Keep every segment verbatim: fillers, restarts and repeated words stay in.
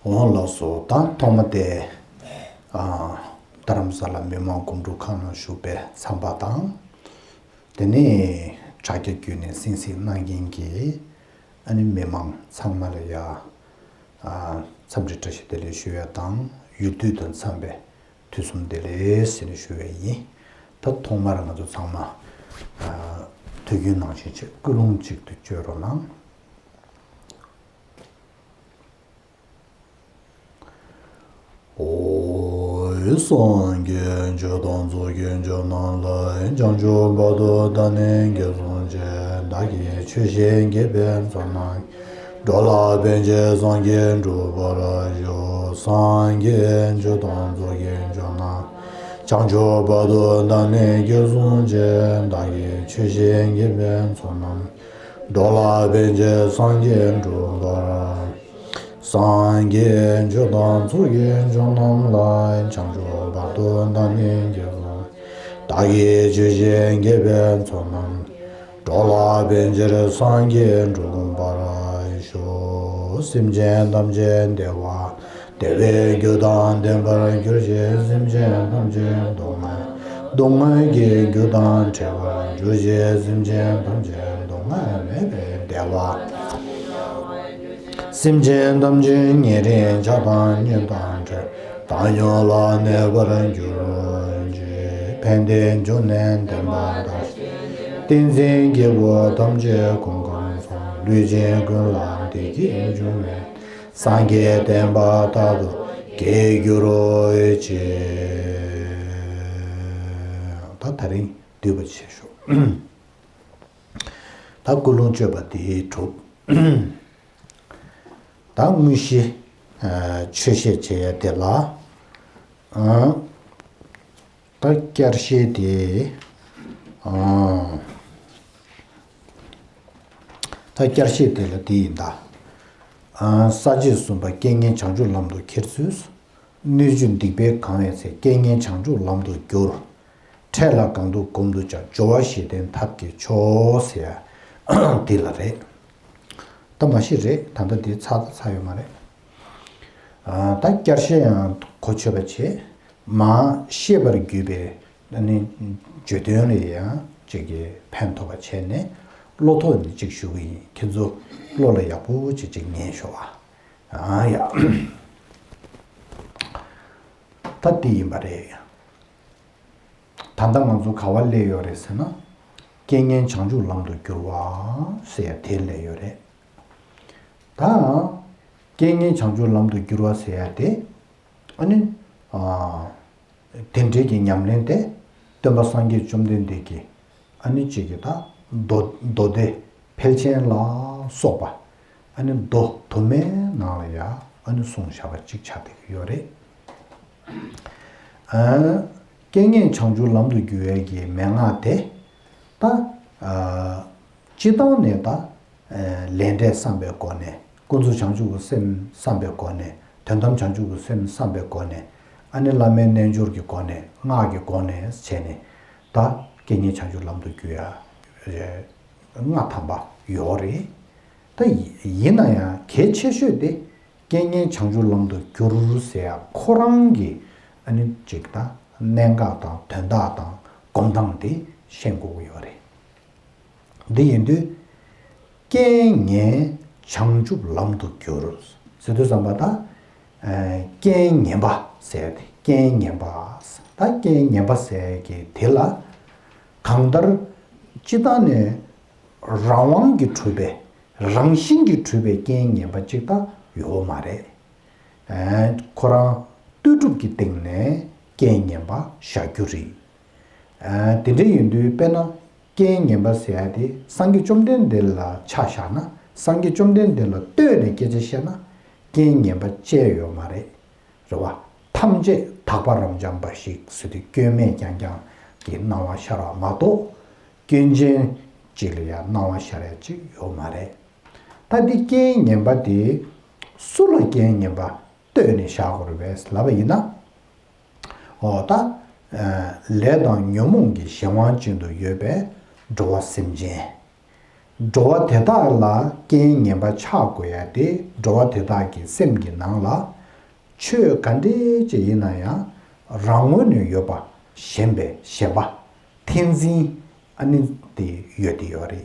འོང་ལགས་སོ། ད་ཐོག་མ་དེ། ཨ། རྡ་རམ་ས་ལ་མི་མང་སྒོམ་སྒྲུབ་ཁང་ནང་བཞུགས་པའི་ཚང་མ་དང་། དེ་ནས་དྲ་རྒྱ་བརྒྱུད་ནས་གསན་གཟིགས་གནང་མཁན་གྱི་ཨ་ནི་མི་མང་ཚང་མ་ལ་ཡ། ཨ། འཚམས་འདྲི་བཀྲ་ཤིས་བདེ་ལེགས་ཞུ་ཡ་དང་ཡུལ་དུས་དང་འཚམས་པའི་དུས་གསུམ་བདེ་ལེགས་ཟེར་ནས་ཞུ་བ་ཡིན། ད་ཐོག་མར་ང་ཚོ་ཚང་མ། ཨ། དུས་རྒྱུན་ནང་བཞིན་བྱས་ཀུན་སློང་གཅིག་ཏུ་བཅོས་རོགས་གནང་། ཨོ། སངས་རྒྱས་ཆོས་དང་ཚོགས་ཀྱི་མཆོག་རྣམས་ལ། བྱང་ཆུབ་བར་དུ་བདག་ནི་དགེ་སློང་ཆེ། བདག་གིས་ཆོས་བཤད་དགེ་བའི་ཚོགས་རྣམས། འགྲོ་ལ་ཕན་ཕྱིར་སངས་རྒྱས་འགྲུབ་པར་ཤོག་སངས་རྒྱས་ཆོས་དང་ཚོགས་ཀྱི་མཆོག་རྣམས། བྱང་ཆུབ་བར་དུ་བདག་ནི་དགེ་སློང་ཆེ། བདག་གིས་ཆོས་བཤད་དགེ་བའི་ཚོགས་རྣམས། འགྲོ་ལ་ཕན་ཕྱིར་སངས་རྒྱས་འགྲུབ་པར། སངས་རྒྱས་ཆོས་དང་ཚོགས་ཀྱི་མཆོག་རྣམས་ལ། བྱང་ཆུབ་བར་དུ་བདག་ནི་དགེ་སློང་། བདག་གིས་ཆོས་བཤད་དགེ་བའི་ཚོགས་རྣམས། འགྲོ་ལ་ཕན་ཕྱིར་སངས་རྒྱས་འགྲུབ་པར་ཤོག་སེམས་ཅན་ཐམས་ཅད་བདེ་བ། བདེ་བའི་རྒྱུ་དང་ལྡན་པར་གྱུར་ཅིག་སེམས་ཅན་ཐམས་ཅད་སྡུག་བསྔལ། སྡུག་བསྔལ་གྱི་རྒྱུ་དང་བྲལ་བར་གྱུར་ཅིག་སེམས་ཅན་ཐམས་ཅད་སྡུག་བསྔལ་མེད་པའི་བདེ་བ། སེམས་ཅན་ཐམས་ཅད་ཉེ་རིང་ཆགས་སྡང་གཉིས་དང་བྲལ། བཏང་སྙོམས་ལ་གནས་པར་གྱུར་ཅིག་ཕན་བདེ་འབྱུང་གནས་ལྡན་པ་དང་། ཏིང་འཛིན་བགེགས་པ་ཐམས་ཅད་སྐུ་ཁམས་སངས། ལུས་ཅན་ཀུན་ལ་བདེ་སྐྱིད་འབྱུང་བའི། སངས་རྒྱས་བསྟན་པ་རྟག་ཏུ་རྒྱས་གྱུར་ཅིག་ད་ད་རིང་བསྡུས་པ་བྱེད་ཤོག་ད་ཀུན་སློང་བཅོས་པ་དེ་གྲུབ། ད་དངོས་གཞི། ཨ། ཆོས་བཤད་བྱེད་ཡ་དེ་ལ། ཨ། ད་བསྐྱར་བཤད་དེ། ཨ། ད་བསྐྱར་བཤད་དེ་ལ་དེ་ཡིན་ད། ཨ། ས་བཅད་གསུམ་པ་རྐྱེན་ངན་བྱང་ཆུབ་ལམ་དུ་ཁྱེར་ཚུལ། སྣོད་བཅུད་སྡིག་པས་གང་བའི་ཚེ། རྐྱེན་ངན་བྱང་ཆུབ་ལམ་དུ་བསྒྱུར། འཕྲལ་ལ་གང་ཐུབ་གོམས་སུ་བྱ། སྦྱོར་བ་བཞི་ལྡན་ཐབས་ཀྱི་མཆོག་ཟེར་ཡ་འདི་ལ་རེད། ད་མ་གཞི་རེད། ད་ལྟ་འདི་ཚར་ད་ཚར་ཡོད་མ་རེད། ཨ། ད་བསྐྱར་བཤད་ཡང་གོ་ཆོད་པ་བྱེད། མར་བཤད་པར་གྱུར་པའི་ཨ་ནི་བརྗོད་དོན་ལ་ཡང་ཅིག་གི་ཕན་ཐོགས་པ་བྱས་ནས་བློ་ཐོག་ནས་ཅིག་ཞུ་གི་ཡིན། ཁྱེད་ཚོ་བློ་ལ་ཡག་པོ་ཅིག་ཅིག་ཉན་ཤོག་ཨ། ཨ་ཡ། ད་འདི་ཡིན་པ་རེད། ད་ལྟ་ང་ཚོ་ག་བ་སླེབས་ཡོད་རེད་ཟེར་ན། རྐྱེན་ངན་བྱང་ཆུབ་ལམ་དུ་བསྒྱུར་བ་ཟེར་ཡ་དེ་སླེབས་ཡོད་རེད། ད་རྐྱེན་ངན་བྱང་ཆུབ་ལམ་དུ་བསྒྱུར་བ་ཟེར་ཡ་དེ། ཨ་ནི། ཨ། དེ་འདྲའི་གི་ཉམས་ལེན་དེ་སྟོན་པ་སངས་རྒྱས་བཅོམ་ལྡན་འདས་ཀྱིས་ཨ་ནི་གཅིག་གི་ད་མདོ་མདོ་སྡེ། ཕལ་ཆེན་ལ་སོགས་པ་ཨ་ནི་མདོ་དུ་མའི་ནང་ལ་ཡང་ཨ་ནི་གསུངས་བཞག་པ་གཅིག་ཆགས་བསྡད་ཀྱི་ཡོད་རེད། ཨ། རྐྱེན་ངན་བྱང་ཆུབ་ལམ་དུ་བསྒྱུར་བའི་གི་མན་ངག་དེ་ད། ཨ། སྤྱི་བཏང་ནས་ད། ཨ། ལས་འབྲས་བསམ་པའི་སྒོ་ནས། ཀུན་རྫོབ་བྱང་ཆུབ་ཀྱི་སེམས་བསམ་པའི་སྒོ་ནས། དོན་དམ་བྱང་ཆུབ་ཀྱི་སེམས་བསམ་པའི་སྒོ་ནས། ཨ་ནི་བླ་མའི་རྣལ་འབྱོར་གྱི་སྒོ་ནས། སྔགས་ཀྱི་སྒོ་ནས་བྱས་ནས། ད་རྐྱེན་ངན་བྱང་ཆུབ་ལམ་དུ་བསྒྱུར་ཡ། ལྔ་ཐམ་པ་ཡོད་རེད། ད་ཡིན་ན་ཡང་གལ་ཆེ་ཤོས་དེ་རྐྱེན་ངན་བྱང་ཆུབ་ལམ་དུ་བསྒྱུར་ཟེར་ཡ་ཁོ་རང་གི་ཨ་ནི་ཅིག་ད་གནད་འགག་དང་དོན་དག་དང་སྒོམ་སྟངས་དེ་ཤེས་དགོས་ཀྱི་ཡོད་རེད། འདི་ཡིན་དུས། རྐྱེན་ངན་བྱང་ཆུབ་ལམ་དུ་བསྒྱུར། ཟེར་དུས་ཙམ་པ་ད། ཨ། རྐྱེན་ངན་པ་ཟེར་ཏེ་རྐྱེན་ངན་པ། ད་རྐྱེན་ངན་པ་ཟེར་གི་དེ་ལ། གང་ལྟར་སྤྱི་བཏང་ནས་རང་དབང་གིས་གྲུབ་པའི་རང་བཞིན་གྱིས་གྲུབ་པའི་རྐྱེན་ངན་པ་གཅིག་ད་ཡོད་མ་རེད། ཨ། ཁོ་རང་ལྟོས་གྲུབ་ཀྱི་སྟེང་ནས་རྐྱེན་ངན་པ་བཞག་རྒྱུ་རེད། ཨ། དེ་འདྲ་ཡིན་དུས་དཔེར་ན། རྐྱེན་ངན་པ་ཟེར་ཡ་དེ་སངས་རྒྱས་བཅོམ་ལྡན་འདས་ལ་ཆ་བཞག་ན། སངས་རྒྱས་བཅོམ་ལྡན་འདས་ལ་ལྟོས་ནས་སྐད་ཆ་བཤད་ན། རྐྱེན་ངན་པ་ཅི་ཡང་ཡོད་མ་རེད། རེད་བ། ཐམས་ཅད་དག་པ་རབ་འབྱམས་པ་ཞིག་ཟེར་དུས་སྐྱོན་མེད་རྐྱང་རྐྱང་གི་སྣང་བ་ཤར་བ་མ་གཏོགས། སྐྱོན་ཅན་གཅིག་ལ་ཡང་སྣང་བ་ཤར་ཡ་གཅིག་ཡོད་མ་རེད། ད་འདི་རྐྱེན་ངན་པ་དེ་སུ་ལ་རྐྱེན་ངན་པ་ལྟོས་ནས་བཞག་དགོས་རེད་པས་ལབ་པ་ཡིན་ན། འོ་ད། ཨ། ལས་དང་ཉོན་མོངས་ཀྱི་གཞན་དབང་ཅན་དུ་ཡོད་པའི་འགྲོ་བ་སེམས་ཅན། འགྲོ་བ་དེ་དག་ལ་རྐྱེན་ངན་པ་ཆགས་དགོས་ཡ་དེ། འགྲོ་བ་དེ་དག་གི་སེམས་ཀྱི་ནང་ལ་ཆོས་ག་འདྲས་ཅིག་ཡིན་ན་ཡང་རང་ངོས་ནས་ཡོད་པ་ཞེན་པའི་ཞེན་པ་ཏིང་འཛིན་ཨ་ནི་དེ་ཡོད་དེ་ཡོད་རེད།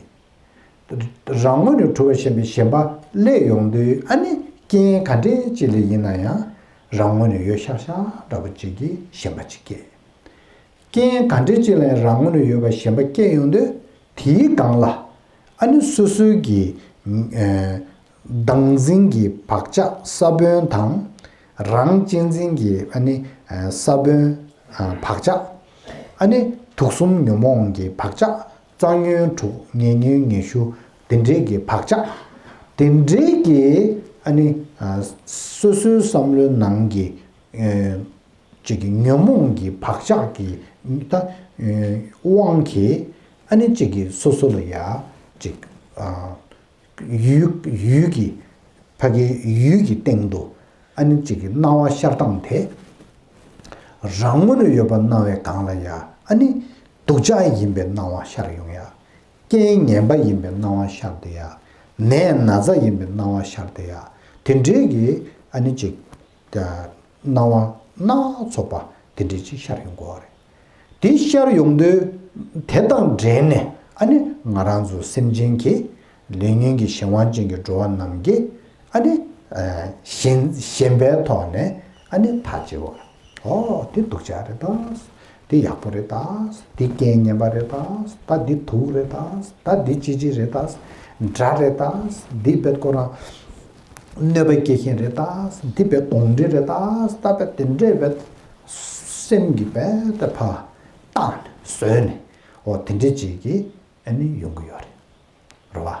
རང་ངོས་ནས་གྲུབ་པ་ཞེན་པའི་ཞེན་པ་སླེབས་ཡོང་དུས་ཨ་ནི་རྐྱེན་ག་འདྲས་ཅིག་ལ་ཡིན་ན་ཡང་རང་ངོས་ནས་ཡོད་ཤག་ཤག་འདྲ་པོ་ཅིག་གི་ཞེན་པ་ཅིག་སྐྱེ། རྐྱེན་ག་འདྲས་ཅིག་ལ་ཡང་རང་ངོས་ནས་ཡོད་པ་ཞེན་པ་སྐྱེ་ཡོང་དུས་དེའི་སྒང་ལ་ཨ་ནི་སོ་སོའི་གི་ཨ་བདག་འཛིན་གྱི་བག་ཆགས་ས་བོན་དང་། རང་གཅེས་འཛིན་གྱི་ཨ་ནི་ཨ་ས་བོན་ཨ་བག་ཆགས། ཨ་ནི་དུག་གསུམ་ཉོན་མོངས་ཀྱི་བག་ཆགས། རྩ་ཉོན་དྲུག་ཉེ་ཉོན་ཉི་ཤུ། དེ་འདྲའི་གི་བག་ཆགས། དེ་འདྲའི་གི་ཨ་ནི་ཨ་སོ་སོའི་བསམ་བློའི་ནང་གི་ཨ་ཅིག་གི་ཉོན་མོངས་ཀྱི་བག་ཆགས་ཀྱི་ད་ཨ་དབང་གིས་ཨ་ནི་ཅིག་གི་སོ་སོ་ལ་ཡ་ཅིག་ཨ་ཡུལ་ཡུལ་གྱི་ཕ་གིའི་ཡུལ་གྱི་སྟེང་དུ་ཨ་ནི་ཅིག་གི་སྣང་བ་ཤར་སྟངས་དེ། རང་ངོས་ནས་ཡོད་པ་སྣང་བའི་སྒང་ལ་ཡ་ཨ་ནི་སྡུག་ཅག་ཡིན་པའི་སྣང་བ་ཤར་ཡོང་ཡ། རྐྱེན་ངན་པ་ཡིན་པའི་སྣང་བ་ཤར་བསྡད་ཡ། ནད་ན་ཚ་ཡིན་པའི་སྣང་བ་ཤར་བསྡད་ཡ། དེ་འདྲའི་གི་ཨ་ནི་ཅིག་སྣང་བ་སྣ་ཚོགས་པ་དེ་འདྲའི་ཅིག་ཤར་ཡོང་གི་ཡོད་རེད། དེ་ཤར་ཡོང་དུས་དེ་དང་འབྲེལ་ནས་ཨ་ནི་ང་རང་ཚོ་སེམས་ཅན་གྱི་ལས་ཉོན་གྱི་གཞན་དབང་ཅན་གྱི་འགྲོ་བ་རྣམས་ཀྱིས་ཨ་ནི་ཨ་ཞེན་ཞེན་པའི་ཐོག་ནས་ཨ་ནི་ཐག་བཅད་པ། ཨོ་དེ་སྡུག་ཅག་རེད་ད། དེ་ཡག་པོ་རེད་ད། དེ་རྐྱེན་ངན་པ་རེད་ད། ད་དེ་དུག་རེད་ད། ད་དེ་ཅི་ཅི་རེད་ད། དགྲ་རེད་ད། དེ་བེད་ཁོ་རང་གནོད་པ་སྐྱེལ་མཁན་རེད་ད། དེ་བེད་གདོན་འདྲེ་རེད་ད། ད་བེད་དེ་འདྲས་བེད་སེམས་ཀྱི་བེད་ད་ཕ་བཏང་ནས་བཟོས་ནས་ཨོ་དེ་འདྲས་ཅིག་གི་ཨ་ནི་ཡོང་གི་ཡོད་རེད། རེད་བ། བྱས་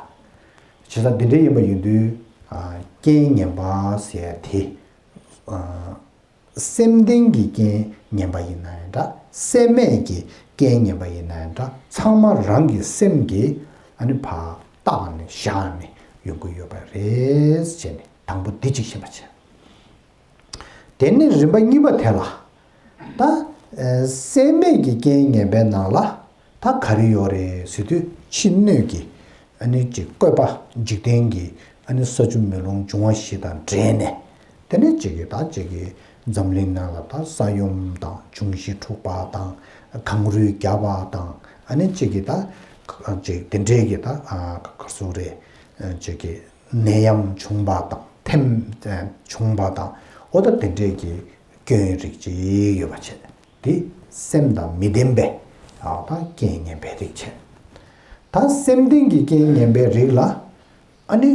ཙང་འདི་འདྲ་ཡིན་པ་ཡིན་དུས་ཨ་རྐྱེན་ངན་པ་ཟེར་ཡ་དེ་ཨ་སེམས་ལྡན་གྱི་རྐྱེན་ངན་པ་ཡིན་ན་ཡང་འདྲ། སེམས་མེད་ཀྱི་རྐྱེན་ངན་པ་ཡིན་ན་ཡང་འདྲ། ཚང་མ་རང་གི་སེམས་ཀྱིས་ཨ་ནི་ཕར་བཏགས་ནས་བཞག་ནས་ཡོང་གི་ཡོད་པ་རེད་ཟེར་ནས་དང་པོ་འདི་གཅིག་ཤེས་པ་བྱས། དེ་ནས་རིམ་པ་གཉིས་པ་དེ་ལ། ད་ཨ་སེམས་མེད་ཀྱི་རྐྱེན་ངན་པའི་ནང་ལ་ད་ག་རེ་ཡོད་རེད་ཟེར་དུས་ཕྱི་སྣོད་ཀྱི་ཨ་ནི་ཅིག་བཀོད་པ་འཇིག་རྟེན་གྱི་ཨ་ནི་ས་ཆུ་མེ་རླུང་འབྱུང་བ་བཞི་དང་འབྲེལ་ནས། དེ་ནས་ཅིག་གི་ད་ཅིག་གི་འཛམ་གླིང་ནང་ལ་ད་ས་ཡོམ་དང་འབྱུང་བཞི་འཁྲུགས་པ་དང་གངས་རུད་རྒྱག་པ་དང་ཨ་ནི་ཅིག་གི་ད་ཅིག་དེ་འདྲའི་གི་ད་ག་རེ་ཟེར་དགོས་རེད། ཅིག་གི་ནད་ཡམས་བྱུང་བ་དང་ཐེམ་བྱུང་བ་དང་ཨོ་ད་དེ་འདྲས་ཀྱི་སྐྱོན་རིགས་ཅིག་ཡོད་པ་བྱས། དེ་སེམས་དང་མི་ལྡན་པའི་ཨ་ད་རྐྱེན་ངན་པའི་རིགས་བྱས། ད་སེམས་ལྡན་གྱི་རྐྱེན་ངན་པའི་རིགས་ལ་ཨ་ནི་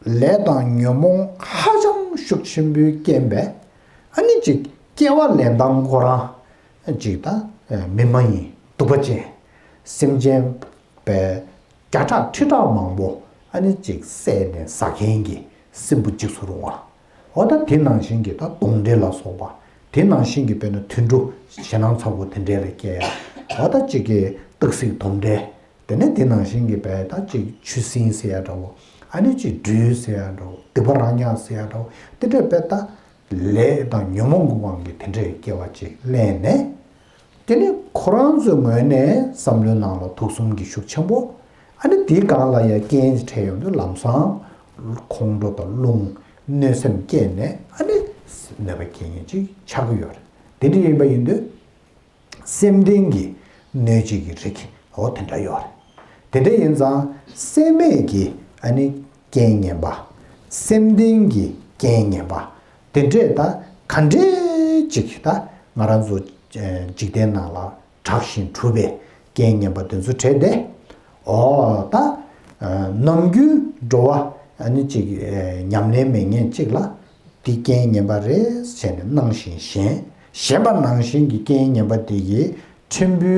ལས་དང་ཉོན་མོངས་ཧ་ཅང་ཤུགས་ཆེན་པོའི་རྐྱེན་པས་ཨ་ནི་ཅིག་སྐྱེ་བ་ལེན་སྟངས་ཁོ་རང་ཅིག་ད་མི་མ་ཡིན་གདུག་པ་ཅན་སེམས་ཅན་པའི་བརྒྱ་ཕྲག་ཁྲི་ཕྲག་མང་པོ་ཨ་ནི་ཅིག་བསད་ནས་ཟ་མཁན་གྱི་སྲིན་པོ་འཇིགས་སུ་རུང་བ། འོ་ད་དེ་ནང་བཞིན་གྱི་ད་གདོན་འདྲེ་ལ་སོགས་པ། དེ་ནང་བཞིན་གྱི་དཔེར་ན་དུད་འགྲོ་ཞེད་སྣང་ཚ་པོ་དེ་འདྲས་ལ་སྐྱེ་ཡ། འོ་ད་ཅིག་གི་སྟག་གཟིག་དོམ་དྲེད། དེ་ནས་དེ་ནང་བཞིན་གྱི་དཔེར་ད་ཅིག་ཆུ་སྲིན་ཟེར་ཡ་འདྲ་བོ། ཨ་ནི་ཅིག་སྦྲུལ་ཟེར་ཡ་འདྲ་བོ། སྡིག་པ་རང་ཉག་ཟེར་ཡ་འདྲ་བོ། དེ་འདྲས་དཔེར་ད། ལས་དང་ཉོན་མོངས་ཀྱི་དབང་གིས་དེ་འདྲའི་སྐྱེ་བ་ཅིག་ལེན་ནས། དེ་ནི་ཁོ་རང་ཚོའི་ངོས་ནས་བསམ་བློའི་ནང་ལ་དུག་གསུམ་གྱི་ཤུགས་ཆེན་པོ། ཨ་ནི་དེའི་སྒང་ལ་ཡང་རྐྱེན་འཕྲད་ཡོང་དུས་ལམ་སང་ཁོང་ཁྲོ་དང་རླུང་གནོད་སེམས་སྐྱེས་ནས་ཨ་ནི་གནོད་པ་སྐྱེལ་མཁན་ཅིག་ཆགས་ཀྱི་ཡོད་རེད། དེ་འདྲ་ཡིན་པ་ཡིན་དུས། སེམས་ལྡན་གྱི་གནོད་བྱེད་ཀྱི་རིགས་འོ་དེ་འདྲ་ཡོད་རེད། དེ་འདྲ་ཡིན་ཙང་སེམས་མེད་ཀྱི་ཨ་ནི་རྐྱེན་ངན་པ། སེམས་ལྡན་གྱི་རྐྱེན་ངན་པ། དེ་འདྲས་ད་ག་འདྲས་ཅིག་ད་ང་རང་ཚོ་ཨ་འཇིག་རྟེན་ནང་ལ་གྲགས་ཤིང་གྲུབ་པའི་རྐྱེན་ངན་པ་དེ་ཚོ་འཕྲད་དེ། འོ་ད་ཨ་ནམ་རྒྱུན་འགྲོ་བ་ཨ་ནི་ཅིག་ཨ་ཉམས་ལེན་མེད་མཁན་ཅིག་ལ། འདི་རྐྱེན་ངན་པ་རེད་ཟེར་ནས་སྣང་ཞིང་ཞེན། ཞེན་པ་ནང་བཞིན་གྱི་རྐྱེན་ངན་པ་འདི་ཡིས་ཕྲན་བུ་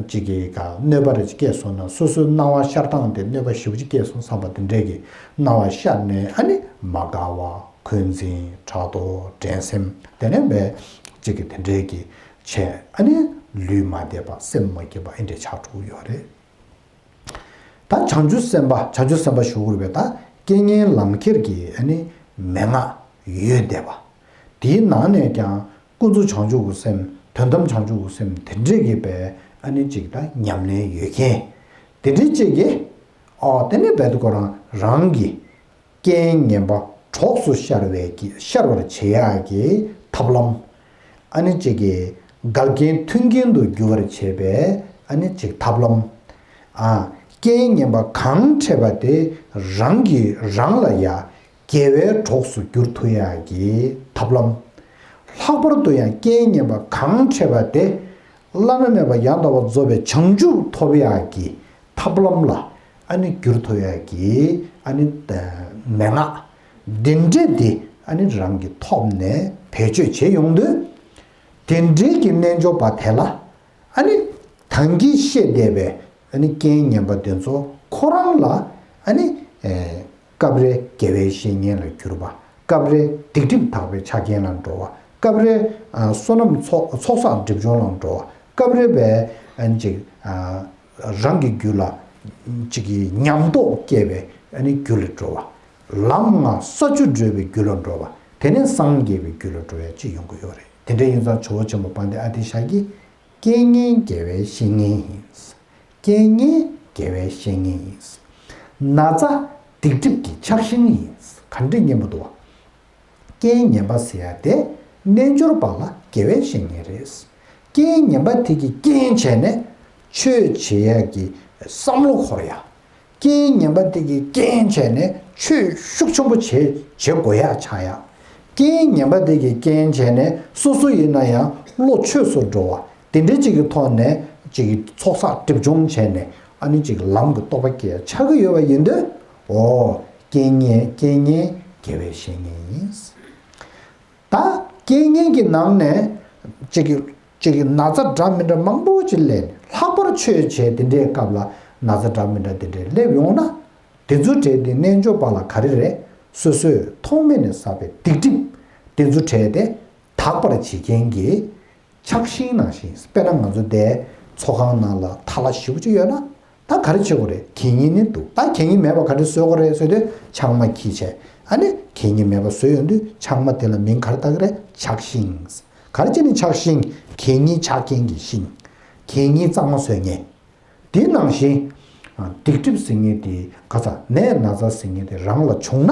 ཅིག་གི་ག་གནོད་པ་རེ་སྐྱེས་སོང་ན་སོ་སོའི་སྣང་བ་ཤར་སྟངས་དེ་གནོད་པ་ཞེ་པོ་ཅིག་སྐྱེས་སོང་བསམ་པ་དེ་འདྲས་ཀྱི་སྣང་བ་ཤར་ནས་ཨ་ནི་མ་དགའ་བ་འཁོན་འཛིན་ཕྲག་དོག་འགྲན་སེམས་དེ་ནས་བས་ཅིག་གི་དེ་འདྲས་ཀྱི་བྱས་ཨ་ནི་ལུས་མ་བདེ་བ་སེམས་མ་སྐྱིད་པ་ཨེ་འདྲས་ཆགས་འགྲོ་གི་ཡོད་རེད། ད་བྱང་ཆུབ་སེམས་དཔའ་བྱང་ཆུབ་སེམས་དཔའ་ཞུ་དགོས་རེད་པས་ད་རྐྱེན་ངན་ལམ་ཁྱེར་གྱི་ཨ་ནི་མན་ངག་ཡོད་བསྡད་པ། དེའི་ནང་ནས་ཀྱང་ཀུན་རྫོབ་བྱང་ཆུབ་ཀྱི་སེམས་དོན་དམ་བྱང་ཆུབ་ཀྱི་སེམས་དེ་འདྲས་ཀྱི་པས་ཨ་ནི་ཅིག་ད་ཉམས་ལེན་ཡོད་མཁན་དེ་འདྲས་ཅིག་གིས་ ཨོ་དེ་ནས་བལ་དུ་ཁོ་རང་རང་གི་རྐྱེན་ངན་པ་གྲོགས་སུ་ཤར་བའི་གི་ཤར་བར་བྱེད་ཡག་གི་ཐབས་ལམ། ཨ་ནི་གཅིག་གི་འགལ་རྐྱེན་མཐུན་རྐྱེན་དུ་འགྱུར་བར་བྱེད་པའི་ཨ་ནི་གཅིག་ཐབས་ལམ། ཨ། རྐྱེན་ངན་པ་གང་འཕྲད་པ་དེ་རང་གིས་རང་ལ་ཡ་དགེ་བའི་གྲོགས་སུ་འགྱུར་ཐུབ་ཡག་གི་ཐབས་ལམ། ལྷག་པར་དུ་ཡང་རྐྱེན་ངན་པ་གང་འཕྲད་པ་དེ་བླ་ན་མེད་པ་ཡང་དག་པར་རྫོགས་པའི་བྱང་ཆུབ་ཐོབ་ཡག་གི་ཐབས་ལམ་ལ་ཨ་ནི་འགྱུར་ཐུབ་ཡག་གི་ཨ་ནི་མན་ངག་འདི་འདྲ་དེ་ཨ་ནི་རང་གི་ཐོག་ནས་བེད་སྤྱོད་བྱེད་ཡོང་དུས། དེ་འདྲའི་གི་རྣལ་འབྱོར་པ་དེ་ལ་ཨ་ནི་ད་གིན་བཤད་བསྡད་པའི་ཨ་ནི་རྐྱེན་ངན་པ་དེ་ཚོ་ཁོ་རང་ལ་ཨ་ནི་ཨེ་སྐབས་རེ་དགེ་བའི་བཤེས་གཉེན་ལ་གྱུར་པ། སྐབས་རེ་སྡིག་སྒྲིབ་དག་པའི་ཆ་རྐྱེན་ལ་འགྲོ་བ། སྐབས་རེ་ཨ་བསོད་ནམས་ཚོགས་ཚོགས་བསགས་སྒྲིབ་སྦྱོང་ལ་འགྲོ་བ། སྐབས་རེ་བས་ཨ་ནི་ཅིག་ཨ་རང་གི་རྒྱུད་ལ་ཅིག་གི་ཉམས་རྟོགས་སྐྱེས་པའི་ཨ་ནི་རྒྱུད་ལ་འགྲོ་བ། ལམ་ལྔ་ས་བཅུ་བགྲོད་པའི་རྒྱུད་ལ་འགྲོ་བ། དེ་ནས་སངས་རྒྱས་པའི་རྒྱུད་ལ་འགྲོ་ཡ་ཅིག་ཡོང་གི་ཡོད་རེད། དེ་འདྲ་ཡིན་ཙང་ཇོ་བོ་ཆེན་པོ་དཔལ་ལྡན་ཨ་ཏི་ཤ་གིས། རྐྱེན་ངན་དགེ་བའི་བཤེས་གཉེན་ཡིན། རྐྱེན་ངན་དགེ་བའི་བཤེས་གཉེན་ཡིན། ན་ཚ་སྡིག་སྒྲིབ་ཀྱི་ཆགས་ཤིང་ཡིན། ག་འདྲ་སྙན་པོ་འདུག་བ། རྐྱེན་ངན་པ་ཟེར་ཡ་དེ་རྣལ་འབྱོར་པ་ལ་དགེ་བའི་བཤེས་གཉེན་རེད། རྐྱེན་ངན་པ་དེ་གི་རྐྱེན་བྱས་ནས་ཆོས་བྱེད་ཡ་གི་བསམ་བློ་འཁོར་ཡ། རྐྱེན་ངན་པ་དེ་གི་རྐྱེན་བྱས་ནས་ཆོས་ཤུགས་ཆེན་པོ་བྱེད་བྱེད་དགོས་ཡ་ཆགས་ཡ། རྐྱེན་ངན་པ་དེ་གི་རྐྱེན་བྱས་ནས་སོ་སོ་ཡིན་ན་ཡང་བློ་ཆོས་སུ་འགྲོ་བ། དེ་འདྲ་ཅིག་གི་ཐོག་ནས་ཅིག་གི་ཚོགས་བསགས་སྒྲིབ་སྦྱོང་བྱས་ནས་ཨ་ནི་ཅིག་ལམ་གྱི་རྟོགས་པ་སྐྱེ་ཡ་ཆགས་ཀྱི་ཡོད་པ་ཡིན་དུས། འོ། རྐྱེན་ངན་རྐྱེན་ངན་དགེ་བའི་བཤེས་གཉེན་ཡིན། ད་རྐྱེན་ངན་གྱི་ནང་ནས་ཅིག་གི་ཅིག་གི་ན་ཚ་འདྲ་མི་འདྲ་མང་པོ་ཅིག་སླེབས་ནས་ལྷག་པར་ཆོས་བྱས་དེ་འདྲའི་སྐབས་ལ་ན་ཚ་འདྲ་མི་འདྲ་དེ་འདྲའི་སླེབས་ཡོང་ན། དེ་ཚོའི་གྲས་དེ་རྣལ་འབྱོར་པ་ལ་ག་རེ་རེད། སོ་སོས་ཐོག་མེད་ནས་བསགས་པའི་སྡིག་སྒྲིབ་དེ་ཚོའི་གྲས་དེ་དག་པར་བྱེད་མཁན་གྱི་ཆགས་ཤིང་ནང་བཞིན། དཔེར་ན་ང་ཚོ་དེ་ཚོགས་ཁང་ནང་ལ་ཐལ་བ་ཞེ་པོ་ཅིག་ཡོད་ན། ད་ག་རེ་བྱེད་དགོས་རེད། གད་སྙིགས་ནི་འདུག་ད་གད་སྙིགས་མེད་པ་ག་འདྲ་བཟོ་དགོས་རེད་ཟེར་དུས་ཆང་མ་འཁྱེར་བྱས། ཨ་ནི་གད་སྙིགས་མེད་པ་བཟོ་ཡོང་དུས་ཆང་མ་དེ་ལ་མིང་ག་རེ་བཏགས་ཀྱི་རེད། ཆགས་ཤིང་། ག་རེ་བྱས་ནས་ཆགས་ཤིང་། གད་སྙིགས་ཆགས་མཁན་གྱི་ཤིང་། གད་སྙིགས་གཙང་མ་བཟོ་མཁན། དེ་ནང་བཞིན། ཨ། སྡིག་སྒྲིབ་ཟེར་མཁན་དེ་ག་ས་ནད་ན་ཚ་ཟེར་མཁན་དེ་རང་ལ་བྱུང་ན།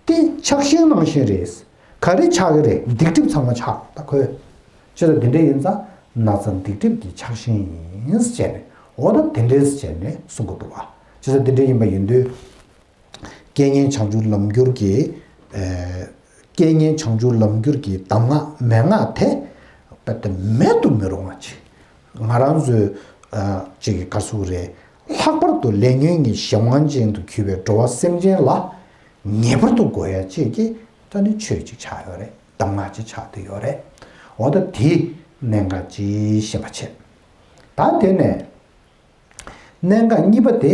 དེ་ཆགས་ཤིང་ནང་བཞིན་རེད། ག་རེ་ཆགས་ཀྱི་རེད། སྡིག་སྒྲིབ་ཚང་མ་ཆགས་ད་ཁོས། ཅི་ལྟར་དེ་འདྲ་ཡིན་ཙང་ན་ཚ་སྡིག་སྒྲིབ་ཀྱི་ཆགས་ཤིང་ཡིན་ཟེར་ནས། འོ་ད་དེ་འདྲས་ཟེར་ནས་གསུང་གི་འདུག་བ། ཅི་ལྟར་དེ་འདྲ་ཡིན་པ་ཡིན་དུས། རྐྱེན་ངན་བྱང་ཆུབ་ལམ་འགྱུར་གྱི། ཨ། རྐྱེན་ངན་བྱང་ཆུབ་ལམ་འགྱུར་གྱི་གདམས་ངག་མན་ངག་དེ་རྦད་དེ་མེད་དུ་མི་རུང་བ་ཅིག་ང་རང་ཚོའི། ཨ། ཅིག་གི་ག་རེ་ཟེར་དགོས་རེད། ལྷག་པར་དུ་ལས་ཉོན་གྱི་གཞན་དབང་ཅན་དུ་གྱུར་པའི་འགྲོ་བ་སེམས་ཅན་ལ་ངེས་པར་དུ་དགོས་ཡ་ཅིག་གི་ད་ནི་ཆོས་ཅིག་ཆགས་ཡོད་རེད། གདམས་ངག་ཅིག་ཆགས་བསྡད་ཡོད་རེད། འོ་ད་དེ་གནད་འགག་ཅིག་ཤེས་པ་བྱས། ད་དེ་ནས། གནད་འགག་གཉིས་པ་དེ།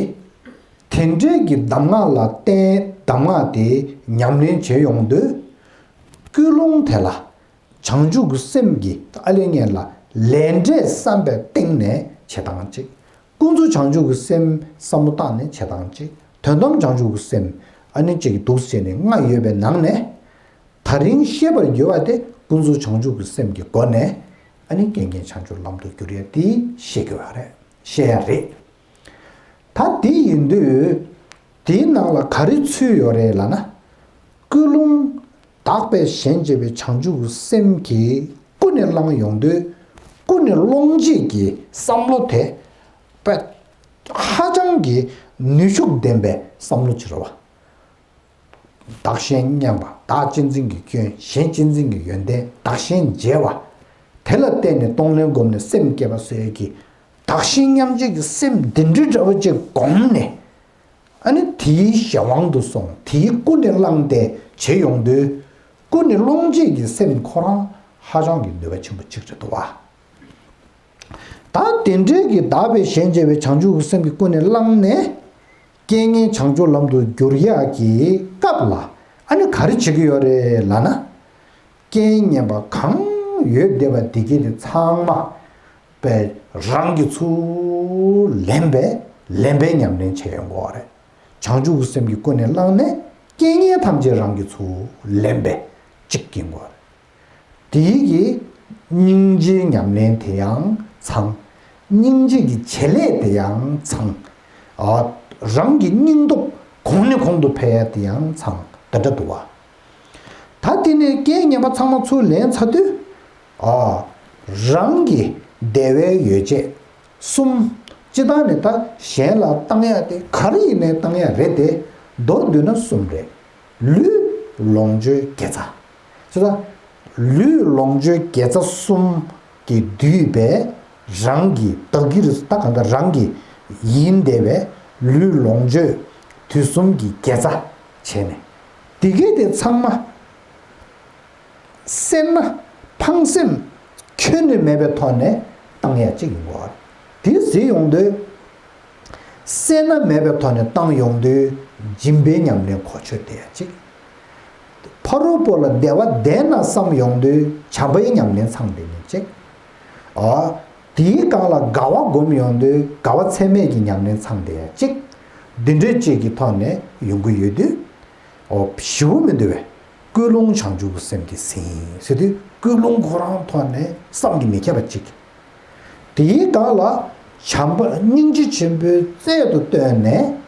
དེ་འདྲའི་གི་གདམས་ངག་ལ་བརྟེན། གདམས་ངག་དེ་ཉམས་ལེན་བྱེད་ཡོང་དུས། ཀུན་སློང་དེ་ལ་བྱང་ཆུབ་ཀྱི་སེམས་ཀྱི་ཨ་ལས་ངན་ལ་ལས་འབྲས་བསམ་པའི་སྟེང་ནས་བྱེད་སྟངས་གཅིག་ཀུན་རྫོབ་བྱང་ཆུབ་ཀྱི་སེམས་བསམ་བློ་བཏང་ནས་བྱེད་སྟངས་གཅིག་དོན་དམ་བྱང་ཆུབ་ཀྱི་སེམས་ཨ་ནི་གཅིག་འདུག་ཟེར་ནས་ལྔ་ཡོད་པའི་ནང་ནས། ད་རིང་བཤད་པར་འགྱུར་བ་དེ་ཀུན་རྫོབ་བྱང་ཆུབ་ཀྱི་སེམས་ཀྱི་སྒོ་ནས་ཨ་ནི་རྐྱེན་ངན་བྱང་ཆུབ་ལམ་དུ་བསྒྱུར་ཡ་དེ་བཤད་དགོས་པ་རེད། བཤད་ཡ་རེད། ད་དེ་ཡིན་དུས་དེའི་ནང་ལ་ག་རེ་ཚུད་ཡོད་རེད་ལབ་ན། ཀུན་སློང་དག་པས་གཞན་གཅེས་པའི་བྱང་ཆུབ་ཀྱི་སེམས་ཀྱིས་ཀུན་ནས་བསླངས་ཡོང་དུས་ཀུན་ནས་སློང་བྱེད་ཀྱི་བསམ་བློ་དེ་དཔེ་ཧ་ཅང་གི་ནུས་ཤུགས་ལྡན་པའི་བསམ་བློ་ཅིག་རེད་བ། བདག་གཞན་མཉམ་པ། བདག་གཅེས་འཛིན་གྱི་སྐྱོན། གཞན་གཅེས་འཛིན་གྱི་ཡོན་ཏན། བདག་གཞན་བརྗེ་བ། དེ་ལ་བརྟེན་ནས་གཏོང་ལེན་བསྒོམས་ནས་སེམས་བསྐྱེད་པ་སོགས་ཀྱི་བདག་གཞན་མཉམ་བརྗེ་གི་སེམས་འདི་འདྲའི་འདྲ་བོ་ཅིག་བསྒོམས་ནས། ཨ་ནི་དེའི་གཞན་དབང་དུ་སོང་། དེའི་ཀུན་ནས་བསླངས་ཏེ་བྱེད་ཡོང་དུས་ཀུན་ནས་སློང་བྱེད་ཀྱི་སེམས་ཁོ་རང་ཧ་ཅང་གི་ནུས་པ་ཆེན་པོ་ཅིག་རེད་འདུག་བ། ད་དེ་འདྲའི་གི་དག་པས་གཞན་གཅེས་པའི་བྱང་ཆུབ་ཀྱི་སེམས་ཀྱིས་ཀུན་ནས་བསླངས་ནས། རྐྱེན་ངན་བྱང་ཆུབ་ལམ་དུ་བསྒྱུར་ཡག་གི་སྐབས་ལ་ཨ་ནི་ག་རེ་བྱེད་ཀྱི་ཡོད་རེད་ལབ་ན། རྐྱེན་ངན་པ་གང་ཡོད་བསྡད་པ་དེ་གས་དེ་ཚང་མ་པའི་རང་གི་ཚུར་ལེན་པའི་ལེན་པའི་ཉམས་ལེན་བྱེད་ཡོང་དགོས་པ་རེད། བྱང་ཆུབ་ཀྱི་སེམས་ཀྱིས་ཀུན་ནས་བསླངས་ནས་རྐྱེན་ངན་ཐམས་ཅད་རང་གི་ཚུར་ལེན་པའི་གཅིག་ཡིན་དགོས་པ་རེད། དེའི་གི་སྙིང་རྗེའི་ཉམས་ལེན་དེ་ཡང་ཚང་། སྙིང་རྗེ་གི་བྱེད་ལས་དེ་ཡང་ཚང་། ཨ། རང་གི་སྙིང་སྟོབས་གོང་ནས་གོང་དུ་འཕེལ་ཡ་དེ་ཡང་ཚང་འདི་འདྲ་འདུག་བ། ད་དེ་ནས་རྐྱེན་ངན་པ་ཚང་མ་ཚུར་ལེན་ཚར་དུས། ཨ། རང་གི་བདེ་བའི་ཡོ་བྱད་གསུམ། སྤྱིར་བཏང་ནས་ད་གཞན་ལ་བཏང་ཡ་དེ་ག་རེ་ཡིན་ནའི་བཏང་ཡ་རེད་དེ། མདོར་བསྡུས་ན་གསུམ་རེད། ལུས་ལོངས་སྤྱོད་དགེ་རྩ། ཅེས་དང་། ལུས་ལོངས་སྤྱོད་དགེ་རྩ་གསུམ་གྱིས་བསྡུས་པའི་རང་གི་བདག་གི་རིགས་ད་གང་ལྟར་རང་གི་ཡིན་བསྡད་པའི་ལུས་ལོངས་སྤྱོད་དུས་གསུམ་གྱི་དགེ་རྩ་བྱས་ནས། དེ་གས་དེ་ཚང་མ་སེར་སྣ་ཕངས་སེམས་ཁྱོན་ནས་མེད་པའི་ཐོག་ནས་བཏང་ཡ་གཅིག་ཡིན་དགོས། དེ་ཟེར་ཡོང་དུས། སེར་སྣ་མེད་པའི་ཐོག་ནས་བཏང་ཡོང་དུས་སྦྱིན་པའི་ཉམས་ལེན་གོ་ཆོད་བསྡད་ཡ་གཅིག་ཕ་རོལ་པོ་ལ་བདེ་བ་བདེ་ན་བསམ་ཡོང་དུས་བྱམས་པའི་ཉམས་ལེན་ཚང་བསྡད་ཡ་གཅིག་ཨ། དེའི་སྒང་ལ་དགའ་བ་སྒོམ་ཡོང་དུས་དགའ་བ་ཚད་མེད་ཀྱི་ཉམས་ལེན་ཚང་བསྡད་ཡ་གཅིག་འདི་འདྲ་གཅིག་གི་ཐོག་ནས་ཡོང་གི་ཡོད་དུས། ཨོ། ཞེ་པོ་མི་འདུག་བས། ཀུན་སློང་བྱང་ཆུབ་ཀྱི་སེམས་ཀྱིས་ཟིན་ཟེར་དུས་ཀུན་སློང་ཁོ་རང་ཐོག་ནས་བསམ་གྱིས་མི་ཁྱབ་པ་གཅིག་དེའི་སྒང་ལ་བྱམས་པ་སྙིང་རྗེ་ཆེན་པོའི་རྩལ་དུ་བཏོན་ནས།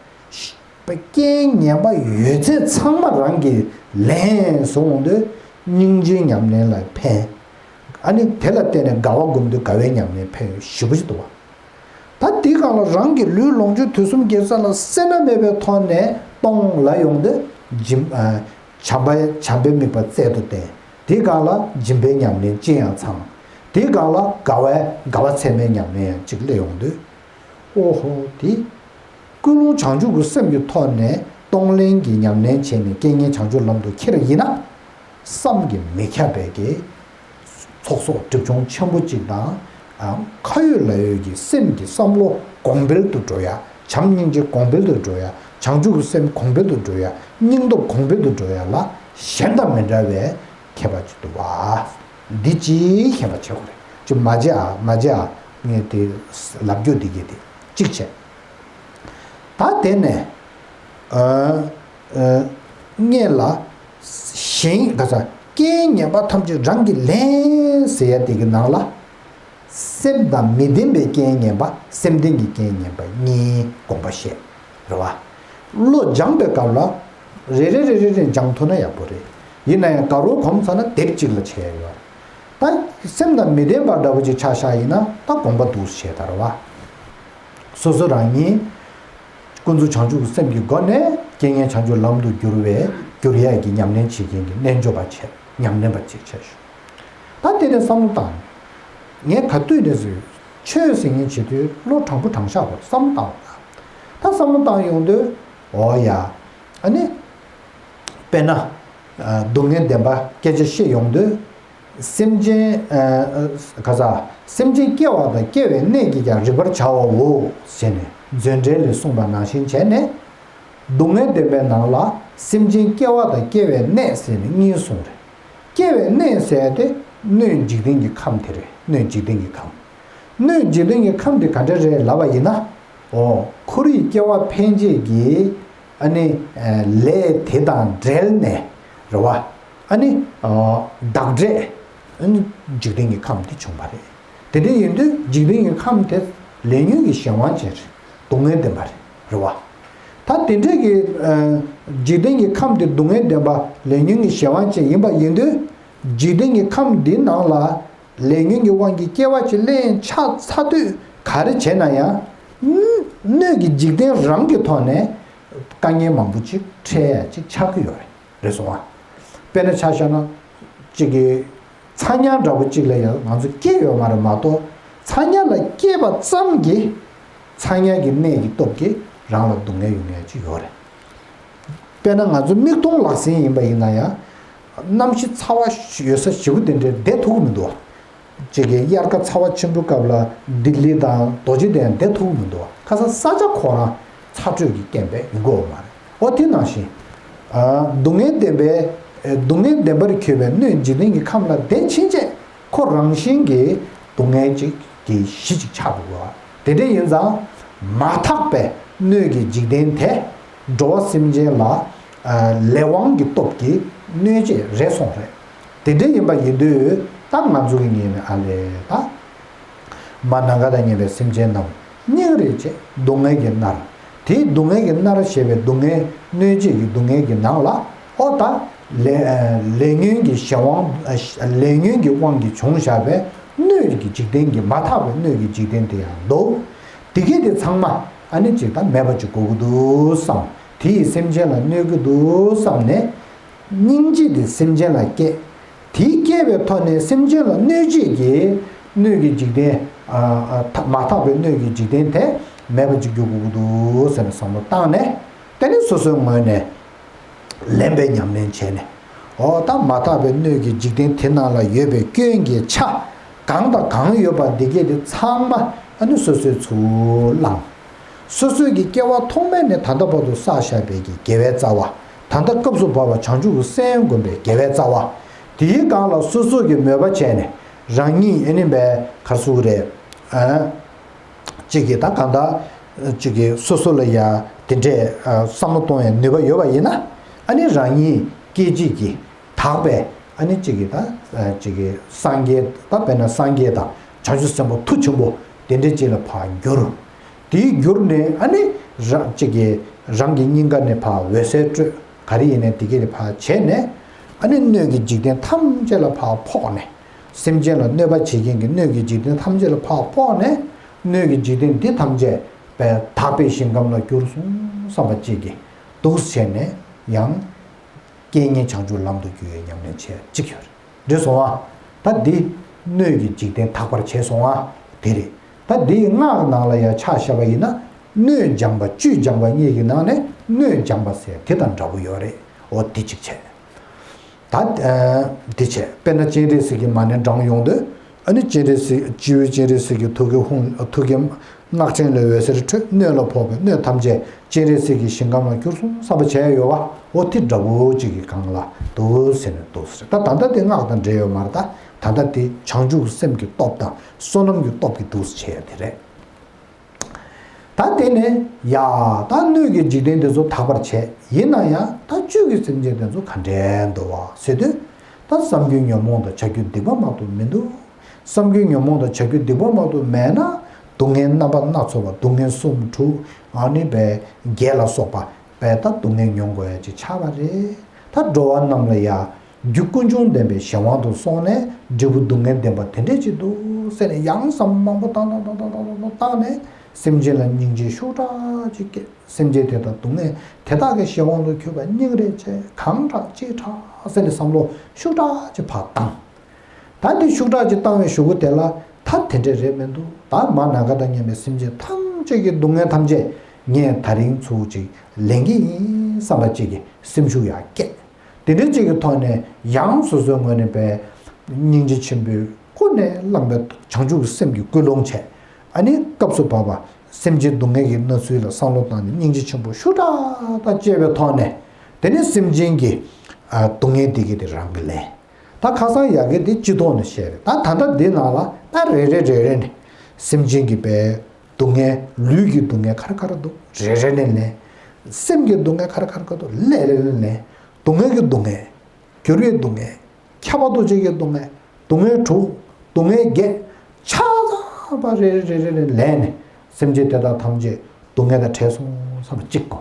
རྐྱེན་ངན་པ་ཡོད་ཚད་ཚང་མ་རང་གིས་ལེན་སོང་དུས་སྙིང་རྗེའི་ཉམས་ལེན་ལ་ཕན། ཨ་ནི་དེ་ལ་བརྟེན་ནས་དགའ་བ་སྒོམ་དུས་དགའ་བའི་ཉམས་ལེན་ཕན་ཡོན་ཞེ་པོ་ཅིག་འདུག་བ། ད་དེའི་སྒང་ལ་རང་གི་ལུས་ལོངས་སྤྱོད་དུས་གསུམ་དགེ་རྩ་ལ་སེར་སྣ་མེད་པའི་ཐོག་ནས་གཏོང་ལ་ཡོང་དུས་སྦྱིན། ཨ། བྱམས་པ་བྱམས་པའི་དམིགས་པ་རྩལ་དུ་བསྟན། དེའི་སྒང་ལ་སྦྱིན་པའི་ཉམས་ལེན་ཅི་ཡང་ཚང་། དེའི་སྒང་ལ་དགའ་བའི་དགའ་བ་ཚད་མའི་ཉམས་ལེན་ཡང་གཅིག་སླེབས་ཡོང་དུས། ཨོ་ཧོ་དེ། ཀུན་སློང་བྱང་ཆུབ་ཀྱི་སེམས་ཀྱི་ཐོག་ནས་གཏོང་ལེན་གྱི་ཉམས་ལེན་བྱས་ནས་རྐྱེན་ངན་བྱང་ཆུབ་ལམ་དུ་ཁྱེར་ཡིན་ན། བསམ་གྱིས་མི་ཁྱབ་པའི་གི་ཚོགས་གསོག་སྒྲིབ་སྦྱོང་ཆེན་པོ་གཅིག་དང་། ཨ། ཁ་ཡོད་ལག་ཡོད་ཀྱི་སེམས་ཀྱི་བསམ་བློ་གོང་འཕེལ་དུ་འགྲོ་ཡ། བྱམས་སྙིང་རྗེ་གོང་འཕེལ་དུ་འགྲོ་ཡ། བྱང་ཆུབ་ཀྱི་སེམས་གོང་འཕེལ་དུ་འགྲོ་ཡ། སྙིང་སྟོབས་གོང་འཕེལ་དུ་འགྲོ་ཡ་ལ་གཞན་དང་མི་འདྲ་བའི་ཁྱད་པར་ཅིག་འདུག་བ། འདི་ཅིག་ཤེས་པ་བྱེད་དགོས་རེད། ཅིག་མ་བརྗེད་ཨ་མ་བརྗེད་ཨ། ངས་དེ་ལབ་རྒྱུ་འདི་གས་དེ་གཅིག་བྱས། ད་དེ་ནས། ཨ། ཨ། སྔོན་ལ། གཞན་ག་ས་རྐྱེན་ངན་པ་ཐམས་ཅད་རང་གིས་ལེན་ཟེར་ཡ་དེ་གི་ནང་ལ། སེམས་དང་མི་ལྡན་པའི་རྐྱེན་ངན་པ་སེམས་ལྡན་གྱི་རྐྱེན་ངན་པ་གཉིས་དགོངས་པ་བཞེས། རེད་བ། བློ་སྦྱང་པའི་སྐབས་ལ། རེ་རེ་རེ་རེ་རེ་སྦྱང་ཐུབ་ན་ཡག་པོ་རེད། ཡིན་ན་ཡང་དགའ་རོགས་གོམས་ཚར་ན་དེབ་གཅིག་ལ་བྱས་ཡོད། ད་སེམས་དང་མི་ལྡན་པ་འདྲ་བོ་ཅིག་ཆ་བཞག་ཡིན་ན་ད་དགོངས་པ་འདུག་བྱས་ད་རེད་བ། སོ་སོ་རང་ཉིད། ཀུན་རྫོབ་བྱང་ཆུབ་ཀྱི་སེམས་ཀྱི་སྒོ་ནས་རྐྱེན་ངན་བྱང་ཆུབ་ལམ་དུ་བསྒྱུར་བའི་བསྒྱུར་ཡས་ཀྱི་ཉམས་ལེན་བྱེད་མཁན་གྱི་རྣལ་འབྱོར་པ་བྱས་ཉམས་ལེན་པ་ཅིག་བྱས་ཤོག་ད་དེ་ནས་བསམ་བློ་བཏང་། ངས་ག་དུས་ནས་ཟེར། ཆོས་ཟེར་མཁན་བྱེད་དུས་བློ་དྲང་པོ་དྲང་བཞག་དགོས་བསམ་བློ་བཏང་བ། ད་བསམ་བློ་བཏང་ཡོང་དུས། འོ་ཡ། ཨ་ནི། དཔེར་ན། སྡུག་བསྔལ་བདེན་པ་སྐད་ཆ་བཤད་ཡོང་དུས། སེམས་ཅན། ཨ། ག་ས། སེམས་ཅན་སྐྱེ་བ་དང་སྐྱེ་བའི་གནས་ཀྱིས་ཀྱང་རིག་པར་བྱའོ། ཞེས་ནས་མཛོད་འགྲེལ་ལས་གསུངས་པ་ནང་བཞིན་བྱས་ནས། སྡུག་བསྔལ་བདེན་པའི་ནང་ལ་སེམས་ཅན་སྐྱེ་བ་དང་སྐྱེ་བའི་གནས་ཟེར་ནས་གཉིས་གསུངས་རེད། སྐྱེ་བའི་གནས་ཟེར་ཏེ་སྣོད་འཇིག་རྟེན་གྱི་ཁམས་དེ་རེད། སྣོད་འཇིག་རྟེན་གྱི་ཁམས། སྣོད་འཇིག་རྟེན་གྱི་ཁམས་དེ་ག་འདྲ་རེད་ལབ་པ་ཡིན་ན། འོ། ཁོ་རའི་སྐྱེ་བ་འཕེན་བྱེད་ཀྱི། ཨ་ནི། ལས་དེ་དང་འབྲེལ་ནས། རེད་བ། ཨ་ནི། བདག་འབྲས། ཨ་ནི། འཇིག་རྟེན་གྱི་ཁམས་དེ་བྱུང་བ་རེད། དེ་འདྲ་ཡིན་དུས་འཇིག་རྟེན་གྱི་ཁམས་དེ་ལས་ཉོན་གྱི་གཞན་དབང་ཅན་རེད། སྡུག་བསྔལ་བདེན་པ་རེད། རེད་བ། ད་དེ་འདྲས་ཀྱི། ཨ། འཇིག་རྟེན་གྱི་ཁམས་དེ་སྡུག་བསྔལ་བདེན་པ་ལས་ཉོན་གྱི་གཞན་དབང་ཅན་ཡིན་པ་ཡིན་དུས། འཇིག་རྟེན་གྱི་ཁམས་འདི་ནང་ལ་ལས་ཉོན་གྱི་དབང་གིས་སྐྱེ་བ་ཅིག་ལེན་ཆགས་ཚར་དུས་ག་རེ་བྱས་ན་ཡང་། སྣོད་ཀྱི་འཇིག་རྟེན་རང་གི་ཐོག་ནས་དཀའ་ངལ་མང་པོ་ཅིག་འཕྲད་ཡ་ཅིག་ཆགས་ཀྱི་ཡོད་རེད། རེད་སོང་ཨ། དཔེར་ན་ཆ་བཞག་ན། གཅིག་གི། ཚ་དམྱལ་འདྲ་པོ་གཅིག་ལ་ཡང་ང་ཚོ་སྐྱེས་ཡོད་མ་རེད་མ་གཏོགས། ཚ་དམྱལ་ལ་སྐྱེས་པ་ཙམ་གྱིས། ཚ་དམྱལ་གྱི་གནས་ཀྱི་སྟོབས་ཀྱིས་རང་ལ་སྡུག་བསྔལ་ཡོང་ཡ་ཅིག་ཡོད་རེད། དཔེར་ན་ང་ཚོ་མིག་མཐོང་ལག་ཟིན་ཡིན་པ་ཡིན་ན་ཡང་། གནམ་གཤིས་ཚ་བ་ཡོད་ས་ཞེ་པོ་དེ་འདྲའི་བསྡད་ཐུབ་ཀྱི་མི་འདུག་བ། གཅིག་གི་དབྱར་ཁ་ཚ་བ་ཆེན་པོའི་སྐབས་ལ་ལྡི་ལི་དང་རྡོ་རྗེ་གདན་བསྡད་ཐུབ་ཀྱི་མི་འདུག་བ། ཁ་སང་ས་ཆ་ཁོ་རང་ཚ་དྲོད་ཀྱི་རྐྱེན་པས་ཡོང་གི་ཡོད་མ་རེད། འོ་དེ་ནང་བཞིན། ཨ། སྡུག་བསྔལ་བདེན་པའི། ཨ། སྡུག་བསྔལ་བདེན་པར་གྱུར་པའི་སྣོད་འཇིག་རྟེན་གྱི་ཁམས་ལ་བསྡད་ཕྱིན་ཆད་ཁོ་རང་བཞིན་གྱིས་སྡུག་བསྔལ་ཅིག་གི་གཞི་ཅིག་ཆགས་འདུག་ག་དེ་འདྲ་ཡིན་ཙང་། མ་དག་པའི་སྣོད་ཀྱི་འཇིག་རྟེན་དེ་འགྲོ་བ་སེམས་ཅན་ལ། ཨ། ལས་དབང་གི་སྟོབས་ཀྱིས་གནོད་བྱེད་རེད་སོང་རེད། དེ་འདྲ་ཡིན་པ་ཡིན་དུས་ད་ང་ཚོ་གི་ངོས་ནས་ཨ་ལས་ད། མ་ནམ་མཁའ་དང་མཉམ་པའི་སེམས་ཅན་རྣམས་སྙིང་རེ་རྗེ་སྡུག་བསྔལ་གྱིས་མནར། དེའི་སྡུག་བསྔལ་གྱིས་མནར་བྱས་པའི་སྡུག་བསྔལ་གནོད་བྱེད་ཀྱི་སྡུག་བསྔལ་གྱི་ནང་ལ། ཨོ་ད། ལས་ལས་ཉོན་གྱི་གཞན་དབང་། ལས་ཉོན་གྱི་དབང་གིས་བྱུང་བཞག་པའི་སྣོད་ཀྱི་འཇིག་རྟེན་གྱི་མ་དག་པའི་སྣོད་ཀྱི་འཇིག་རྟེན་དེ་ཡང་འདུག་དེ་གས་དེ་ཚང་མ་ཨ་ནི་ཅིག་ད་མེད་པ་ཅིག་དགོས་ཀྱི་འདུག་བསམ། དེ་ཡིས་སེམས་ཅན་ལ་གནོད་ཀྱི་འདུག་བསམ་ནས། སྙིང་རྗེ་དེ་སེམས་ཅན་ལ་སྐྱེས། དེ་སྐྱེས་པའི་ཐོག་ནས་སེམས་ཅན་ལ་གནོད་བྱེད་ཀྱི་སྣོད་ཀྱི་འཇིག་རྟེན། ཨ་ཨ་མ་དག་པའི་སྣོད་ཀྱི་འཇིག་རྟེན་དེ་མེད་པ་ཅིག་འགྱུར་དགོས་ཀྱི་འདུག་ཟེར་ནས་བསམ་བློ་བཏང་ནས། དེ་ནི་སོ་སོའི་ངོས་ནས་ལེན་པའི་ཉམས་ལེན་བྱས་ནས། འོ་ད་མ་དག་པའི་སྣོད་ཀྱི་འཇིག་རྟེན་དེ་ནང་ལ་ཡོད་པའི་སྐྱོན་གྱི་ཆ་གང་དང་གང་ཡོད་པ་འདི་གས་དེ་ཚང་མ་ཨ་ནི་སོ་སོའི་ཚུར་བླངས། སོ་སོའི་གི་སྐྱེ་བ་ཐོག་མེད་ནས་ད་ལྟ་བར་དུ་བསགས་བཞག་པའི་གི་དགེ་བའི་རྩ་བ། ད་ལྟ་སྐབས་སུ་བབ་པ་བྱང་ཆུབ་ཀྱི་སེམས་བསྒོམ་པའི་དགེ་བའི་རྩ་བ། དེའི་སྒང་ལ་སོ་སོ་གི་མོས་པ་བྱས་ནས། རང་ཉིད་ཨེ་ནི་བས་གར་སུ་རེད། ཨ། གཅིག་གིས་ད་གང་ལྟར། གཅིག་གིས་སོ་སོ་ལ་ཡ་དེ་འདྲས་བསམ་བློ་གཏོང་ཡའི་ནུས་པ་ཡོད་པ་ཡིན་ན། ཨ་ནི་རང་ཉིད་སྐད་ཅིག་གིས་དག་པའི་ཨ་ནི་གཅིག་གིས་ད་གཅིག་གིས་སངས་རྒྱས་ད་དཔེར་ན་སངས་རྒྱས་དང་བྱང་ཆུབ་སེམས་དཔའ་མཐུ་ཆེན་པོ་དེ་འདྲས་ཅིག་ལ་ཕར་འགྱུར། དེའི་འགྱུར་ནས་ཨ་ནི་རང་གཅིག་གིས་རང་གི་སྙིང་ག་ནས་ཕར་འོད་ཟེར་སྤྲོས། ག་རེ་ཡིན་ནའི་དེ་གས་ལ་ཕར་བྱས་ནས། ཨ་ནི་སྣོད་ཀྱི་འཇིག་རྟེན་ཐམས་ཅད་ལ་ཕར་ཕོག་ནས། སེམས་ཅན་ལ་གནོད་པ་བྱེད་མཁན་གྱི་སྣོད་ཀྱི་འཇིག་རྟེན་ཐམས་ཅད་ལ་ཕར་ཕོག་ནས། སྣོད་ཀྱི་འཇིག་རྟེན་འདི་ཐམས་ཅད་པའི་དག་པའི་ཞིང་ཁམས་ལ་གྱུར་སོང་བསམ་པ་གཅིག་གིས་འདུག་བྱས་ནས་ཡང་། རྐྱེན་ངན་བྱང་ཆུབ་ལམ་དུ་བསྒྱུར་བའི་ཉམས་ལེན་བྱས་གཅིག་ཡོད་རེད། འགྲིག་སོང་ཨ། ད་འདི་སྣོད་ཀྱི་འཇིག་རྟེན་དག་པར་བྱས་སོང་ཨ། དེ་རེད། ད་འདིའི་སྔགས་ནང་ལ་ཡང་ཆ་བཞག་པ་ཡིན་ན། སྣོད་སྦྱངས་པ་བཅུད་སྦྱངས་པ་གཉིས་ཀྱི་ནང་ནས་སྣོད་སྦྱངས་པ་ཟེར་དེ་དང་འདྲ་པོ་ཡོད་རེད། འོ་འདི་གཅིག་བྱས། ད་འདི་བྱས། དཔེར་ན་སྤྱན་རས་གཟིགས་ཀྱི་མ་ཎི་བགྲང་ཡོང་དུས། ཨ་ནི་སྤྱན་རས་གཟིགས། སྤྱི་བོའི་སྤྱན་རས་གཟིགས་ཀྱི་ཐུགས་ཀའི་ཧཱུྃ། ཐུགས་ཀའི་སྔགས་ཕྲེང་ལས་འོད་ཟེར་འཕྲོས། སྣོད་ལ་ཕོག་པའི་སྣོད་ཐམས་ཅད་སྤྱན་རས་གཟིགས་ཀྱི་ཞིང་ཁམས་ལ་གྱུར་སོང་བསམ་པ་བྱས་ཡོད་པ། འོ་དེ་འདྲ་པོ་ཅིག་གི་སྒང་ལ་འདུག་ཟེར་ནས་འདུག་ཟེར། ད་ད་ལྟ་དེ་སྔགས་དང་འབྲེལ་ཡོད་མ་རེད་ད། ད་ལྟ་དེ་བྱང་ཆུབ་སེམས་ཀྱི་སྟོབས་དང་བསོད་ནམས་ཀྱི་སྟོབས་ཀྱིས་འདུག་ཟེར་བྱས་ཡོད་དེ་རེད། ད་དེ་ནས་ཡ། ད་སྣོད་ཀྱི་འཇིག་རྟེན་དེ་ཚོ་དག་པར་བྱས། ཡིན་ན་ཡང་ད་བཅུད་ཀྱི་སེམས་ཅན་དེ་ཚོ་ག་འདྲས་འདུག་བ་ཟེར་དུས། ད་བསམ་རྒྱུའི་ཉོན་མོངས་དང་བྱ་རྒྱུའི་སྡིག་པ་མ་གཏོགས་མི་འདུག་བསམ་རྒྱུའི་ཉོན་མོངས་དང་བྱ་རྒྱུའི་སྡིག་པ་མ་གཏོགས་མེད་ན། སྡུག་བསྔལ་རྣམ་པ་སྣ་ཚོགས་པ། སྡུག་བསྔལ་གསུམ་དྲུག་ཨ་ནི་བས་བརྒྱད་ལ་སོགས་པ་བས་ད་སྡུག་བསྔལ་མྱོང་དགོས་ཡ་ཅིག་ཆགས་པ་རེད། ད་འགྲོ་བ་རྣམས་ལ་ཡ། རྒྱུ་ཀུན་འབྱུང་ལྡན་པའི་གཞན་དབང་དུ་སོང་ནས་འབྲས་བུ་སྡུག་བསྔལ་ལྡན་པ་དེ་འདྲས་ཅིག་འདུག་ཟེར་ནས་ཡང་བསམ་མང་པོ་བཏང་བཏང་བཏང་བཏང་བཏང་བཏང་བཏང་ནས། སེམས་ཅན་ལ་སྙིང་རྗེ་ཤུགས་དྲག་ཅིག་སྐྱེས། སེམས་ཅན་དེ་དག་སྡུག་བསྔལ་དེ་དག་གི་གཞན་དབང་དུ་གྱུར་པ་སྙིང་རེ་རྗེ། གང་དྲག་ཅི་དྲག་ཟེར་ནས་བསམ་བློ་ཤུགས་དྲག་ཅིག་ཕར་བཏང་། ད་འདི་ཤུགས་དྲག་ཅིག་བཏང་བའི་གཞུག་གུ་དེ་ལ། ད་དེ་འདྲས་རེད་མི་འདུག་ད་མ་ནམ་མཁའ་དང་མཉམ་པའི་སེམས་ཅན་ཐམས་ཅད་ཀྱི་སྡུག་བསྔལ་ཐམས་ཅད་ངས་ད་རིང་ཚུར་ཅིག་ལེན་གྱི་ཡིན་བསམ་པ་ཅིག་གི་སེམས་ཤུགས་ཡར་སྐྱེད། དེ་འདྲ་ཅིག་གི་ཐོག་ནས་ཡང་སོ་སོའི་ངོས་ནས་པའི་སྙིང་རྗེ་ཆེན་པོས་ཀུན་ནས་བསླངས་པའི་བྱང་ཆུབ་ཀྱི་སེམས་ཀྱི་ཀུན་སློང་བྱས། ཨ་ནི་སྐབས་སུ་བབ་པ་སེམས་ཅན་སྡུག་བསྔལ་གྱི་གནས་ཚུལ་ལ་བསམ་བློ་བཏང་ནས་སྙིང་རྗེ་ཆེན་པོ་ཤུགས་དྲག་དང་བསྐྱེད་པའི་ཐོག་ནས། དེ་ནས་སེམས་ཅན་གྱི་ཨ་སྡུག་བསྔལ་དེ་གི་དེ་རང་གི་ལན། ད་ཁ་སང་ཡ་གི་དེ་སྤྱི་ཐོག་ནས་བཤད་རེད། ད་ད་ལྟ་འདི་ནང་ལ་ད་རེ་རེ་རེ་རེ་ནས་སེམས་ཅན་གྱི་པའི་སྡུག་བསྔལ། ལུས་ཀྱི་སྡུག་བསྔལ་ག་རེ་ག་རེ་འདུག་རེ་རེ་ནས་ལན། སེམས་ཀྱི་སྡུག་བསྔལ་ག་རེ་ག་རེ་ག་རེ་འདུག་ལན་རེ་རེ་ནས་ལན། སྡུག་བསྔལ་གྱི་སྡུག་བསྔལ། འགྱུར་བའི་སྡུག་བསྔལ། ཁྱབ་པ་འདུ་བྱེད་ཀྱི་སྡུག་བསྔལ། སྡུག་བསྔལ་དྲུག་སྡུག་བསྔལ་བརྒྱད། ཆ་ཚང་བ་རེ་རེ་རེ་རེ་ནས་ལན་ནས། སེམས་ཅན་དེ་དག་ཐམས་ཅད་སྡུག་བསྔལ་དང་བྲལ་སོང་བསམ་པ་གཅིག་གོ།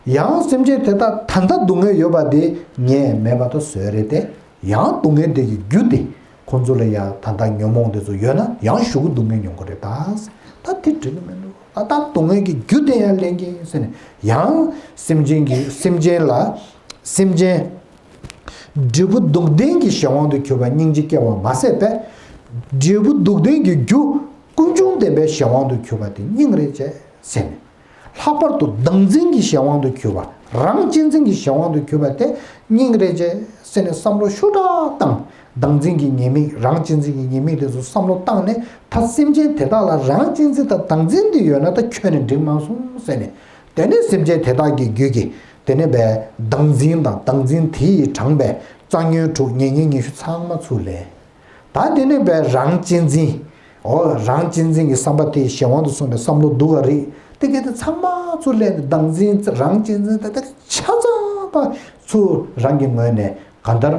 ཡང་སེམས་ཅན་དེ་དག་ད་ལྟ་སྡུག་བསྔལ་ཡོད་པ་དེ་ངས་མེད་པ་དང་བཟོས་རེད་དེ། ཡང་སྡུག་བསྔལ་དེ་གི་རྒྱུ་དེ་ཁོང་ཚོ་ལ་ཡང་ད་ལྟ་ཉོན་མོངས་དེ་ཚོ་ཡོད་ན་ཡང་གཞུག་གུ་སྡུག་བསྔལ་མྱོང་གི་རེད་ད། ད་དེ་འགྲིག་གི་མི་འདུག་ད་ལྟ་སྡུག་བསྔལ་གྱི་རྒྱུ་དེ་ཡང་ལེན་གྱི་ཟེར་ནས། ཡང་སེམས་ཅན་གྱི་སེམས་ཅན་ལ་སེམས་ཅན་འབྲས་བུ་སྡུག་བདེན་གྱི་གཞན་དབང་དུ་གྱུར་པ་སྙིང་རྗེ་སྐྱེ་བ་མ་ཟད་པས། འབྲས་བུ་སྡུག་བདེན་གྱི་རྒྱུ་ཀུན་འབྱུང་ལྡན་པའི་གཞན་དབང་དུ་གྱུར་པ་དེ་སྙིང་རེ་རྗེ་ཟེར་ནས། ལྷག་པར་དུ་བདག་འཛིན་གྱི་གཞན་དབང་དུ་གྱུར་པ། རང་གཅེས་འཛིན་གྱི་གཞན་དབང་དུ་གྱུར་པ་དེ་སྙིང་རེ་རྗེ་ཟེར་ནས་བསམ་བློ་ཤུགས་དྲག་བཏང་། བདག་འཛིན་གྱི་ཉེས་དམིགས། རང་གཅེས་འཛིན་གྱི་ཉེས་དམིགས་དེ་ཚོ་བསམ་བློ་བཏང་ནས། ད་སེམས་ཅན་དེ་དག་ལ་རང་གཅེས་འཛིན་དང་བདག་འཛིན་དེ་ཡོད་ན་ད་ཁྱོན་ནས་འགྲིག་མ་སོང་ཟེར་ནས། དེ་ནས་སེམས་ཅན་དེ་དག་གི་རྒྱུད་ཀྱི་དེ་ནས་པའི་བདག་འཛིན་དང་བདག་འཛིན་དེ་ཡིས་དྲངས་པའི་རྩ་ཉོན་དྲུག་ཉེ་ཉོན་ཉི་ཤུ་ཚང་མ་ཚུར་ལེན། ད་དེ་ནས་པའི་རང་གཅེས་འཛིན། འོ་རང་གཅེས་འཛིན་གྱི་བསམ་པ་དེ་གཞན་དབང་དུ་སོང་བའི་བསམ་བློ་སྡུག་ག་རེད། དེ་གས་དེ་ཚང་མ་ཚུར་ལེན་ནས་བདག་འཛིན་རང་གཅེས་འཛིན་དེ་དག་ཆ་ཚང་པ་ཚུར་རང་གི་ངོས་ནས་གང་ལྟར་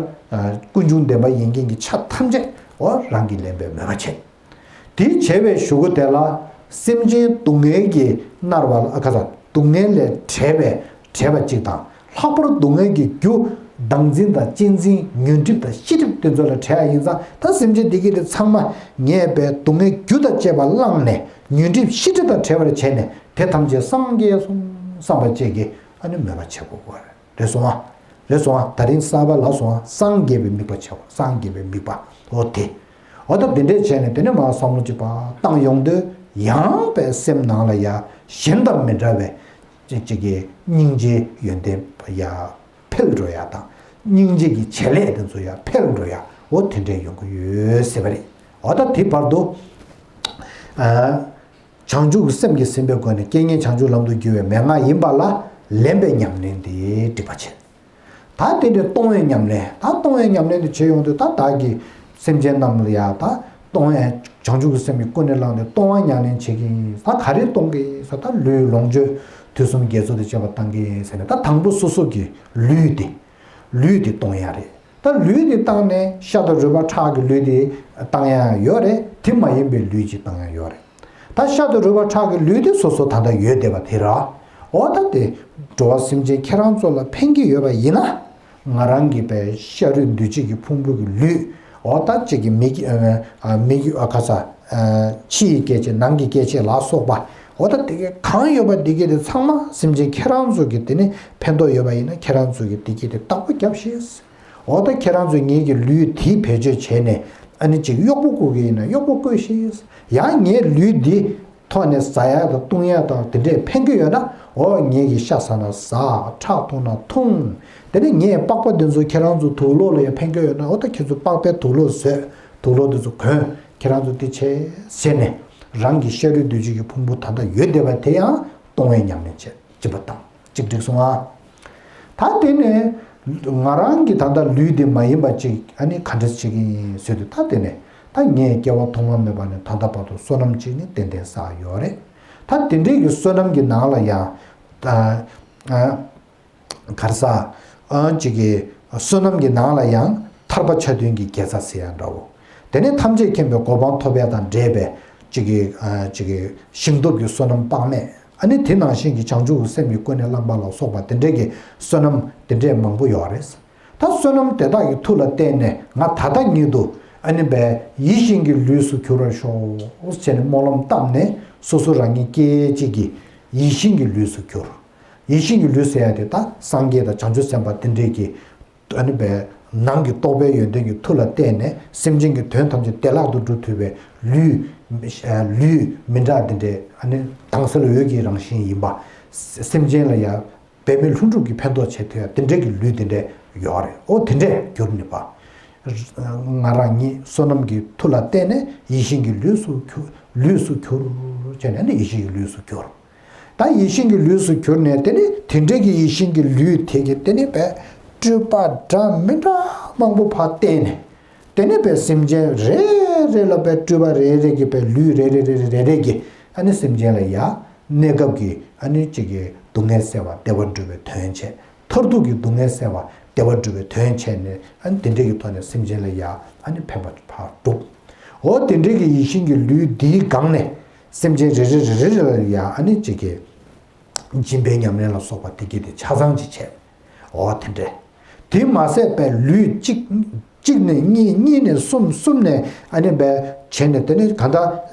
ཀུན་འབྱུང་བདེན་པ་ཡིན་མཁན་གྱི་ཆ་ཐམས་ཅད་འོ་རང་གིས་ལེན་པའི་མོས་པ་བྱེད། དེ་བྱས་པའི་གཞུག་གུ་དེ་ལ་སེམས་ཅན་སྡུག་བསྔལ་གྱིས་མནར་བ་ལ་ཨ་ཁ་ས། སྡུག་ སྡུག་བསྔལ་ལས་བྲལ་བའི་བྲལ་བ་གཅིག་དང་། ལྷག་པར་སྡུག་བསྔལ་གྱི་རྒྱུ་བདག་འཛིན་དང་གཅེས་འཛིན་ཉོན་སྒྲིབ་དང་ཤེས་སྒྲིབ་དེ་ཚོ་ལས་བྲལ་བ་ཡིན་ཙང་། ད་སེམས་ཅན་འདི་གི་དེ་ཚང་མ་ངས་པའི་སྡུག་བསྔལ་རྒྱུ་དང་བཅས་པ་བླངས་ནས། ཉོན་སྒྲིབ་ཤེས་སྒྲིབ་དང་བྲལ་བར་བྱས་ནས། དེ་ཐམས་ཅད་སངས་རྒྱས་སོ་བསམ་པ་བཅས་ཀྱི་ཨ་ནི་མོས་པ་བྱེད་དགོས་པ་རེད། རེད་སོང་ཨ། རེད་སོང་ཨ། ད་རིང་གསར་པ་ལ་སོང་ཨ། སངས་རྒྱས་པའི་དམིགས་པ་བྱེད་དགོས། སངས་རྒྱས་པའི་དམིགས་པ། འོ་དེ། འོ་ད་དེ་འདྲས་བྱས་ནས་དེ་ནས་མར་བསམ་བློ་གཅིག་པ་བཏང་ཡོང་དུས། ཡང་པའི་སེམས་ནང་ལ་ཡ་གཞན་དང་མི་འདྲ་བའི་ཅིག་ཅིག་གི་སྙིང་རྗེའི་ཡོན་ཏན་ཡ་འཕེལ་འགྲོ་ཡ་དང་། སྙིང་རྗེ་གི་བྱེད་ལས་དེ་ཚོ་ཡ་འཕེལ་འགྲོ་ཡ། འོ་དེ་འདྲས་ཡོང་གི་ཡོད་ཟེར་བ་རེད། འོ་ད་དེ་བར་དུ། ཨ། བྱང་ཆུབ་ཀྱི་སེམས་ཀྱིས་ཟིན་པའི་སྒོ་ནས་རྐྱེན་ངན་བྱང་ཆུབ་ལམ་དུ་བསྒྱུར་བའི་མན་ངག་ཡིན་པ་ལ་ལེན་པའི་ཉམས་ལེན་དེ་འགྲིག་པ་བྱེད། ད་དེ་འདྲའི་གཏོང་བའི་ཉམས་ལེན། ད་གཏོང་བའི་ཉམས་ལེན་དེ་བྱེད་ཡོང་དུས། ད་བདག་གིས་སེམས་ཅན་རྣམས་ལ་ཡ་ད་གཏོང་བའི་བྱང་ཆུབ་ཀྱི་སེམས་ཀྱིས་ཀུན་ནས་བསླངས་ཏེ་གཏོང་བ་ཉམས་ལེན་བྱེད་ཀྱི་ཡིན། ད་ག་རེ་གཏོང་གི་ཡིན་ཟེར། ད་ལུས་ལོངས་སྤྱོད་དུས་གསུམ་དགེ་ཚོགས་དང་བཅས་པ་བཏང་གི་ཡིན་ཟེར་ནས། ད་དང་པོ་སོ་སོ་གི་ལུས་དེ། ལུས་དེ་གཏོང་ཡ་རེད། ད་ལུས་དེ་བཏང་ནས་ཤ་དང་རུས་པ་ཁྲག་གི་ལུས་དེ་བཏང་ཡ་ཡོད་རེད། དེ་མ་ཡིན་པའི་ལུས་ཅིག་བཏང་ཡ་ཡོད་རེད། ད་ཤ་དང་རུས་པ་ཁྲག་གི་ལུས་དེ་སོ་སོ་ད་ལྟ་ཡོད་བསྡད་པ་དེ་ར། འོ་ད་དེ་འགྲོ་བ་སེམས་ཅན་ཁྱེད་རང་ཚོ་ལ་ཕན་གྱི་ཡོད་པ་ཡིན་ན། ང་རང་གི་པའི་ཤ་རུས་འདུ་བྱེད་ཀྱི་ཕུང་པོ་གི་ལུས། འོ་ད་ཅིག་གི་མིག་ཨ་མིག་ཨ་ཁ་ས། ཨ་ཕྱི་ཡི་སྐྱེ་མཆེད། ནང་གི་སྐྱེ་མཆེད་ལ་སོགས་པ། འོ་ད་དེ་གའི་གང་ཡོད་པ་འདི་གའི་དེ་ཚང་མ་སེམས་ཅན་ཁྱེད་རང་ཚོ་གི་དེ་ནི་ཕན་ཐོགས་ཡོད་པ་ཡིན་ན། ཁྱེད་རང་ཚོ་གི་འདི་གའི་དེ་བདག་པོ་རྒྱབ་ཤིག། འོ་ད་ཁྱེད་རང་ཚོས་ངེད་ཀྱི་ལུས་དེ་བེད་སྤྱོད་བྱས་ནས། ཨ་ནི་ཅིག་གཡོག་པོ་བསྐོ་གི་ཡིན་ན་གཡོག་པོ་བསྐོས་ཤིག། ཡང་ངའི་ལུས་འདི་ཐོག་ནས་ཟ་ཡ་དང་བཏུང་ཡ་དང་དེ་འདྲས་ཕན་གྱི་ཡོད་ན། འོ་ངེད་ཀྱི་ཤ་ཟ་ན་ཟ། ཁྲག་འཐུང་ན་འཐུང་། དེ་ནས་ངའི་པགས་པ་འདི་ཚོ་ཁྱེད་རང་ཚོ་དུག་ལོག་ལ་ཡང་ཕན་གྱི་ཡོད་ན། འོ་ད་ཁྱེད་ཚོ་པགས་པའི་དུག་ལོག་བཟོས། དུག་ལོག་འདི་ཚོ་གོན། ཁྱེད་རང་ཚོ་དེ་བྱས་ཟེར་ནས། རང་གི་ཤ་རུས་འདུ་བྱེད་ཀྱི་ཕུང་པོ་ད་ལྟ་ཡོད་བསྡད་པ་དེ་ཡང་གཏོང་བའི་ཉམས་ལེན་བྱེད། གཅིག་པ་དང་གཅིག་འགྲིག་སོང་ཨ། ད་དེ་ནས་ང་རང་གི་ད་ལྟ་ལུས་དེ་མ་ཡིན་པ་ཅིག་ཨ་ནི་ག་འདྲ་བྱེད་ཀྱི་ཡིན་ཟེར་དུས། ད་དེ་ནས་ད་ངས་སྐྱེ་བ་ཐོག་མ་མེད་པ་ནས་ད་ལྟ་བར་དུ་བསོད་ནམས་ཅིག་ནི་ཏན་ཏན་བསགས་ཡོད་རེད། ད་དེ་འདྲའི་གི་བསོད་ནམས་ཀྱི་ནང་ལ་ཡང་། ད་ཨ་ག་རེ་ཟ། ཨ་ཅིག་གི་བསོད་ནམས་ཀྱི་ནང་ལ་ཡང་ཐར་པ་ཆ་མཐུན་གྱི་དགེ་རྩ་ཟེར་ཡ་འདྲ་བོ། དེ་ནས་ཐམས་ཅད་མཁྱེན་པའི་གོ་འཕང་ཐོབ་ཡ་དང་འབྲེལ་བའི་ཅིག་གི་ཨ་ཅིག་གི་ཞིང་སྟོབས་ཀྱི་བསོད་ནམས་དཔག་མེད། ཨ་ནི་དེ་ནང་བཞིན་གྱི་བྱང་ཆུབ་ཀྱི་སེམས་ཀྱིས་ཀུན་ནས་བསླངས་པ་ལ་སོགས་པ་དེ་འདྲའི་གི་བསོད་ནམས་དེ་འདྲའི་མང་པོ་ཡོད་རེད། ད་བསོད་ནམས་དེ་དག་གི་མཐུ་ལ་བརྟེན་ནས་ང་ད་ལྟ་ཉིད་དུ་ཨ་ནི་བས་ཡིད་བཞིན་གྱི་ལུས་སུ་གྱུར་པར་ཤོག་ཟེར་ནས་སྨོན་ལམ་བཏབ་ནས། སོ་སོ་རང་ཉིད་སྐད་ཅིག་གིས་ཡིད་བཞིན་གྱི་ལུས་སུ་གྱུར། ཡིད་བཞིན་གྱི་ལུས་ཟེར་ཡ་དེ་ད་སངས་རྒྱས་དང་བྱང་ཆུབ་སེམས་དཔའ་དེ་འདྲས་ཀྱི་ཨ་ནི་བས་ནང་གི་རྟོགས་པའི་ཡོན་ཏན་གྱི་མཐུ་ལ་བརྟེན་ནས། སེམས་ཅན་གྱི་དོན་ཐམས་ཅད་བདེ་བླག་ཏུ་སྒྲུབ་ཐུབ་པའི་ལུས། ལུས་མི་འདྲ་དེ་འདྲས། ཨ་ནི་དྭངས་གསལ་འོད་ཀྱི་རང་བཞིན་ཡིན་པ། སེམས་ཅན་ལ་ཡང་འབད་མེད་ལྷུན་གྲུབ་ཀྱི་ཕན་ཐོགས་བྱེད་ཐུབ་ཡ་དེ་འདྲས་ཀྱི་ལུས་དེ་འདྲས་ཡོད་རེད། འོ་དེ་འདྲས་གྱུར་ནི་པ། ང་རང་ཉིད་བསོད་ནམས་ཀྱི་མཐུ་ལ་བརྟེན་ནས་ཡིད་བཞིན་གྱི་ལུས་སུ་གྱུར། ལུས་སུ་གྱུར་བྱས་ནས་ནི་ཡིད་བཞིན་གྱི་ལུས་སུ་གྱུར། ད་ཡིད་བཞིན་གྱི་ལུས་སུ་གྱུར་ནས། དེ་ནི་དེ་འདྲའི་གི་ཡིད་བཞིན་གྱི་ལུས་དེ་གི་དེ་ནི་བས་སྤྲུལ་པ་འདྲ་མི་འདྲ་མང་པོ་ཕར་བསྟན་ནས། དེ་ནི་བས་སེམས་ཅན་རེ་རེ་ལ་བས་སྤྲུལ་པ་རེ་རེ་གི་བས་ལུས་རེ་རེ་རེ་རེ་རེ་རེ་གི་ཨ་ནི་སེམས་ཅན་ལ་ཡ་གནས་སྐབས་ཀྱི་ཨ་ནི་གཅིག་གི་སྡུག་བསྔལ་སེལ་བ་བདེ་བ་སྒྲུབ་པའི་དོན་བྱས། མཐར་ཐུག་གི་སྡུག་བསྔལ་སེལ་བ་བདེ་བ་སྒྲུབ་པའི་དོན་བྱས་ནས། ཨ་ནི་དེ་འདྲའི་གི་ཐོག་ནས་སེམས་ཅན་ལ་ཡ་ཨ་ནི་ཕན་པ་ཕར་བསྒྲུབ། འོ་དེ་འདྲའི་གི་ཡིད་བཞིན་གྱི་ལུས་འདིའི་སྒང་ནས་སེམས་ཅན་རེ་རེ་རེ་རེ་ལ་ཡ་ཨ་ནི་གཅིག་གི་སྦྱིན་པའི་ཉམས་ལེན་ལ་སོགས་པ་དེ་གི་དེ་ཆ་ཚང་ཅིག་བྱས། འོ་དེ་འདྲས། དེ་མ་ཟད་པའི་ལུས་གཅིག་གཅིག་ནས་གཉིས། གཉིས་ནས་གསུམ། གསུམ་ནས་ཨ་ནི་བས་བྱས་ནས། དེ་ནས་གང་ལྟར་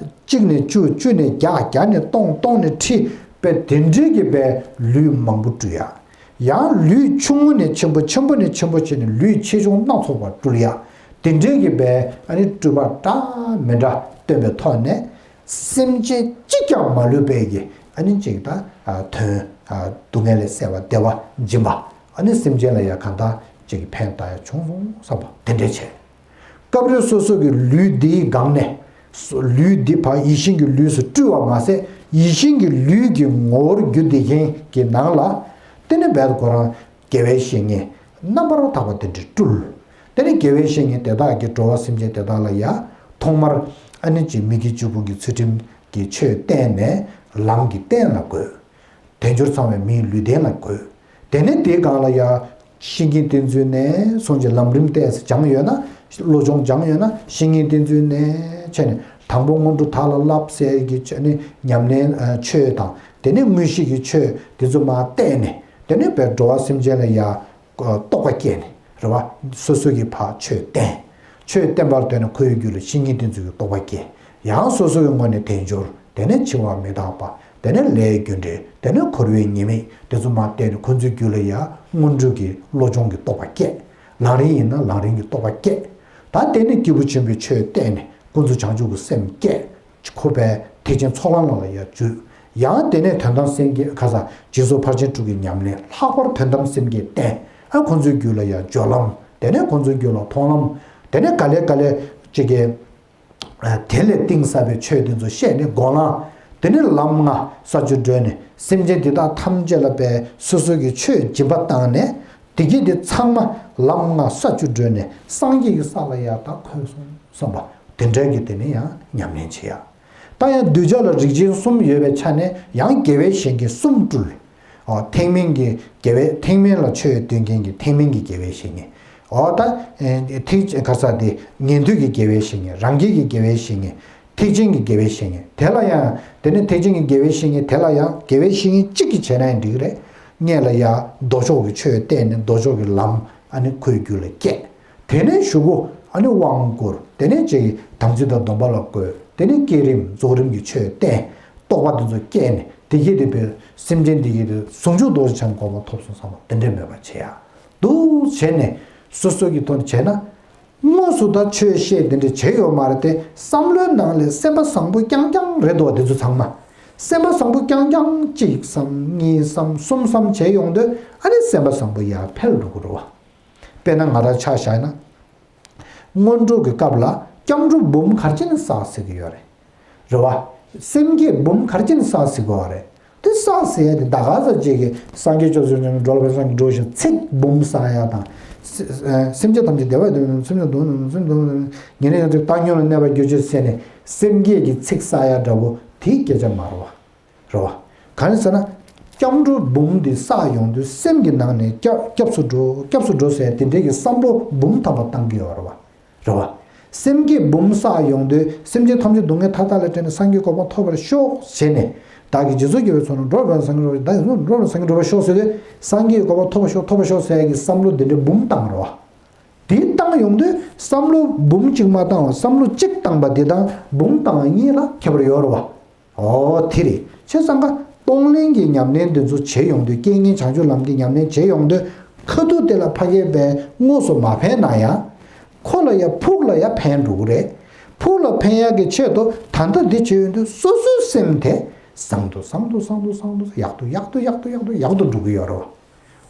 གཅིག་ནས་བཅུ། བཅུ་ནས་བརྒྱ། བརྒྱ་ནས་སྟོང་། སྟོང་ནས་ཁྲི། བས་དེ་འདྲའི་གི་བས་ལུས་མང་པོ་སྤྲུལ་ཡ། ཡང་ལུས་ཆུང་ངུ་ནས་ཆེན་པོ། ཆེན་པོ་ནས་ཆེན་པོ་བྱས་ནས་ལུས་ཆེ་ཆུང་སྣ་ཚོགས་པ་སྤྲུལ་ཡ། དེ་འདྲའི་གི་བས་ཨ་ནི་སྤྲུལ་པ་འདྲ་མི་འདྲ་སྟོན་པའི་ཐོག་ནས། སེམས་ཅན་གཅིག་ཀྱང་མ་ལུས་པའི་གི་ཨ་ནི་གཅིག་ད་ཨ་དོན། ཨ་སྡུག་བསྔལ་ལས་སེལ་བ་བདེ་བ་སྦྱིན་པ། ཨ་ནི་སེམས་ཅན་ལ་ཡ་གང་ལྟར་གཅིག་གི་ཕན་བཏགས་ཡ་བྱུང་སོང་བསམ་པ་དེ་འདྲས་བྱས། སྐབས་རེ་སོ་སོ་གི་ལུས་འདིའི་སྒང་ནས་ལུས་འདི་ཕར་ཡིད་བཞིན་གྱི་ལུས་སུ་སྤྲུལ་བ་མ་ཟད། ཡིད་བཞིན་གྱི་ལུས་ཀྱི་ངོ་བོར་གྱུར་བསྡད་མཁན་གྱི་ནང་ལ། དེ་ནི་བས་ཁོ་རང་དགེ་བའི་བཤེས་གཉེན་རྣམ་པར་དག་པ་དེ་འདྲས་སྤྲུལ། དེ་ནི་དགེ་བའི་བཤེས་གཉེན་དེ་དག་གིས་འགྲོ་བ་སེམས་ཅན་དེ་དག་ལ་ཡ་ཐོག་མར་ཨ་ནི་ཅིག་མི་དགེ་བཅུ་སྤོང་གི་ཚུལ་ཁྲིམས་ཀྱི་ཆོས་བསྟན་ནས་ལམ་གྱི་རྟེན་ལ་བཀོད། དལ་འབྱོར་ཚང་བའི་མིའི་ལུས་རྟེན་ལ་བཀོད། དེ་ནས་དེའི་སྒང་ལ་ཡ་བཤེས་གཉེན་བསྟེན་ཚུལ་ནས་སོང་ཅིག་ལམ་རིམ་ཏོག་ཙམ་སྦྱངས་ཡོད་ན། བློ་སྦྱོང་སྦྱངས་ཡོད་ན། བཤེས་གཉེན་བསྟེན་ཚུལ་ནས་བྱས་ནས་ དང་པོ་སྔོན་འགྲོ་དག་ལ་བསླབ་ཟེར་གྱི་ཆོས་ནི་ཉམས་ལེན་ཆོས་དང་དེ་ནས་དངོས་གཞི་གི་ཆོས་དེ་ཚོ་མར་བསྟན་ནས་དེ་ནས་བས་འགྲོ་བ་སེམས་ཅན་ལ་ཡ་རྟོགས་པ་སྐྱེས་ནས་རེད་བ། སོ་སོ་གི་ཕར་ཆོས་བསྟན། ཆོས་བསྟན་པར་ལྟོས་ནས་ཁོའི་རྒྱུད་ལ་བཤེས་གཉེན་དེ་ཚོ་གི་རྟོགས་པ་སྐྱེས། ཡང་སོ་སོ་གི་ངོས་ནས་དལ་འབྱོར། དེ་ནས་འཆི་བ་མི་རྟག་པ། དེ་ནས་ལས་རྒྱུ་འབྲས། དེ་ནས་འཁོར་བའི་ཉེས་དམིགས་དེ་ཚོ་མར་བསྟན་ནས་ཁོ་ཚོའི་རྒྱུད་ལ་ཡ་སྔོན་འགྲོ་གི་བློ་སྦྱོང་གི་རྟོགས་པ་སྐྱེས། ལམ་རིམ་ཡིན་ན་ལམ་རིམ་གྱི་རྟོགས་པ་སྐྱེས། ད་དེ་ནས་སྐྱེས་བུ་ཆེན་པོའི་ཆོས་བསྟན་ནས་ཀུན་རྫོབ་བྱང་ཆུབ་ཀྱི་སེམས་སྐྱེས། ཁོ་པས་ཐེག་ཆེན་ཚོགས་ལམ་ལ་ཡ་འཇུག། ཡང་དེ་ནས་དོན་དམ་སེམས་བསྐྱེད་ཁ་ས་འཇིག་ཚོགས་ཕར་ཕྱིན་དྲུག་གི་ཉམས་ལེན་ལྷག་པར་དོན་དམ་སེམས་བསྐྱེད་བསྟན། ཨ་ཁོ་ཚོའི་རྒྱུད་ལ་ཡ་སྦྱོར་ལམ། དེ་ནས་ཁོ་ཚོའི་རྒྱུད་ལ་མཐོང་ལམ། དེ་ནས་ག་ལེ་ག་ལེ་ཅིག་གི་དེ་ལས་གཏིང་ཟབ་པའི་ཆོས་དེ་ཚོ་བཤད་ནས་སྒོམ་ལམ། དེ་ནས་ལམ་ལྔ་ས་བཅུ་བགྲོད་ནས་སེམས་ཅན་འདི་དག་ཐམས་ཅད་ལ་པའི་སོ་སོ་གི་ཆོས་སྦྱིན་པ་བཏང་ནས་དེ་གི་དེ་ཚང་མ་ལམ་ལྔ་ས་བཅུ་བགྲོད་ནས་སངས་རྒྱས་ཀྱི་ས་ལ་ཡར་ད་འཁོད་སོང་བསམ་པ་དེ་འདྲ་གི་དེ་ནས་ཡང་ཉམས་ལེན་བྱེད་ཡ། ད་ཡང་གདུལ་བྱ་ལ་རིགས་ཅན་གསུམ་ཡོད་པའི་ཆ་ནས་ཡང་དགེ་བའི་བཤེས་གཉེན་གསུམ་སྤྲུལ། ཨོ་ཐེག་དམན་གྱི་དགེ་བའི་ཐེག་དམན་ལ་ཆོས་སྟོན་མཁན་གྱི་ཐེག་དམན་གྱི་དགེ་བའི་བཤེས་གཉེན། ཨོ་ད་ཐེག་ག་ས་དེ་ཉན་ཐོས་ཀྱི་དགེ་བའི་བཤེས་གཉེན། རང་རྒྱལ་གྱི་དགེ་བའི་བཤེས་གཉེན། ཐེག་ཆེན་གྱི་དགེ་བའི་བཤེས་གཉེན་དེ་ལ་ཡང་། དེ་ནས་ཐེག་ཆེན་གྱི་དགེ་བའི་བཤེས་གཉེན་དེ་ལ་ཡང་དགེ་བའི་བཤེས་གཉེན་གཅིག་གིས་བྱས་ན་ཡང་འགྲིག་གི་རེད། སྔོན་ལ་ཡང་མདོ་ཕྱོགས་ཀྱི་ཆོས་བསྟན་ནས་མདོ་ཕྱོགས་ཀྱི་ལམ་ཨ་ནི་ཁོའི་རྒྱུད་ལ་སྐྱེས། དེ་ནས་གཞུག་གུ་ཨ་ནི་དབང་བསྐུར། དེ་ནས་ཅིག་དམ་ཚིག་དང་སྡོམ་པ་ལ་བཀོད། དེ་ནས་བསྐྱེད་རིམ་རྫོགས་རིམ་གྱི་ཆོས་བསྟན། རྟོགས་པ་དེ་ཚོ་སྐྱེས་ནས་དེ་གིས་དེ་བས་སེམས་ཅན་དེ་གིས་དེ་ཟུང་འཇུག་རྡོ་རྗེ་འཆང་གོ་འཕང་ཐོབ་སོང་བསམ་པ་དེ་འདྲས་མེད་པ་བྱེད་ཡ། འདུག་བྱས་ནས་སོ་སོ་གི་ཐོག་ནས་བྱས་ན། དངོས་སུ་ད་ཆོས་བཤད་དེ་འདྲས་བྱས་ཡོད་མ་རེད་དེ་བསམ་བློའི་ནང་ལས་སེམས་པ་བཟང་པོ་རྐྱང་རྐྱང་རེད་འདུག་བ། དེ་ཚོ་ཚང་མ་སེམས་པ་བཟང་པོ་རྐྱང་རྐྱང་གཅིག་བསམ་གཉིས་བསམ་གསུམ་བསམ་བྱས་ཡོང་དུས་ཨ་ནི་སེམས་པ་བཟང་པོ་ཡར་འཕེལ་འགྲོ་གི་རེད་བ། དཔེར་ན་ང་རང་ཆ་བཞག་ན། སྔོན་འགྲོ་གི་སྐབས་ལ་སྐྱབས་འགྲོ་འབུམ་ག་རེ་བྱས་ནས་བསགས་ཟེར་གྱི་ཡོད་རེད། རེད་བ། སེམས་བསྐྱེད་འབུམ་ག་རེ་བྱས་ནས་བསགས་ཟེར་གྱི་ཡོད་རེད། དེ་བསགས་ཟེར་ཡ་དེ་ད་ག་ས་ཅིག་གི་སངས་རྒྱས་བཅོམ་ལྡན་འདས་འགྲོ་ལ་ཕན་སངས་རྒྱས་འགྲོ་ཞིང་ཚིག་འབུམ་བསགས་ཡ་དང་། སེ་སེམས་ཅན་ཐམས་ཅད་བདེ་བ་དང་སེམས་ཅན་སྡུག་བསྔལ་སེམས་སྡུག་བསྔལ་ཉེ་རིང་ཡང་དག་བཏང་སྙོམས་ལ་གནས་པར་གྱུར་ཅིག་ཟེར་ནས་སེམས་བསྐྱེད་ཀྱི་ཚིག་བསགས་ཡ་འདྲ་པོ་དེའི་སྐད་ཆ་མ་རེད་བ། རེད་བ། གང་ཡིན་ཟེར་ན། སྐྱབས་འགྲོ་འབུམ་འདི་བསགས་ཡོང་དུས་སེམས་ཀྱི་ནང་ནས་སྐྱབས་སྐྱབས་སུ་འགྲོ་སྐྱབས་སུ་འགྲོ་ཟེར་དེ་འདྲའི་གི་བསམ་བློ་འབུམ་ཐམ་པ་བཏང་གི་ཡོད་རེད་བ། རེད་བ། སེམས་བསྐྱེད་འབུམ་བསགས་ཡོང་དུས་སེམས་ཅན་ཐམས་ཅད་སྡུག་བསྔལ་མཐའ་དག་ལས་བསྒྲལ་ནས་སངས་རྒྱས་གོ་འཕང་ཐོབ་པར་ཤོག་ཟེར་ནས། བདག་གིས་རྗེས་སུ་སྐྱེ་བོའི་ཚོགས་རྣམས་འགྲོ་བའི་སངས་རྒྱས་འགྲོ་བར་བདག་གིས་འགྲོ་བའི་སངས་རྒྱས་འགྲོ་བར་ཤོག་ཟེར་དུས་སངས་རྒྱས་གོ་འཕང་ཐོབ་པར་ཤོག་ཐོབ་པར་ཤོག་ཟེར་ཡ་གི་བསམ་བློ་འདི་འདྲའི་འབུམ་བཏང་རེད་བ། དེ་བཏང་ཡོང་དུས་བསམ་བློ་འབུམ་གཅིག་མ་བཏང་བ་བསམ་བློ་གཅིག་བཏང་པ་དེ་དང་འབུམ་བཏང་བ་གཉིས་ལ་ཁྱད་པར་ཡོད་རེད་བ། ཨོ་དེ་རེད། བྱས་ཙང་ཀ་གཏོང་ལེན་གྱི་ཉམས་ལེན་འདི་ཚོ་བྱེད་ཡོང་དུས་རྐྱེན་ངན་བྱང་ཆུབ་ལམ་གྱི་ཉམས་ལེན་བྱེད་ཡོང་དུས་ཁ་ཐུག་དེ་ལ་ཕ་གིའི་བས་དངོས་སུ་མ་ཕན་ན་ཡང་། ཁོ་ལ་ཡ་ཕུགས་ལ་ཡ་ཕན་འགྲོ་གི་རེད། ཕུགས་ལ་ཕན་ཡག་གི་ཆེད་དུ་ད་ལྟ་འདི་བྱེད་ཡོང་དུས་སོ་སོའི་སེམས་དེ་བཟང་དུ་བཟང་དུ་བཟང་དུ་བཟང་དུ་ཡག་ཏུ་ཡག་ཏུ་ཡག་ཏུ་ཡག་ཏུ་ཡག་ཏུ་འགྲོ་གི་ཡོད་རེད།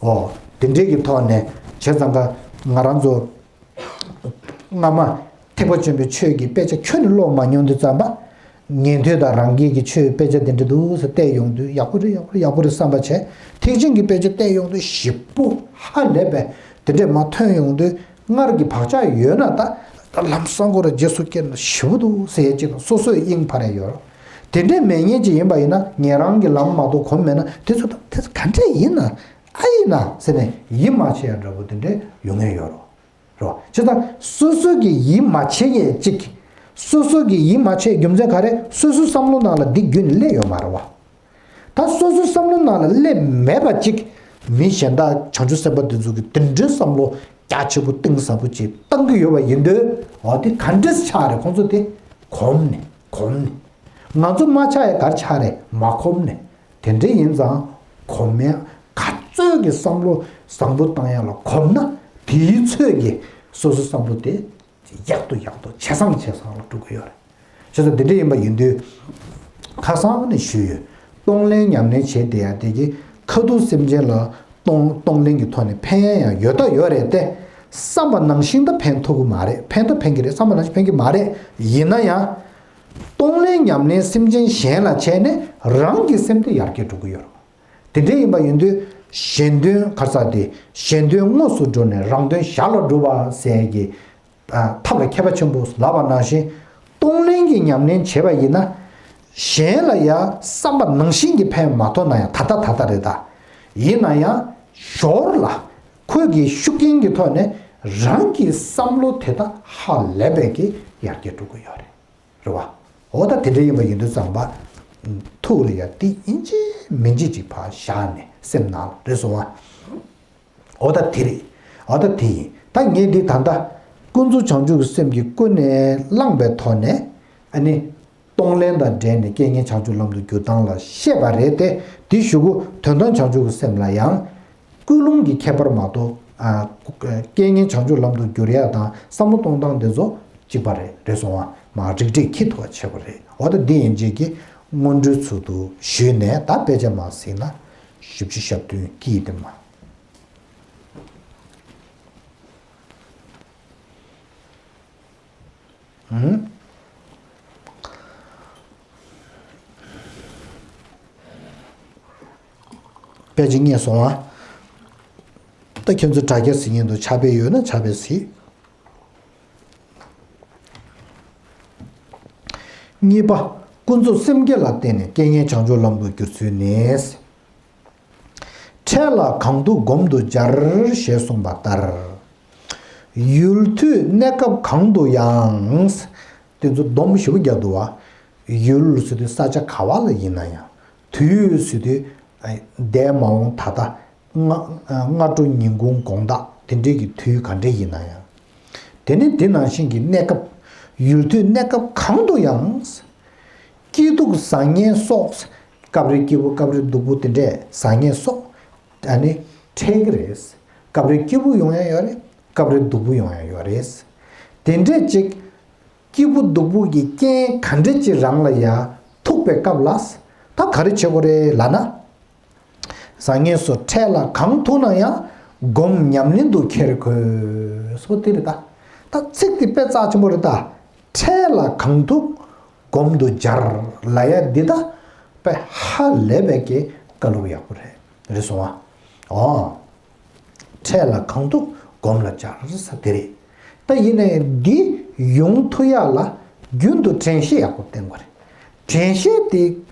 ཨོ། དེ་འདྲའི་གི་ཐོག་ནས་བྱས་ཙང་ཀ་ང་རང་ཚོ་སྔ་མ་ཐེག་པ་ཆེན་པོའི་ཆོས་ཀྱི་དཔེ་ཆ་ཁྱོན་ནས་ཀློག་མ་མྱོང་དུས་ཙམ་པ། ཉན་ཐོས་དང་རང་རྒྱལ་གྱི་ཆོས་དཔེ་ཆ་དེ་འདྲ་འདུག་ཟེར་བལྟས་ཡོང་དུས་ཡག་པོ་རེད་ཡག་པོ་རེད་ཡག་པོ་རེད་བསམ་པ་བྱས། ཐེག་ཆེན་གྱི་དཔེ་ཆ་བལྟས་ཡོང་དུས་ཞེ་པོ་ཧ་ལས་པས་དེ་འདྲས་མ་ཐོན་ཡོང་དུས་སྔར་གྱི་བག་ཆགས་ཡོད་ན་ད་ད་ལམ་སང་ཁོ་ར་རྗེས་སུ་སྐྱེས་ན་ཞེ་པོ་འདུག་ཟེར་ཡས་ཅིག་དང་སོ་སོའི་དབྱིངས་འཕར་ཡས་ཡོད་རེད། དེ་འདྲས་མེད་མཁན་ཅིག་ཡིན་པ་ཡིན་ན་ཉན་རང་གི་ལམ་མ་གཏོགས་གོམས་མེད་ན་དེ་ཚོ་དང་དེ་ཚོ་ག་འདྲས་ཡིན་ན། ཨ་ཡིན་ན་ཟེར་ནས་ཡིད་མ་ཆེས་ཡ་འདྲ་པོ་དེ་འདྲས་ཡོང་ངེས་ཡོད་རོ། རོ། བྱས་ཙང་སོ་སོ་གི་ཡིད་མ་ཆེས་ཡས་གཅིག་སོ་སོ་གི་ཡིད་མ་ཆེས་རྒྱུ་མཚན་ག་རེ། སོ་སོའི་བསམ་བློ་ནང་ལ་འདི་རྒྱུན་ནས་སླེབས་ཡོད་མ་རེད་བ། ད་སོ་སོའི་བསམ་བློ་ནང་ལ་སླེབས་མེད་པ་གཅིག་མི་གཞན་དག་བྱང་ཆུབ་སེམས་དཔའ་འདི་ཚོ་གི་དེ་འདྲའི་བསམ་བློ་རྒྱ་ཆེ་པོ་གཏིང་ཟབ་པོ་ཅིག་བཏང་གི་ཡོད་པ་ཡིན་དུས། འོ་དེ་ག་འདྲས་ཆགས་རེད། ཁོང་ཚོ་དེ་གོམས་ནས་གོམས་ནས། ང་ཚོ་མ་ཆགས་ཡ་ག་རེ་ཆགས་རེད། མ་གོམས་ནས། དེ་འདྲ་ཡིན་ཙང་། གོམས་ཡ་ག་ཚོད་ཀྱི་བསམ་བློ་བཟང་པོ་བཏང་ཡ་ལ་གོམས་ན་དེའི་ཚོད་ཀྱི་སོ་སོ་བསམ་བློ་དེ་ཡག་ཏུ་ཡག་ཏུ་ཇེ་བཟང་ཇེ་བཟང་ལ་འགྲོ་གི་ཡོད་རེད། བྱས་ཙང་དེ་འདྲ་ཡིན་པ་ཡིན་དུས། ཁ་སང་ནས་ཞུས་ཡོད། གཏོང་ལེན་ཉམས་ལེན་བྱས་བསྡད་ཡ་དེ་གི་ཁ་ཐུག་སེམས་ཅན་ལ་གཏོང་གཏོང་ལེན་གྱི་ཐོག་ནས་ཕན་ཡ་ཡང་ཡོད་ད་ཡོད་རེད་དེ། བསམ་པ་ནང་བཞིན་ད་ཕན་ཐུབ་ཀྱི་མ་རེད། ཕན་ད་ཕན་གྱི་རེད། བསམ་པ་ནང་བཞིན་ཕན་གྱི་མ་རེད། ཡིན་ན་ཡང་། གཏོང་ལེན་ཉམས་ལེན་སེམས་ཅན་གཞན་ལ་བྱས་ནས་རང་གི་སེམས་དེ་ཡར་རྒྱས་འགྲོ་གི་ཡོད་རེད། དེ་འདྲ་ཡིན་པ་ཡིན་དུས་གཞན་དོན་ག་རེ་ཟེར་དེ་གཞན་དོན་དངོས་སུ་འགྲུབ་ནས་རང་དོན་ཞར་ལ་འགྲུབ་པ་ཟེར་གྱི་ཐབས་ལ་མཁས་པ་ཆེན་པོས་ལབ་པ་ནང་བཞིན། གཏོང་ལེན་གྱི་ཉམས་ལེན་བྱས་པ་ཡིན་ན། གཞན་ལ་ཡང་བསམ་པ་ནང་བཞིན་གྱི་ཕན་མ་ཐོགས་ན་ཡང་ད་ལྟ་ད་ལྟ་རེད་ད། ཡིན་ན་ཡང་ཞོར་ལ་ཁོས་ཀྱི་ཤུགས་རྐྱེན་གྱི་ཐོག་ནས་རང་གི་བསམ་བློ་དེ་དག་ཧ་ལས་པའི་གི་ཡར་རྒྱས་འགྲོ་གི་ཡོད་རེད། རེད་བ། འོ་ད་དེ་འདྲ་ཡིན་པ་ཡིན་དུས་ཙམ་པ། ཐུགས་ལ་ཡ་དེ་ཡིན་གཅིག་མིན་གཅིག་ཅིག་ཕར་བཞག་ནས་སེམས་ནང་ལ་རེད་སོང་ཨ། འོ་ད་དེ་རེད། འོ་ད་དེ་ཡིན། ད་ངས་འདི་ད་ལྟ་ཀུན་རྫོབ་བྱང་ཆུབ་ཀྱི་སེམས་ཀྱི་ཀུན་ནས་བསླངས་པའི་ཐོག་ནས་ཨ་ནི། གཏོང་ལེན་དང་འབྲེལ་ནས་རྐྱེན་ངན་བྱང་ཆུབ་ལམ་དུ་བསྒྱུར་སྟངས་ལ་བཤད་པ་རེད་དེ། དེ་གཞུག་གུ་དོན་དམ་བྱང་ཆུབ་ཀྱི་སེམས་ལ་ཡང་། ཀུན་སློང་གི་ཁྱད་པར་མ་གཏོགས། ཨ། རྐྱེན་ངན་བྱང་ཆུབ་ལམ་དུ་བསྒྱུར་ཡ་དང་བསམ་བློ་གཏོང་སྟངས་དེ་ཚོ་གཅིག་པ་རེད། རེད་སོང་བ། མ་རིགས་འགྲེ་ཁྱི་ཐུག་པ་བྱེད་པ་རེད། འོ་ད་འདི་ཡན་ཆད་ཀྱི་སྔོན་འགྲོའི་ཚུལ་དུ་ཞུས་ནས་ད་དཔེ་ཆ་མ་གཟིགས་ན་བཞི་བཅུ་ཞེ་བདུན་སྐྱིད་དེ་མ། ཨུམ། དཔེ་ཅིག་རྙེད་སོང་ཨ། ད་ཁྱོད་ཚོ་དྲ་རྒྱ་གཟིགས་མཁན་འདུག་ཕྱག་དཔེ་ཡོད་ན་ཕྱག་དཔེ་གཟིགས། གཉིས་པ། ཀུན་རྫོབ་སེམས་བསྐྱེད་ལ་བརྟེན་ནས་རྐྱེན་ངན་བྱང་ཆུབ་ལམ་དུ་བསྒྱུར་ཚུལ་ནི། འཕྲལ་ལ་གང་ཐུབ་སྒོམ་དུ་སྦྱར་ཞེས་གསུངས་པ་ལྟར། ཡུལ་དུས་གནས་སྐབས་གང་དུ་ཡང་། དེ་ཚོ་སྡོམ་ཞིབ་པོ་རྒྱག་འདུག་བ། ཡུལ་ཟེར་དུས་ས་ཆ་ག་བ་ལ་ཡིན་ན་ཡང་། དུས་ཟེར་དུས་འདས་མ་འོངས་ད་ལྟ། སྔ་སྔ་དྲོ་ཉིན་གུང་དགོང་དག་དེ་འདྲའི་གི་དུས་ག་འདྲ་ཡིན་ན་ཡང་། དེ་ནི་དེ་ནང་བཞིན་གྱི་གནས་སྐབས། ཡུལ་དུས་གནས་སྐབས་གང་དུ་ཡང་། སྐྱིད་སྡུག་བཟང་ངན་སོགས། སྐབས་རེ་སྐྱིད་པོ་སྐབས་རེ་སྡུག་པོ་དེ་འདྲས་བཟང་ངན་སོགས། ཨ་ནི། འཕྲད་ཀྱི་རེད། སྐབས་རེ་སྐྱིད་པོ་ཡོང་ཡ་ཡོད་རེད། སྐབས་རེ་སྡུག་པོ་ཡོང་ཡ་ཡོད་རེད། དེ་འདྲས་ཅིག་སྐྱིད་པོ་སྡུག་པོ་གི་རྐྱེན་ག་འདྲས་ཅིག་རང་ལ་ཡ་ཐུག་པའི་སྐབས་ལ། ད་ག་རེ་བྱེད་དགོས་རེད་ལབ་ན། བཟང་ངན་སོགས་འཕྲལ་ལ་གང་ཐུག་ན་ཡང་། སྒོམ་ཉམས་ལེན་དུ་འཁྱེར་དགོས་སོ་དེ་རེད་ད། ད་ཚིག་དེ་དཔེ་རྩ་ཆེན་པོ་རེད་ད། འཕྲལ་ལ་གང་ཐུག་སྒོམ་དུ་སྦྱར་ལབ་ཡ་འདི་ད། དཔེ་ཧ་ལས་པའི་གི་བཀའ་སློབ་ཡག་པོ་རེད། རེད་སོང་ཨ། འོ། འཕྲལ་ལ་གང་ཐུག་སྒོམ་ལ་སྦྱར་ས་དེ་རེད། ད་ཡིན་ནའི་འདི་ཡོང་ཐུབ་ཡག་ལ་རྒྱུན་དུ་དྲན་ཤེས་ཡག་པོ་བསྟེན་དགོས་རེད། དྲན་ཤེས་དེ།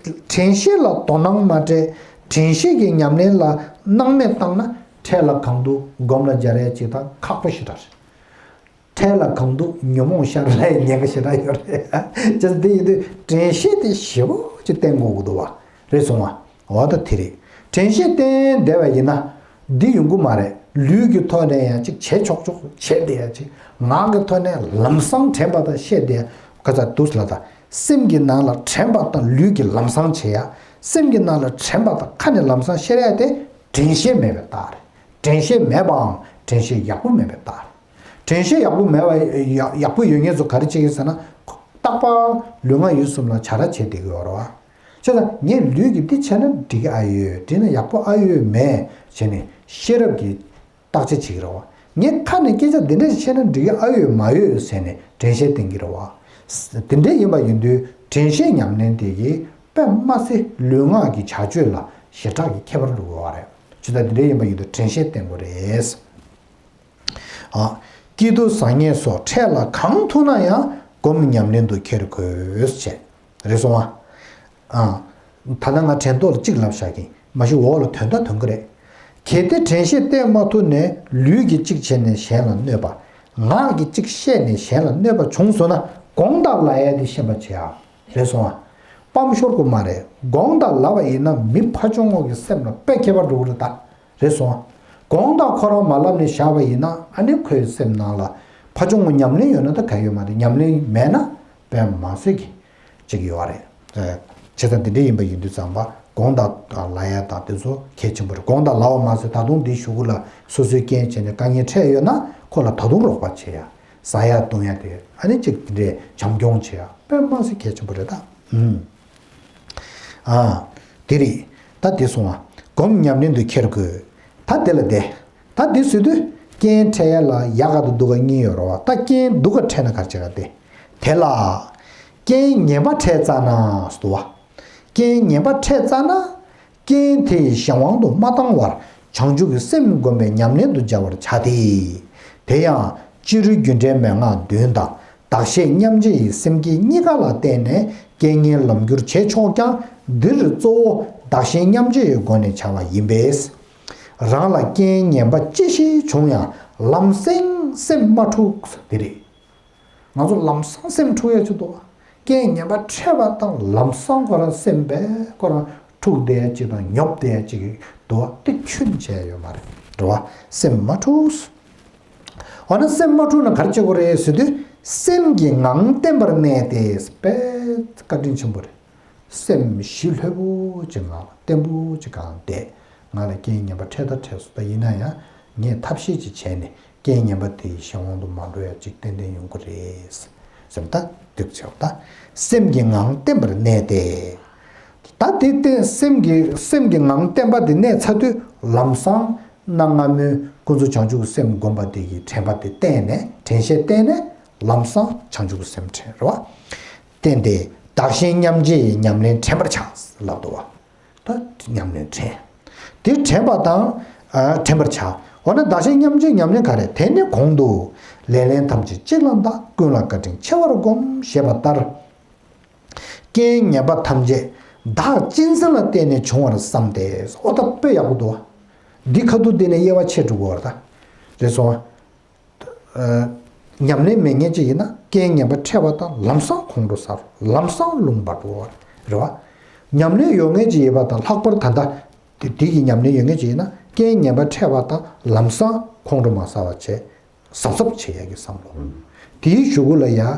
དྲན་ཤེས་ལ་དོ་སྣང་མ་སྤྲད། དྲན་ཤེས་ཀྱི་ཉམས་ལེན་ལ་སྣང་མེད་བཏང་ན་འཕྲལ་ལ་གང་ཐུག་སྒོམ་ལ་སྦྱར་ཡ་ཅིག་དང་ཁག་པོ་ཞེ་དྲག་རེད། འཕྲལ་ལ་གང་ཐུག་ཉོན་མོངས་ཤར་ལ་ཡ་ཉེན་ཁ་ཞེ་དྲག་ཡོད་རེད། བྱས་ཙང་དེ་ཡིན་དུས་དྲན་ཤེས་དེ་ཞེ་པོ་ཅིག་བསྟེན་དགོས་ཀྱི་འདུག་བ། རེད་སོང་ང་། འོ་ད་དེ་རེད། དྲན་ཤེས་བསྟེན་བསྡད་པ་ཡིན་ན། འདི་ཡོང་གི་མ་རེད། ལུས་ཀྱི་ཐོག་ནས་ཡང་ཅིག་བྱེད་ཆོག་ཆོག་བྱེད་བསྡད་ཡ་ཅིག་ངག་གི་ཐོག་ནས་ལམ་སང་དྲན་པ་དང་བཤད་བསྡད་ཡ། ག་ཚ་དུས་ལ་ད། སེམས་ཀྱི་ནང་ལ་དྲན་པ་དང་ལུས་ཀྱི་ལམ་སང་བྱེད་ཡ། སེམས་ཀྱི་ནང་ལ་དྲན་པ་དང་ཁ་ནས་ལམ་སང་བཤད་ཡ་དེ་དྲན་ཤེས་མེད་པའི་རྟགས་རེད། དྲན་ཤེས་མེད་པའམ་དྲན་ཤེས་ཡག་པོ་མེད་པའི་རྟགས་རེད། དྲན་ཤེས་ཡག་པོ་མེད་པ་ཡག་ཡག་པོ་ཡོད་མཁན་ཚོ་ག་རེ་བྱེད་ཀྱི་ཟེར་ན། རྟག་པར་ལུས་ངག་ཡིད་གསུམ་ལ་བྱ་ར་བྱེད་བསྡད་ཀྱི་ཡོད་རེད་བ། བྱས་ཙང་ངས་ལུས་ཀྱིས་འདི་བྱས་ན་འགྲིག་གི་ཨ་ཡོད། འདི་ན་ཡག་པོ་ཨ་ཡོད་མེད་བྱས་ནས་ཤེས་རབ་ཀྱིས་བརྟག་དཔྱད་བྱེད་ཀྱི་རེད་བ། ངས་ཁ་ནས་སྐད་ཆ་འདི་འདྲ་ཞིག་བཤད་ན་འགྲིག་གི་ཨ་ཡོད་མ་ཡོད་ཟེར་ནས་དྲན་ཤེས་བསྟེན་གྱི་རེད་བ། དེ་འདྲ་ཡིན་པ་ཡིན་དུས་དྲན་ཤེས་ཉམས་ལེན་དེ་གིས་དཔེ་མ་སྲིད་ལུས་ངག་གི་བྱ་སྤྱོད་ལ་ཞེ་དྲག་གི་ཁྱད་པར་འགྲོ་གི་ཡོད་རེད། བྱས་ཙང་དེ་འདྲ་ཡིན་པ་ཡིན་དུས་དྲན་ཤེས་བསྟེན་དགོས་རེད། ཨ། སྐྱིད་སྡུག་བཟང་ངན་སོགས་འཕྲལ་ལ་གང་ཐུག་ན་ཡང་སྒོམ་ཉམས་ལེན་དུ་འཁྱེར་དགོས་ཞེས། རེད་སོང་ཨ། ཨ། ད་ལྟ་ང་དྲན་ཐོག་ལ་གཅིག་ལབ་བཞག་གིན། མ་གཞི་འོག་ལ་དོན་དག་ཐོན་གི་རེད། གལ་ཏེ་དྲན་ཤེས་བསྟེན་མ་ཐུབ་ནས་ལུས་ཀྱིས་གཅིག་བྱས་ནས་གཞན་ལ་གནོད་པ། ངག་གིས་གཅིག་བཤད་ནས་གཞན་ལ་གནོད་པ་བྱུང་སོང་ན་དགོངས་དག་ལབ་ཡ་དེ་ཤེས་པ་བྱེད་ཨ། རེད་སོང་ཨ། སྤམ་ཤོར་དགོས་མ་རེད། དགོངས་དག་ལབ་པ་ཡིན་ན་མི་ཕ་ཆུང་ངུ་གི་སེམས་ལ་དཔེ་ཁྱད་པར་འགྲོ་གི་རེད་ད། རེད་སོང་། དགོངས་དག་ཁོ་རང་མ་ལབ་ནས་བཞག་པ་ཡིན་ན་ཨ་ནི་ཁོའི་སེམས་ནང་ལ་ཕ་ཆུང་ངུ་ཉམས་ལེན་ཡོད་ན་ད་ག་ཡོད་མ་རེད། ཉམས་ལེན་མེད་ན་དཔེ་མ་སྲིད་ཀྱི་ཅིག་ཡོད་རེད། བྱས་ཙང་དེ་འདྲ་ཡིན་པ་ཡིན་དུས་ཙམ་པ་དགོངས་དག་ལབ་ཡ་དང་དེ་ཚོ་གལ་ཆེན་པོ་རེད། དགོངས་དག་ལབ་པ་མ་ཟད་ད་དུང་འདིའི་གཞུག་གུ་ལ་སོ་སོའི་རྐྱེན་བྱས་ནས་དཀའ་ངལ་འཕྲད་ཡོད་ན་ཁོ་ལ་ད་དུང་རོགས་པ་བྱེད་ཡ། ཟ་ཡ་བཏུང་ཡ་དེ་ཨ་ནི་ཅིག་དེ་འདྲའི་བྱམས་སྐྱོང་བྱེད་ཡ་དཔེ་མ་སྲིད་གལ་ཆེན་པོ་རེད་ད། ཨུམ། ཨ། དེ་རེད། ད་དེ་སོང་ང་། སྒོམ་ཉམས་ལེན་དུ་འཁྱེར་དགོས། ད་དེ་ལ་བསྡད། ད་དེ་ཟེར་དུས་རྐྱེན་འཕྲད་ཡ་ལ་ཡག་ག་དང་སྡུག་ག་གཉིས་ཡོད་རེད་བ། ད་རྐྱེན་སྡུག་ག་འཕྲད་ན་ག་རེ་བྱེད་ག་དེ། དེ་ལ། རྐྱེན་ངན་པ་འཕྲད་ཙ་ན་ཟེར་དུས་བ། རྐྱེན་ངན་པ་འཕྲད་ཙ་ན། རྐྱེན་དེ་ཡི་གཞན་དབང་དུ་མ་བཏང་བར་བྱང་ཆུབ་ཀྱི་སེམས་བསྒོམ་པའི་ཉམས་ལེན་དུ་སྦྱར་བར་བྱ་སྟེ། དེ་ཡང་སྤྱིར་རྒྱུ་འབྲས་མན་ངག་བདུན་དང་བདག་གཞན་མཉམ་བརྗེ་ཡི་སེམས་བསྐྱེད་གཉིས་ཀ་ལ་བརྟེན་ནས་རྐྱེན་ངན་ལམ་བསྒྱུར་བྱེད་ཆོག་ཀྱང་། འདིར་གཙོ་བོ་བདག་གཞན་མཉམ་བརྗེ་ཡི་སྒོ་ནས་བྱ་བ་ཡིན་པས། རང་ལ་རྐྱེན་ངན་པ་ཅི་ཞིག་བྱུང་ཡང་ལམ་སེང་སེམས་མ་འཁྲུགས་དེ་རེད། ང་ཚོ་ལམ་སང་སེམས་འཁྲུག་ཡ་ཅིག་འདུག་བ། རྐྱེན་ངན་པ་འཕྲད་པ་དང་ལམ་སང་ཁོ་རང་སེམས་པས་ཁོ་རང་འཁྲུག་བསྡད་ཅིག་དང་ཉོབ་བསྡད་ཅིག་གི་འདུག་བ། དེ་ཁྱོན་བྱས་ཡོད་མ་རེད། རེད་བ། སེམས་མ་འཁྲུགས། འོ་ན་སེམས་མ་འཁྲུགས་ན་ག་རེ་བྱེད་དགོས་རེད་ཟེར་དུས། སེམས་ཀྱི་ངང་བརྟན་པར་གནས་ཏེ། དཔེ་བཀའ་དྲིན་ཆེན་པོ་རེད། སེམས་ཞི་ལྷོད་པོ་ཅིག་ངང་ལ་བརྟན་པོ་ཅིག་གང་བསྡད། ང་ལ་རྐྱེན་ངན་པ་འཕྲད་ད་འཕྲད་སོང་། ད་ཡིན་ན་ཡང་ངས་ཐབས་ཤེས་ཅིག་བྱས་ནས་རྐྱེན་ངན་པ་དེ་གཞན་དབང་དུ་མ་འགྲོ་ཡ་ཅིག་ཏན་ཏན་ཡོང་གི་རེད་ཟེར། ད་འདུག་བྱས་པ། ད་སེམས་ཀྱི་ངང་བརྟན་པར་གནས་ཏེ། ད་དེ་བརྟན། སེམས་ཀྱི་སེམས་ཀྱི་ངང་བརྟན་པ་དེ་གནས་ཚར་དུས་ལམ་སང་གནའ་སྔ་མོའི་ཀུན་རྫོབ་བྱང་ཆུབ་ཀྱི་སེམས་བསྒོམ་པ་དེ་གི་དྲན་པ་དེ་བརྟན་ནས། དྲན་ཤེས་བརྟན་ནས་ལམ་སང་བྱང་ཆུབ་ཀྱི་སེམས་དྲན། རེད་བ། བརྟན་ཏེ་བདག་གཞན་མཉམ་བརྗེའི་ཉམས་ལེན་དྲན་པར་བྱ་ལབ་འདུག་བ། ད་ཉམས་ལེན་དྲན། དེ་དྲན་པ་དང་། ཨ། དྲན་པར་བྱ། འོ་ན་བདག་གཞན་མཉམ་བརྗེའི་ཉམས་ལེན་ག་རེ། དེ་ནི་གོང་དུ། ལེགས་ལན་ཐམས་ཅད་གཅིག་ལ་བདག །ཀུན་ལ་བཀའ་དྲིན་ཆེ་བར་བསྒོམ། ཞེས་པ་ལྟར། རྐྱེན་ངན་པ་ཐམས་ཅད་བདག་གཅེས་འཛིན་ལ་བརྟེན་ནས་བྱུང་བར་བསམ་སྟེ། ཨོ་ད་དཔེ་ཡག་པོ་འདུག་བ། འདི་ཁ་ཐུག་འདི་ནས་དབྱེ་བ་ཕྱེ་འགྲོ་གི་ཡོད་རེད་ད། རེད་སོང་བ། ཨ། ཉམས་ལེན་མེད་མཁན་ཅིག་ཡིན་ན་རྐྱེན་ངན་པ་འཕྲད་པ་དང་ལམ་སང་ཁོང་ཁྲོ་ཟ་འགྲོ། ལམ་སང་རླུང་འབར་འགྲོ་གི་ཡོད་རེད་བ། ཉམས་ལེན་ཡོད་མཁན་ཅིག་ཡིན་པ་དང་། ལྷག་པར་ད་ལྟ་དེ་དེ་གི་ཉམས་ལེན་ཡོད་མཁན་ཅིག་ཡིན་ན་རྐྱེན་ངན་པ་འཕྲད་པ་དང་ལམ་སང་ཁོང་ཁྲོ་མ་ཟ་བ་བྱས། གཟབ་གཟབ་བྱེད་ཡག་གི་བསམ་བློ། དེའི་གཞུག་གུ་ལ་ཡ། ཨ་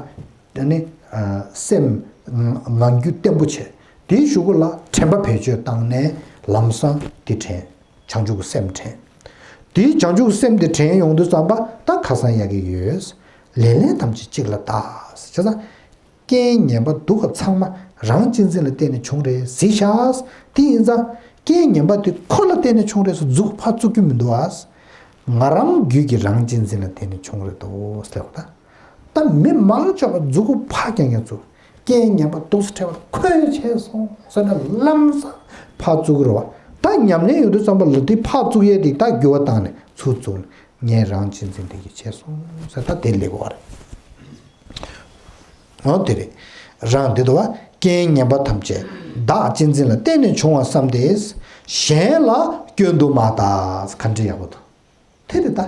ནི། ཨ། སེམས་ངང་རྒྱུད་བརྟན་པོ་བྱས། དེའི་གཞུག་གུ་ལ་དྲན་པ་བེད་སྤྱོད་བཏང་ནས་ལམ་སང་དེ་དྲན། བྱང་ཆུབ་ཀྱི་སེམས་དྲན། དེའི་བྱང་ཆུབ་ཀྱི་སེམས་དེ་དྲན་ཡོང་དུས་ཙམ་པ་ད་ཁ་སང་ཡ་གི་ཡོད། ལེགས་ལན་ཐམས་ཅད་གཅིག་ལ་བདག་བྱས་ཙང་། རྐྱེན་ངན་པ་སྡུག་ག་ཚང་མ་རང་གཅེས་འཛིན་ལ་བརྟེན་ནས་བྱུང་རེད་གཟིགས་ཤག། དེ་ཡིན་ཙང་རྐྱེན་ངན་པ་དེ་ཁོ་ལ་བརྟེན་ནས་བྱུང་རེད་ཟེར་མཛུབ་གུ་ཕར་བཙུགས་རྒྱུ་མི་འདུག་ཨ། ང་རང་རྒྱུད་ཀྱི་རང་གཅེས་འཛིན་ལ་བརྟེན་ནས་བྱུང་རེད་དོ་ཟེར་བ་ད། ད་མི་མང་ཆེ་བ་མཛུབ་གུ་ཕར་རྐྱང་རྐྱང་བཙུགས། རྐྱེན་ངན་པ་སྡུག་ས་འཕྲད་པ་ཁོས་བྱས་སོང་ཟེར་ནས་ལམ་སང་ཕར་བཙུགས་རེད་བ། ད་ཉམས་ལེན་ཡོང་དུས་ཙམ་པ་ལ་དེ་ཕར་བཙུགས་ཡས་དེ་ད་འགྱུར་བ་བཏང་ནས་ཚུར་བཙུགས་ནས་ངས་རང་གཅེས་འཛིན་དེ་གིས་བྱས་སོང་ཟེར། ད་དེ་ལེགས་པ་རེད། འོ་དེ་རེད། རང་དེ་དུ་བ། རྐྱེན་ངན་པ་ཐམས་ཅད་བདག་གཅེས་འཛིན་ལ་བརྟེན་ནས་བྱུང་བར་བསམ་སྟེ། གཞན་ལ་སྐྱོན་དུ་མ་ལྟ། ག་འདྲ་ཡག་པོ་འདུག། དེ་རེད་ད།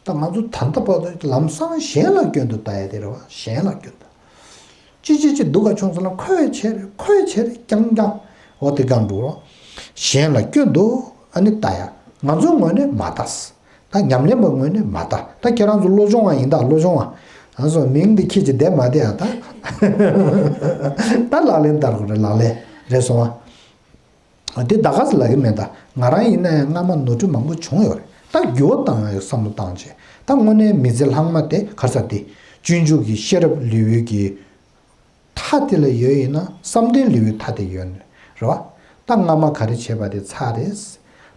ད་ང་ཚོ་ད་ལྟ་བར་དུ་ལམ་སང་གཞན་ལ་སྐྱོན་དུ་ལྟ་ཡ་དེ་རེད་བ། གཞན་ལ་སྐྱོན་དུ། ཅི་ཅི་ཅི་སྡུག་ག་བྱུང་སོང་ན་ཁོས་བྱས་རེད། ཁོས་བྱས་རེད། རྐྱང་རྐྱང་། འོ་དེ་གང་འགྲོ། གཞན་ལ་སྐྱོན་དུ་ཨ་ནི་ལྟ་ཡ། ང་ཚོའི་ངོས་ནས་མ་ལྟ། ད་ཉམས་ལེན་པ་ངོས་ནས་མ་ལྟ། ད་ཁྱེད་རང་ཚོ་བློ་སྦྱོང་བ་ཡིན་ད། བློ་སྦྱོང་བ། ང་ཚོ་མིང་འདི་ཁྱེད་ཀྱི་བསྡད་མ་བསྡད་ཨ་ད། ད་ལག་ལེན་བསྟར་དགོས་རེད། ལག་ལེན་རེད་སོང་བ། འདི་ད་ག་ཚོད་ལབ་ཀྱི་མེད་ད། ང་རང་ཡིན་ན་ཡང་སྔ་མ་ནོར་འཁྲུལ་མང་པོ་བྱུང་ཡོད་རེད། ད་འགྱུར་བ་བཏང་ཡ་བསམ་བློ་བཏང་བྱས། ད་དངོས་གནས་མི་ཚེ་ལྷག་མ་དེ་ག་རེ་ཟེར་དེ། སྤྱོད་འཇུག་གི་ཤེས་རབ་ལེའུ་གི་མཐའ་དེ་ལ་ཡོད་ཡིན་ན་བསམ་གཏན་ལེའུའི་མཐའ་དེ་ཡོད་ནི་རེད་བ། ད་སྔ་མ་ག་རེ་བྱས་པ་དེ་ཚར་རེད།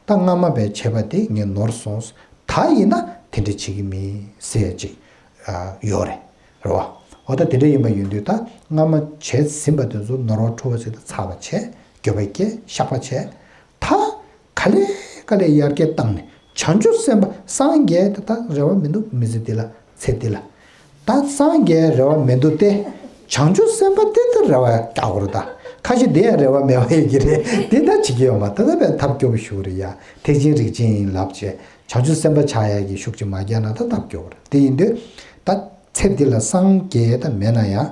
ད་སྔ་མ་བས་བྱས་པ་དེ་ངས་ནོར་སོང་། ད་ཡིན་ན་དེ་འདྲ་བྱེད་ཀྱི་མིན་ཟེར་ཅིག་ཡོད་རེད། རེད་བ། འོ་ད་དེ་འདྲ་ཡིན་པ་ཡིན་དུས་ད་སྔ་མ་བྱས་ཟིན་པ་དེ་ཚོ་ནོར་བ་འཁྲུལ་བ་ཟེར་ཏེ་ཚར་བ་བྱས། འགྱོད་པ་སྐྱེས། བཤགས་པ་བྱས། ད་ག་ལེ་ག་ལེ་ཡར་རྒྱས་བཏང་ནས་བྱང་ཆུབ་སེམས་དཔའ་སངས་རྒྱས་དེ་ད་རེ་བ་མི་འདུག། མི་ཚེ་འདི་ལ། ཚེ་འདི་ལ། ད་སངས་རྒྱས་རེ་བ་མི་འདུག་སྟེ། བྱང་ཆུབ་སེམས་དཔའ་དེ་ད་རེ་བ་རྒྱག་དགོས་རེད་ད། ཁ་ཤས་དེ་ཡང་རེ་བ་མེད་པ་ཡོད་ཀྱི་རེད། དེ་ད་བྱེད་ཀྱི་ཡོད་མ་རེད། ད་ད་བས་ཐབས་སྐྱོ་པོ་ཞིག་རེད་ཡ། ཐེག་ཆེན་རིགས་ཅན་ཡིན་ལབ་བྱས། བྱང་ཆུབ་སེམས་དཔའ་ཆགས་ཡ་གི་ཤུགས་ཅིག་མ་རྒྱག་ན་ད་ཐབས་སྐྱོ་པོ་རེད། དེ་ཡིན་དུས། ད་ཚེ་འདི་ལ་སངས་རྒྱས་ད་མེད་ན་ཡང་།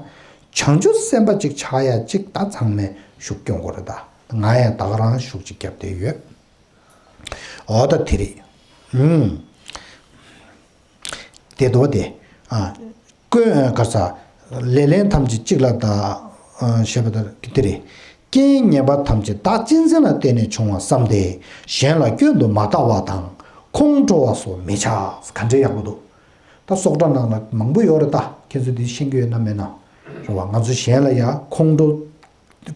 བྱང་ཆུབ་སེམས་དཔའ་ཅིག་ཆགས་ཡ་ཅིག་ད་ཚང་མས་ཤུགས་སྐྱོན་དགོས་རེད་ད། ང་ཡང་ད་ག་རང་ཤུགས་ཅིག་བརྒྱབ་བསྡད་ཡོད། འོ་ད་དེ་རེད། ཨུམ། དེ་དོ་དེ། ཨ། ཀུན། ག་རེ་ཟེར། ལེགས་ལན་ཐམས་ཅད་གཅིག་ལ་བདག། ཨ། ཞེས་པ་ལྟར་དེ་རེད། རྐྱེན་ངན་པ་ཐམས་ཅད་བདག་གཅེས་འཛིན་ལ་བརྟེན་ནས་བྱུང་བར་བསམས་ཏེ། གཞན་ལ་སྐྱོན་དུ་མ་ལྟ་བ་དང་། ཁོང་ཁྲོ་བ་སོགས་མི་བྱ། ག་འདྲའི་ཡག་པོ་འདུག། ད་སོགས་སྒྲ་ནང་ལ་མང་པོ་ཡོད་རེད་ད། ཁྱེད་ཚོས་འདི་ཤེས་ཀྱི་ཡོད་ན་མེད་ན། རེད་བ། ང་ཚོ་གཞན་ལ་ཡ་ཁོང་ཁྲོ།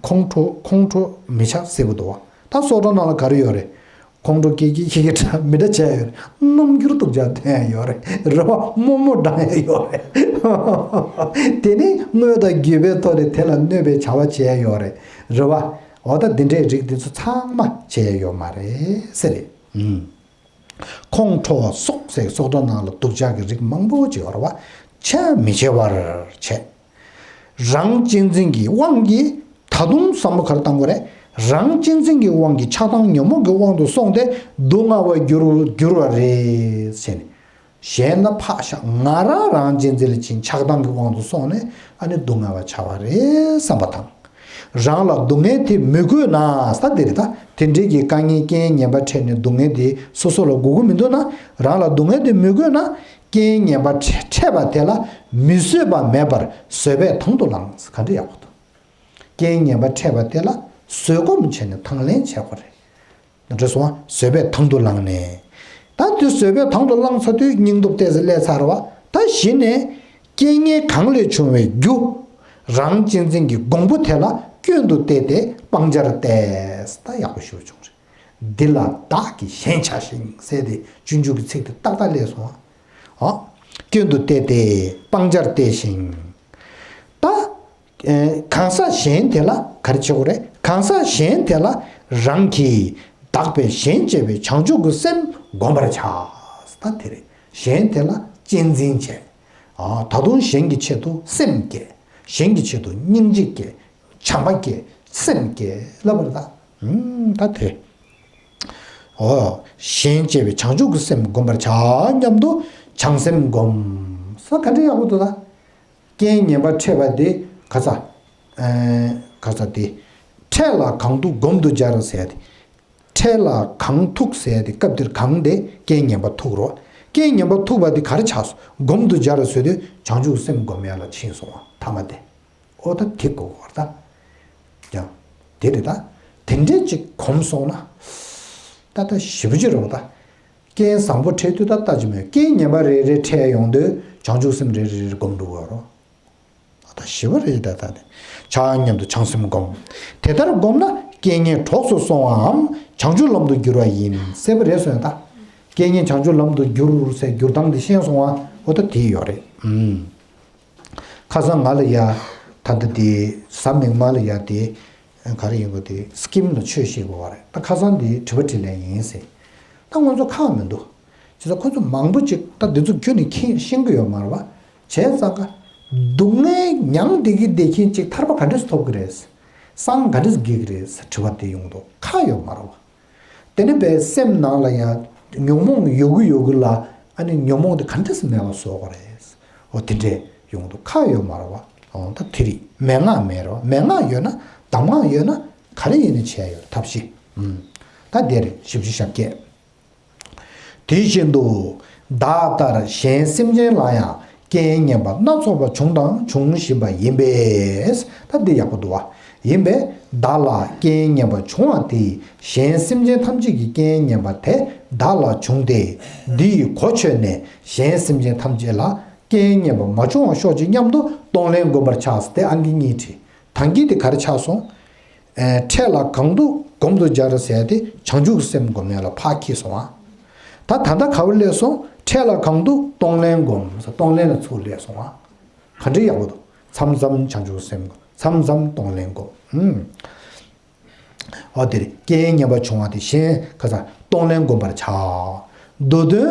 ཁོང་ཁྲོ། ཁོང་ཁྲོ་མི་བྱ་ཟེར་བ་འདུག་བ། ད་སོགས་སྒྲ་ནང་ལ་ག་རེ་ཡོད་རེད། ཁོང་ཁྲོ་སྐྱེ་གི་ཁྱི་གི་འདྲ་མི་འདྲ་བྱས་ཡོད་རེད། རྣམ་འགྱུར་སྡུག་ཅག་སྟོན་ཡ་ཡོད་རེད། རེད་བ། རྨོ་མོ་འགྲང་ཡ་ཡོད་རེད། དེ་ནི་དངོས་དང་བརྒྱུད་པའི་ཐོག་ནས་དེ་ལ་གནོད་པའི་བྱ་བ་བྱས་ཡ་ཡོད་རེད། རེད་བ། འོ་ད་འདི་འདྲའི་རིགས་འདི་ཚོ་ཚང་མ་བྱས་ཡ་ཡོད་མ་རེད་ཟེར་རེད། ཨུམ། ཁོང་ཁྲོ་བ་སོགས་ཟེར་སོགས་སྒྲ་ནང་ལ་སྡུག་ཅག་གི་རིགས་མང་པོ་ཅིག་ཡོད་རེད་བ། བྱས་མི་བྱེད་པར་བྱས། རང་གཅེས་འཛིན་གྱི་དབང་གིས། ད་དུང་བསམ་བློ་ག་རེ་བཏང་དགོས་རེད། རང་གཅེས་འཛིན་གྱི་དབང་གིས་ཆགས་སྡང་ཉོན་མོངས་ཀྱི་དབང་དུ་སོང་སྟེ་སྡུག་བསྔལ་བར་འགྱུར་འགྱུར་བ་རེད་ཟེར་ནས། གཞན་ལ་ཕར་བཞག་ང་རང་རང་གཅེས་འཛིན་ལ་ཕྱིན་ཆགས་སྡང་གི་དབང་དུ་སོང་ནས་ཨ་ནི་སྡུག་བསྔལ་བ་ཆགས་པ་རེད་བསམ་པ་དང་། རང་ལ་སྡུག་བསྔལ་དེ་མི་དགོས་ན་ས་དེ་རེད་ད། དེ་འདྲའི་གི་དཀའ་ངལ་རྐྱེན་ངན་པ་འཕྲད་ནས་སྡུག་བསྔལ་དེ་སོ་སོ་ལ་དགོས་ཀྱི་མི་འདུག་ན། རང་ལ་སྡུག་བསྔལ་དེ་མི་དགོས་ན། རྐྱེན་ངན་པ་འཕྲད་པ་དེ་ལ་མི་བཟོད་པ་མེད་པར་བཟོད་པས་དང་དུ་བླངས། ག་འདྲ་ཡག་པོ་འདུག་རྐྱེན་ངན་པ་འཕྲད་པ་དེ་ལ་བཟོད་སྒོམ་བྱས་ནས་དང་ལེན་བྱེད་དགོས་རེད། འདྲ་སོང་བ། བཟོད་པས་དང་དུ་བླངས་ནས། ད་དེ་བཟོད་པས་དང་དུ་བླངས་ཚར་དུས་སྙིང་སྟོབས་ཏོག་ཙམ་སླེབས་ཚར་བ། ད་གཞི་ནས་རྐྱེན་ངན་གང་ལས་བྱུང་བའི་རྒྱུ། རང་གཅེས་འཛིན་གྱི་གོང་བུ་དེ་ལ་སྐྱོན་དུ་བལྟས་ཏེ་སྤང་བྱར་བལྟས། ད་ཡག་པོ་ཞེ་པོ་བྱུང་རེད། འདི་ལ་བདག་གིས་ཞེན་བྱ་ཞིང་ཟེར་ཏེ་སྤྱོད་འཇུག་གི་ཚིག་དེ་ཏག་ཏག་སླེབས་སོང་བ། ཨ། སྐྱོན་དུ་བལྟས་ཏེ་སྤང་བྱར་བལྟས་ཤིང་། ད། ཨེ། གང་ཟག་གཞན་དེ་ལ་ག་རེ་བྱེད་དགོས་རེད། གང་ཟག་གཞན་དེ་ལ་རང་གིས་བདག་པས་གཞན་གཅེས་པའི་བྱང་ཆུབ་ཀྱི་སེམས་བསྒོམ་པར་བྱ། ད་དེ་རེད། གཞན་དེ་ལ་གཅེས་འཛིན་བྱས། ཨ། ད་དུང་གཞན་གྱི་ཆེད་དུ་སེམས་བསྐྱེད། གཞན་གྱི་ཆེད་དུ་སྙིང་རྗེ་བསྐྱེད། བྱམས་པ་བསྐྱེད། སེམས་བསྐྱེད་ལབ་པ་རེད་ད། ཨུམ། ད་དེ། ཨོ། གཞན་གཅེས་པའི་བྱང་ཆུབ་ཀྱི་སེམས་བསྒོམ་པར་བྱ་སྙམ་དུ་བྱང་སེམས་བསྒོམ། ས་ག་འདྲ་ཡག་པོ་འདུག་ད། རྐྱེན་ངན་པ་འཕྲད་པ་དེ་ག་ས། ཨེ། ག་ས་དེ། འཕྲད་ལ་གང་ཐུག་སྒོམ་དུ་སྦྱར་ཟེར་ཏེ། འཕྲད་ལ་གང་ཐུག་ཟེར་ཏེ་སྐབས་འདིར་གང་དེ་རྐྱེན་ངན་པ་ཐུག་རོ། རྐྱེན་ངན་པ་ཐུག་པ་དེ་ག་རེ་ཆགས་སོང་། སྒོམ་དུ་སྦྱར་ཟེར་དུས་བྱང་ཆུབ་སེམས་སྒོམ་ཡ་ལ་ཕྱིན་སོང་བ་མཐའ་མ་དེ། ཨོ་ད་དེ་གོ་བར་ད། ཡང་། དེ་རེད་ད། དེ་འདྲས་ཅིག་གོམས་སོང་ན། ད་ད་ཞེ་པོ་ཅིག་རེད་བ་ད། རྐྱེན་བཟང་པོ་འཕྲད་དུས་ད་ལྟ་ཅི་མོད་རྐྱེན་ངན་པ་རེ་རེ་འཕྲད་ཡོང་དུས་བྱང་ཆུབ་སེམས་རེ་རེ་རེ་སྒོམ་འགྲོ་བ་རོ། ད་ཞི་བ་རེ་ད་ད་དེ། ཆ་སྙམ་དུ་བྱང་སེམས་བསྒོམ། དེ་ལྟར་བསྒོམས་ན་རྐྱེན་ངན་གྲོགས་སུ་སོང་བའམ་བྱང་ཆུབ་ལམ་དུ་འགྱུར་བ་ཡིན་གསལ་པོ་རེད་སོང་ད། རྐྱེན་ངན་བྱང་ཆུབ་ལམ་དུ་འགྱུར་ཟེར་འགྱུར་སྟངས་དེ་ཤེས་སོང་བ་འོ་ད་དེ་ཡོད་རེད། ཨུམ། ཁ་སང་ང་ལ་ཡ། ད་ལྟ་དེ་གཟའ་མིག་དམར་ལ་ཡ་དེ། ག་རེ་ཡིན་གོ་དེ་སི་ཀིམ་ལ་ཆོས་བཤད་དགོས་པ་རེད་ད། ཁ་སང་དེ་དྲི་བ་དྲིས་ལན་ཡིན་ཟེར། ད་ང་ཚོ་ཁག་མི་འདུག་བྱས་ཙང་ཁོ་ཚོ་མང་པོ་ཅིག་ད་འདི་ཚོ་ཁྱོན་ནས་མཁྱེན་ཤེས་ཀྱི་ཡོད་མ་རེད་བ། བྱས་ཙང་ཀ་སྡུག་བསྔལ་མྱངས་བསྡད་ཀྱི་བསྡད་མཁན་ཅིག་ཐར་པ་ག་འདྲས་ཐོབ་ཀྱི་རེད། སངས་ག་འདྲས་རྒྱས་ཀྱི་རེད་ཟེར་དྲི་བ་དེ་ཡོང་འདུག་ཁག་ཡོད་མ་རེད་བ། དེ་ནི་པའི་སེམས་ནང་ལ་ཡང་ཉོན་མོངས་ཡོད་གི་ཡོད་གི་ལ་ཨ་ནི་ཉོན་མོངས་དེ་ག་འདྲས་སེ་མེད་པ་བཟོ་དགོས་རེད། འོ་དེ་འདྲས་ཡོང་འདུག་ཁག་ཡོད་མ་རེད་བ། འོ་ད་དེ་རིགས་མན་ངག་མེད་རེད་བ། མན་ངག་ཡོད་ན་གདམས་ངག་ཡོད་ན་ག་རེ་ཡིན་ནི་བྱས་ཡོད་ཐབས་ཤེས། ཨུམ། ད་དེ་རེད་བཞི་བཅུ་ཞེ་བརྒྱད། དེ་བཞིན་དུ་བདག་ལྟར་གཞན་སེམས་ཅན་ལ་ཡང་རྐྱེན་ངན་པ་སྣ་ཚོགས་པ་བྱུང་དང་འབྱུང་བཞིན་པ་ཡིན་པས། ད་འདི་ཡག་པོ་འདུག་བ། ཡིན་པས་བདག་ལ་རྐྱེན་ངན་པ་བྱུང་བ་དེས་གཞན་སེམས་ཅན་ཐམས་ཅད་ཀྱི་རྐྱེན་ངན་པ་དེ་བདག་ལ་བྱུང་སྟེ། འདི་ཡི་གོ་ཆོད་ནས་གཞན་སེམས་ཅན་ཐམས་ཅད་ལ་རྐྱེན་ངན་པ་མ་བྱུང་བར་ཤོག་ཅིག་སྙམ་དུ་གཏོང་ལེན་བསྒོམ་པར་བྱ། དེ་ཨང་ཀི་གཉིས་བྲིས། ད་གིན་དེ་ག་རེ་ཆགས་སོང་། ཨེ། འཕྲད་ལ་གང་ཐུག་སྒོམ་དུ་སྦྱར་ཟེར་ཏེ་བྱང་ཆུབ་སེམས་སྒོམ་ཡ་ལ་ཕར་འཁྱེར་སོང་ཨ། ད་ད་ལྟ་ག་བར་སླེབས་སོང་། འཕྲད་ལ་གང་ཐུག་གཏོང་ལེན་སྒོམ་ཟེར་གཏོང་ལེན་ལ་ཚུར་སླེབས་སོང་ཨ། ག་འདྲ་ཡག་པོ་འདུག་མཚམས་མཚམས་བྱང་ཆུབ་སེམས་སྒོམ་མཚམས་མཚམས་གཏོང་ལེན་སྒོམ། ཨུམ། འོ་དེ་རེད། རྐྱེན་ངན་པ་བྱུང་བ་དེ་གཞན་ག་ས་གཏོང་ལེན་བསྒོམ་པར་བྱ། མདོ་དོན།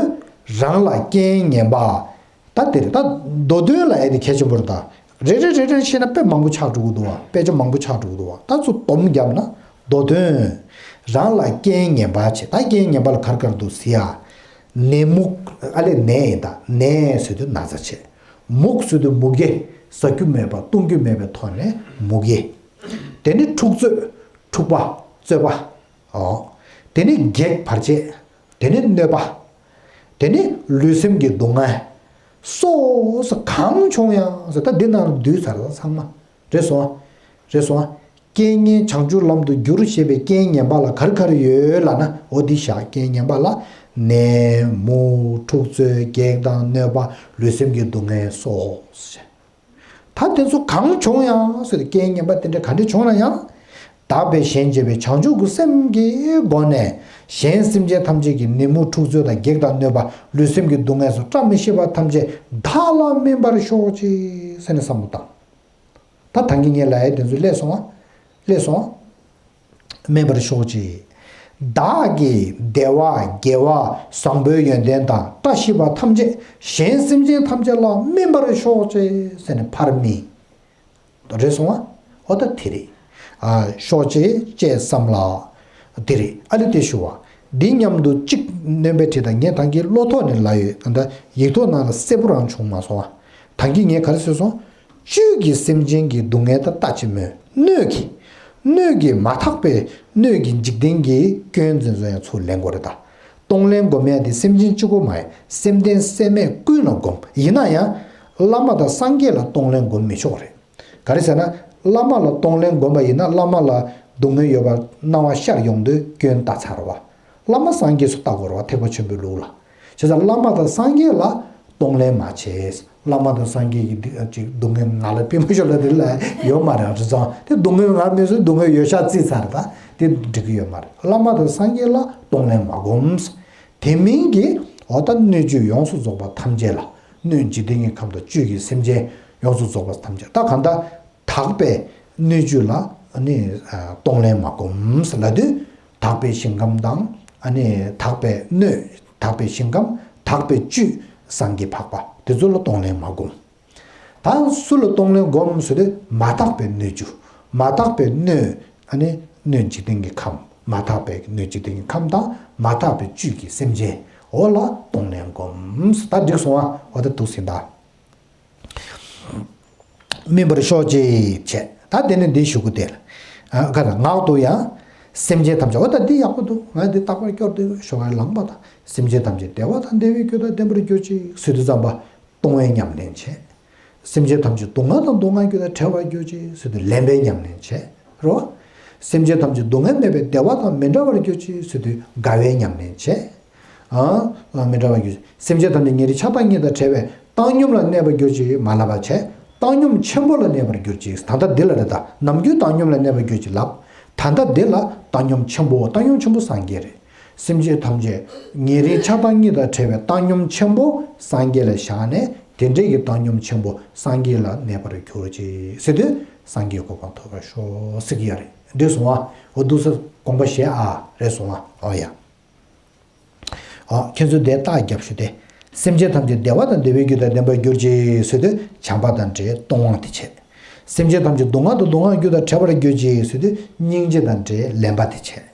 རང་ལ་རྐྱེན་ངན་པ། ད་དེ་རེད་ད། མདོ་དོན་ལ་ཨེ་དེ་གལ་ཆེན་པོ་རེད་ད། རེ་རེ་རེ་རེ་བཤད་ན་དཔེ་མང་པོ་ཆགས་འགྲོ་གི་འདུག་བ། དཔེ་ཆ་མང་པོ་ཆགས་འགྲོ་གི་འདུག་བ། ད་ཚུར་སྡོམ་བརྒྱབ་ན་མདོ་དོན། རང་ལ་རྐྱེན་ངན་པ་བྱེད། ད་རྐྱེན་ངན་པ་ལ་ག་རེ་ག་རེ་འདུག་ཟེར་ཡ། ནད་མུག་ཨ་ལས་ནད་ཡིན་ད། ནད་ཟེར་དུས་ན་ཚ་བྱེད། མུག་ཟེར་དུས་མུ་གེ། ཟ་རྒྱུ་མེད་པ་བཏུང་རྒྱུ་མེད་པའི་ཐོག་ནས་མུ་གེ། དེ་ནི་འཁྲུག་རྩོད། འཁྲུག་པ། རྩོད་པ། ཨོ། དེ་ནི་གེགས་བར་ཆད། དེ་ནི་གནོད་པ། དེ་ནི་ལུས་སེམས་ཀྱི་སྡུག་བསྔལ། སོགས་གང་བྱུང་ཡང་ཟེར་ད་འདི་ནང་ལ་བསྡུས་ཚར་ད་ཚང་མ། རེད་སོང་ཨ། རེད་སོང་ཨ། རྐྱེན་ངན་བྱང་ཆུབ་ལམ་དུ་བསྒྱུར་ཞེས་པའི་རྐྱེན་ངན་པ་ལ་ག་རེ་ག་རེ་ཡོད་ལབ་ན་འོ་འདི་བཞག་རྐྱེན་ངན་པ་ལ་ནད་མུག་འཁྲུག་རྩོད་གེགས་དང་གནོད་པ་ལུས་སེམས་ཀྱི་སྡུག་བསྔལ་སོགས། ད་དེ་ཚོ་གང་བྱུང་ཡང་ཟེར་ཏེ་རྐྱེན་ངན་པ་དེ་འདྲ་ག་འདྲ་བྱུང་ན་ཡང་། བདག་པས་གཞན་གཅེས་པའི་བྱང་ཆུབ་ཀྱི་སེམས་ཀྱི་སྒོ་ནས་གཞན་སེམས་ཅན་ཐམས་ཅད་ཀྱི་ནད་མུག་འཁྲུག་རྩོད་དང་གེགས་དང་གནོད་པ་ལུས་སེམས་ཀྱི་སྡུག་བསྔལ་སོགས་བཀྲ་མི་ཤིས་པ་ཐམས་ཅད་བདག་ལ་སྨིན་པར་ཤོག་ཅིག་ཟེར་ནས་བསམ་བློ་བཏང་། ད་ད་གིན་ངས་ལབ་ཡ་དེ་ཚོ་སླེབས་སོང་ཨ། སླེབས་སོང་ཨ། སྨིན་པར་ཤོག་ཅིག་བདག་གི་བདེ་བ་དགེ་བ་བཟང་པོའི་ཡོན་ཏན་དང་བཀྲ་ཤིས་པ་ཐམས་ཅད་གཞན་སེམས་ཅན་ཐམས་ཅད་ལ་སྨིན་པར་ཤོག་ཅིག་ཟེར་ནས་ཕར་སྨིན། རེད་སོང་ཨ། འོ་ད་དེ་རེད། ཨ་ཤོག་ཅིག་ཅེས་བསམ་ལ། དེ་རེད་ཨ་ལེ་དེ་ཞུ་བ། འདི་མཉམ་དུ་གཅིག་སྣོན་པའི་དྲི་དང་། ངས་ཐང་གི་བློ་ཐོག་ནས་ལབ་ཡོད། ད་ལྟ་ཡིག་ཐོག་ནང་ལ་གསལ་པོ་རང་བྱུང་མ་སོང་བ། ཐང་གི་ངས་ག་རེ་ཟེར་སོང་། བཅུད་ཀྱིས་སེམས་ཅན་གྱི་སྡུག་བསྔལ་དག་ལྟ་ཅི་སྨོས། སྣོད་ཀྱིས། སྣོད་ཀྱིས་མ་དག་པའི་སྣོད་ཀྱི་འཇིག་རྟེན་གྱི་སྐྱོན་འཛིན་བཟོ་ཡང་ཚུར་ལེན་དགོས་རེད་ད། གཏོང་ལེན་སྒོམ་ཡ་དེ་སེམས་ཅན་གཅིག་པོ་མ་ཡིན། སེམས་ལྡན་སེམས་མེད་ཀུན་ལ་སྒོམ། ཡིན་ན་ཡང་བླ་མ་དང་སངས་རྒྱས་ལ་གཏོང་ལེན་སྒོམ་མི་ཆོག་རེད། ག་རེ་ཟེར་ན། བླ་མ་ལ་གཏོང་ལེན་སྒོམ་པ་ཡིན་ན། བླ་མ་ལ་སྡུག་བསྔལ་ཡོད་པར་སྣང་བ་ཤར་ཡོང་དུས་སྐྱོན་བལྟས་ཚར་བ། བླ་མ་སངས་རྒྱས་སུ་བལྟ་དགོས་རེད་བ། ཐེག་པ་ཆེན་པོའི་ལུགས་ལ། བྱས་ཙང་བླ་མ་དང་སངས་རྒྱས་ལ་གཏོང་ལེན་མ་བྱེད། བླ་མ་དང་སངས་རྒྱས་ཀྱི་སྡིག་ཅིག་སྡུག་བསྔལ་ང་ལ་ཕན་པ་ཤོར་ལ་དེ་ལ་ཡོད་མ་རེད། བྱས་ཙང་དེ་སྡུག་བསྔལ་ང་མི་སྲིད། སྡུག་བསྔལ་ཡོད་ཤག་བརྩིས་ཚར་ད་དེ་འགྲིག་གི་ཡོད་མ་རེད། བླ་མ་དང་སངས་རྒྱས་ལ་གཏོང་ལེན་མ་སྒོམ། དེ་མིན་གྱི་འོ་ད་སྣོད་བཅུད་ཡོངས་སུ་རྫོགས་པ་ཐམས་ཅད་ལ། སྣོད་འཇིག་རྟེན་གྱི་ཁམས་དང་བཅུད་ཀྱི་སེམས་ཅན་ཡོངས་སུ་རྫོགས་པ་ཐམས་ཅད། ད་གང་ལྟར་དག་པའི་སྣོད་བཅུད་ལ་ནི་གཏོང་ལེན་མ་སྒོམ་ལབ་དུས། དག་པའི་ཞིང་ཁམས་དང་། ཨ་ནི་དག་པའི་སྣོད། དག་པའི་ཞིང་ཁམས། དག་པའི་བཅུད། སངས་རྒྱས་འཕགས་པ་དེ་ཚོ་ལ་གཏོང་ལེན་མ་སྒོམ། ད་སུ་ལ་གཏོང་ལེན་སྒོམ་ཟེར་དུས། མ་དག་པའི་སྣོད་བཅུད། མ་དག་པའི་སྣོད། ཨ་ནི་སྣོད་འཇིག་རྟེན་གྱི་ཁམས། མ་དག་པའི་སྣོད་འཇིག་རྟེན་གྱི་ཁམས་དང་། མ་དག་པའི་བཅུད་ཀྱི་སེམས་ཅན་འོ་ལ་གཏོང་ལེན་སྒོམ། ད་འགྲིག་སོང་ཨ། འོ་ད་འདུག་ཟིན་ད། སྨིན་པར་ཤོག་ཅིག་བྱས། ད་དེ་ནས་འདི་ཞུ་གི་དེ་ལ། ཨ་ག་ལ་ངག་ཏུ་ཡང་། སེམས་ཅན་ཐམས་ཅད། འོ་ད་འདི་ཡག་པོ་འདུག་ང་འདི་རྟག་པར་སྐྱོར་དུ་ཞོག་ལ་ལངས་པ་དང་། སེམས་ཅན་ཐམས་ཅད་བདེ་བ་དང་བདེ་བའི་རྒྱུ་དང་ལྡན་པར་གྱུར་ཅིག་ཟེར་དུས་ཙམ་པ། གཏོང་བའི་ཉམས་ལེན་བྱེད། སེམས་ཅན་ཐམས་ཅད་སྡུག་བསྔལ་དང་སྡུག་བསྔལ་རྒྱུ་དང་བྲལ་བར་གྱུར་ཅིག་ཟེར་དུས་ལེན་པའི་ཉམས་ལེན་བྱེད་རོ། སེམས་ཅན་ཐམས་ཅད་སྡུག་བསྔལ་མེད་པའི་བདེ་བ་དང་མི་འབྲལ་བར་གྱུར་ཅིག་ཟེར་དུས་དགའ་བའི་ཉམས་ལེན་བྱེད། ཨ་མི་འབྲལ་བར་གྱུར་ཅིག་སེམས་ཅན་ཐམས་ཅད་ཉེ་རིང་ཆགས་སྡང་གཉིས་དང་བྲལ་བའི་བཏང་སྙོམས་ལ་གནས་པར་གྱུར་ཅིག་མ་ལབ་པ་བྱས། བཏང་སྙོམས་ཆེན་པོ་ལ་གནས་པར་གྱུར་ཅིག་ད་ལྟ་འདི་ལ་རེད་ད། ནམ་རྒྱུན་བཏང་སྙོམས་ལ་གནས་པར་གྱུར་ཅིག་ལབ། ད་ལྟ་འདི་ལ་བཏང་སྙོམས་ཆེན་པོ། བཏང་སྙོམས་ཆེན་པོ་སངས་རྒྱས་རེད། སེམས་ཅན་ཐམས་ཅད་ཉེ་རིང་ཆགས་སྡང་གཉིས་དང་བྲལ་བའི་བཏང་སྙོམས་ཆེན་པོ་སངས་རྒྱས་ལ་བཞག་ནས། དེ་འདྲའི་གི་བཏང་སྙོམས་ཆེན་པོ་སངས་རྒྱས་ལ་གནས་པར་གྱུར་ཅིག་ཟེར་དུས་སངས་རྒྱས་གོ་འཕང་ཐོབ་པར་ཤོག་ཟེར་གྱི་ཡོད་རེད། འགྲིག་སོང་ཨ། འོ་འདུག་སེ་དགོངས་པ་བཞེས་ཨ། རེད་སོང་ཨ། འོ་ཡ། འོ་ཁྱེད་ཚོས་དེ་རྟགས་རྒྱབ་ཞུ་སྟེ། སེམས་ཅན་ཐམས་ཅད་བདེ་བ་དང་བདེ་བའི་རྒྱུ་དང་ལྡན་པར་གྱུར་ཅིག་ཟེར་དུས་བྱམས་པ་དང་འབྲེལ་གཏོང་བ་དེ་བྱེད། སེམས་ཅན་ཐམས་ཅད་སྡུག་བསྔལ་དང་སྡུག་བསྔལ་རྒྱུ་དང་བྲལ་བར་གྱུར་ཅིག་ཟེར་དུས་སྙིང་རྗེ་དང་འབྲེལ་ལེན་པ་དེ་བྱེད།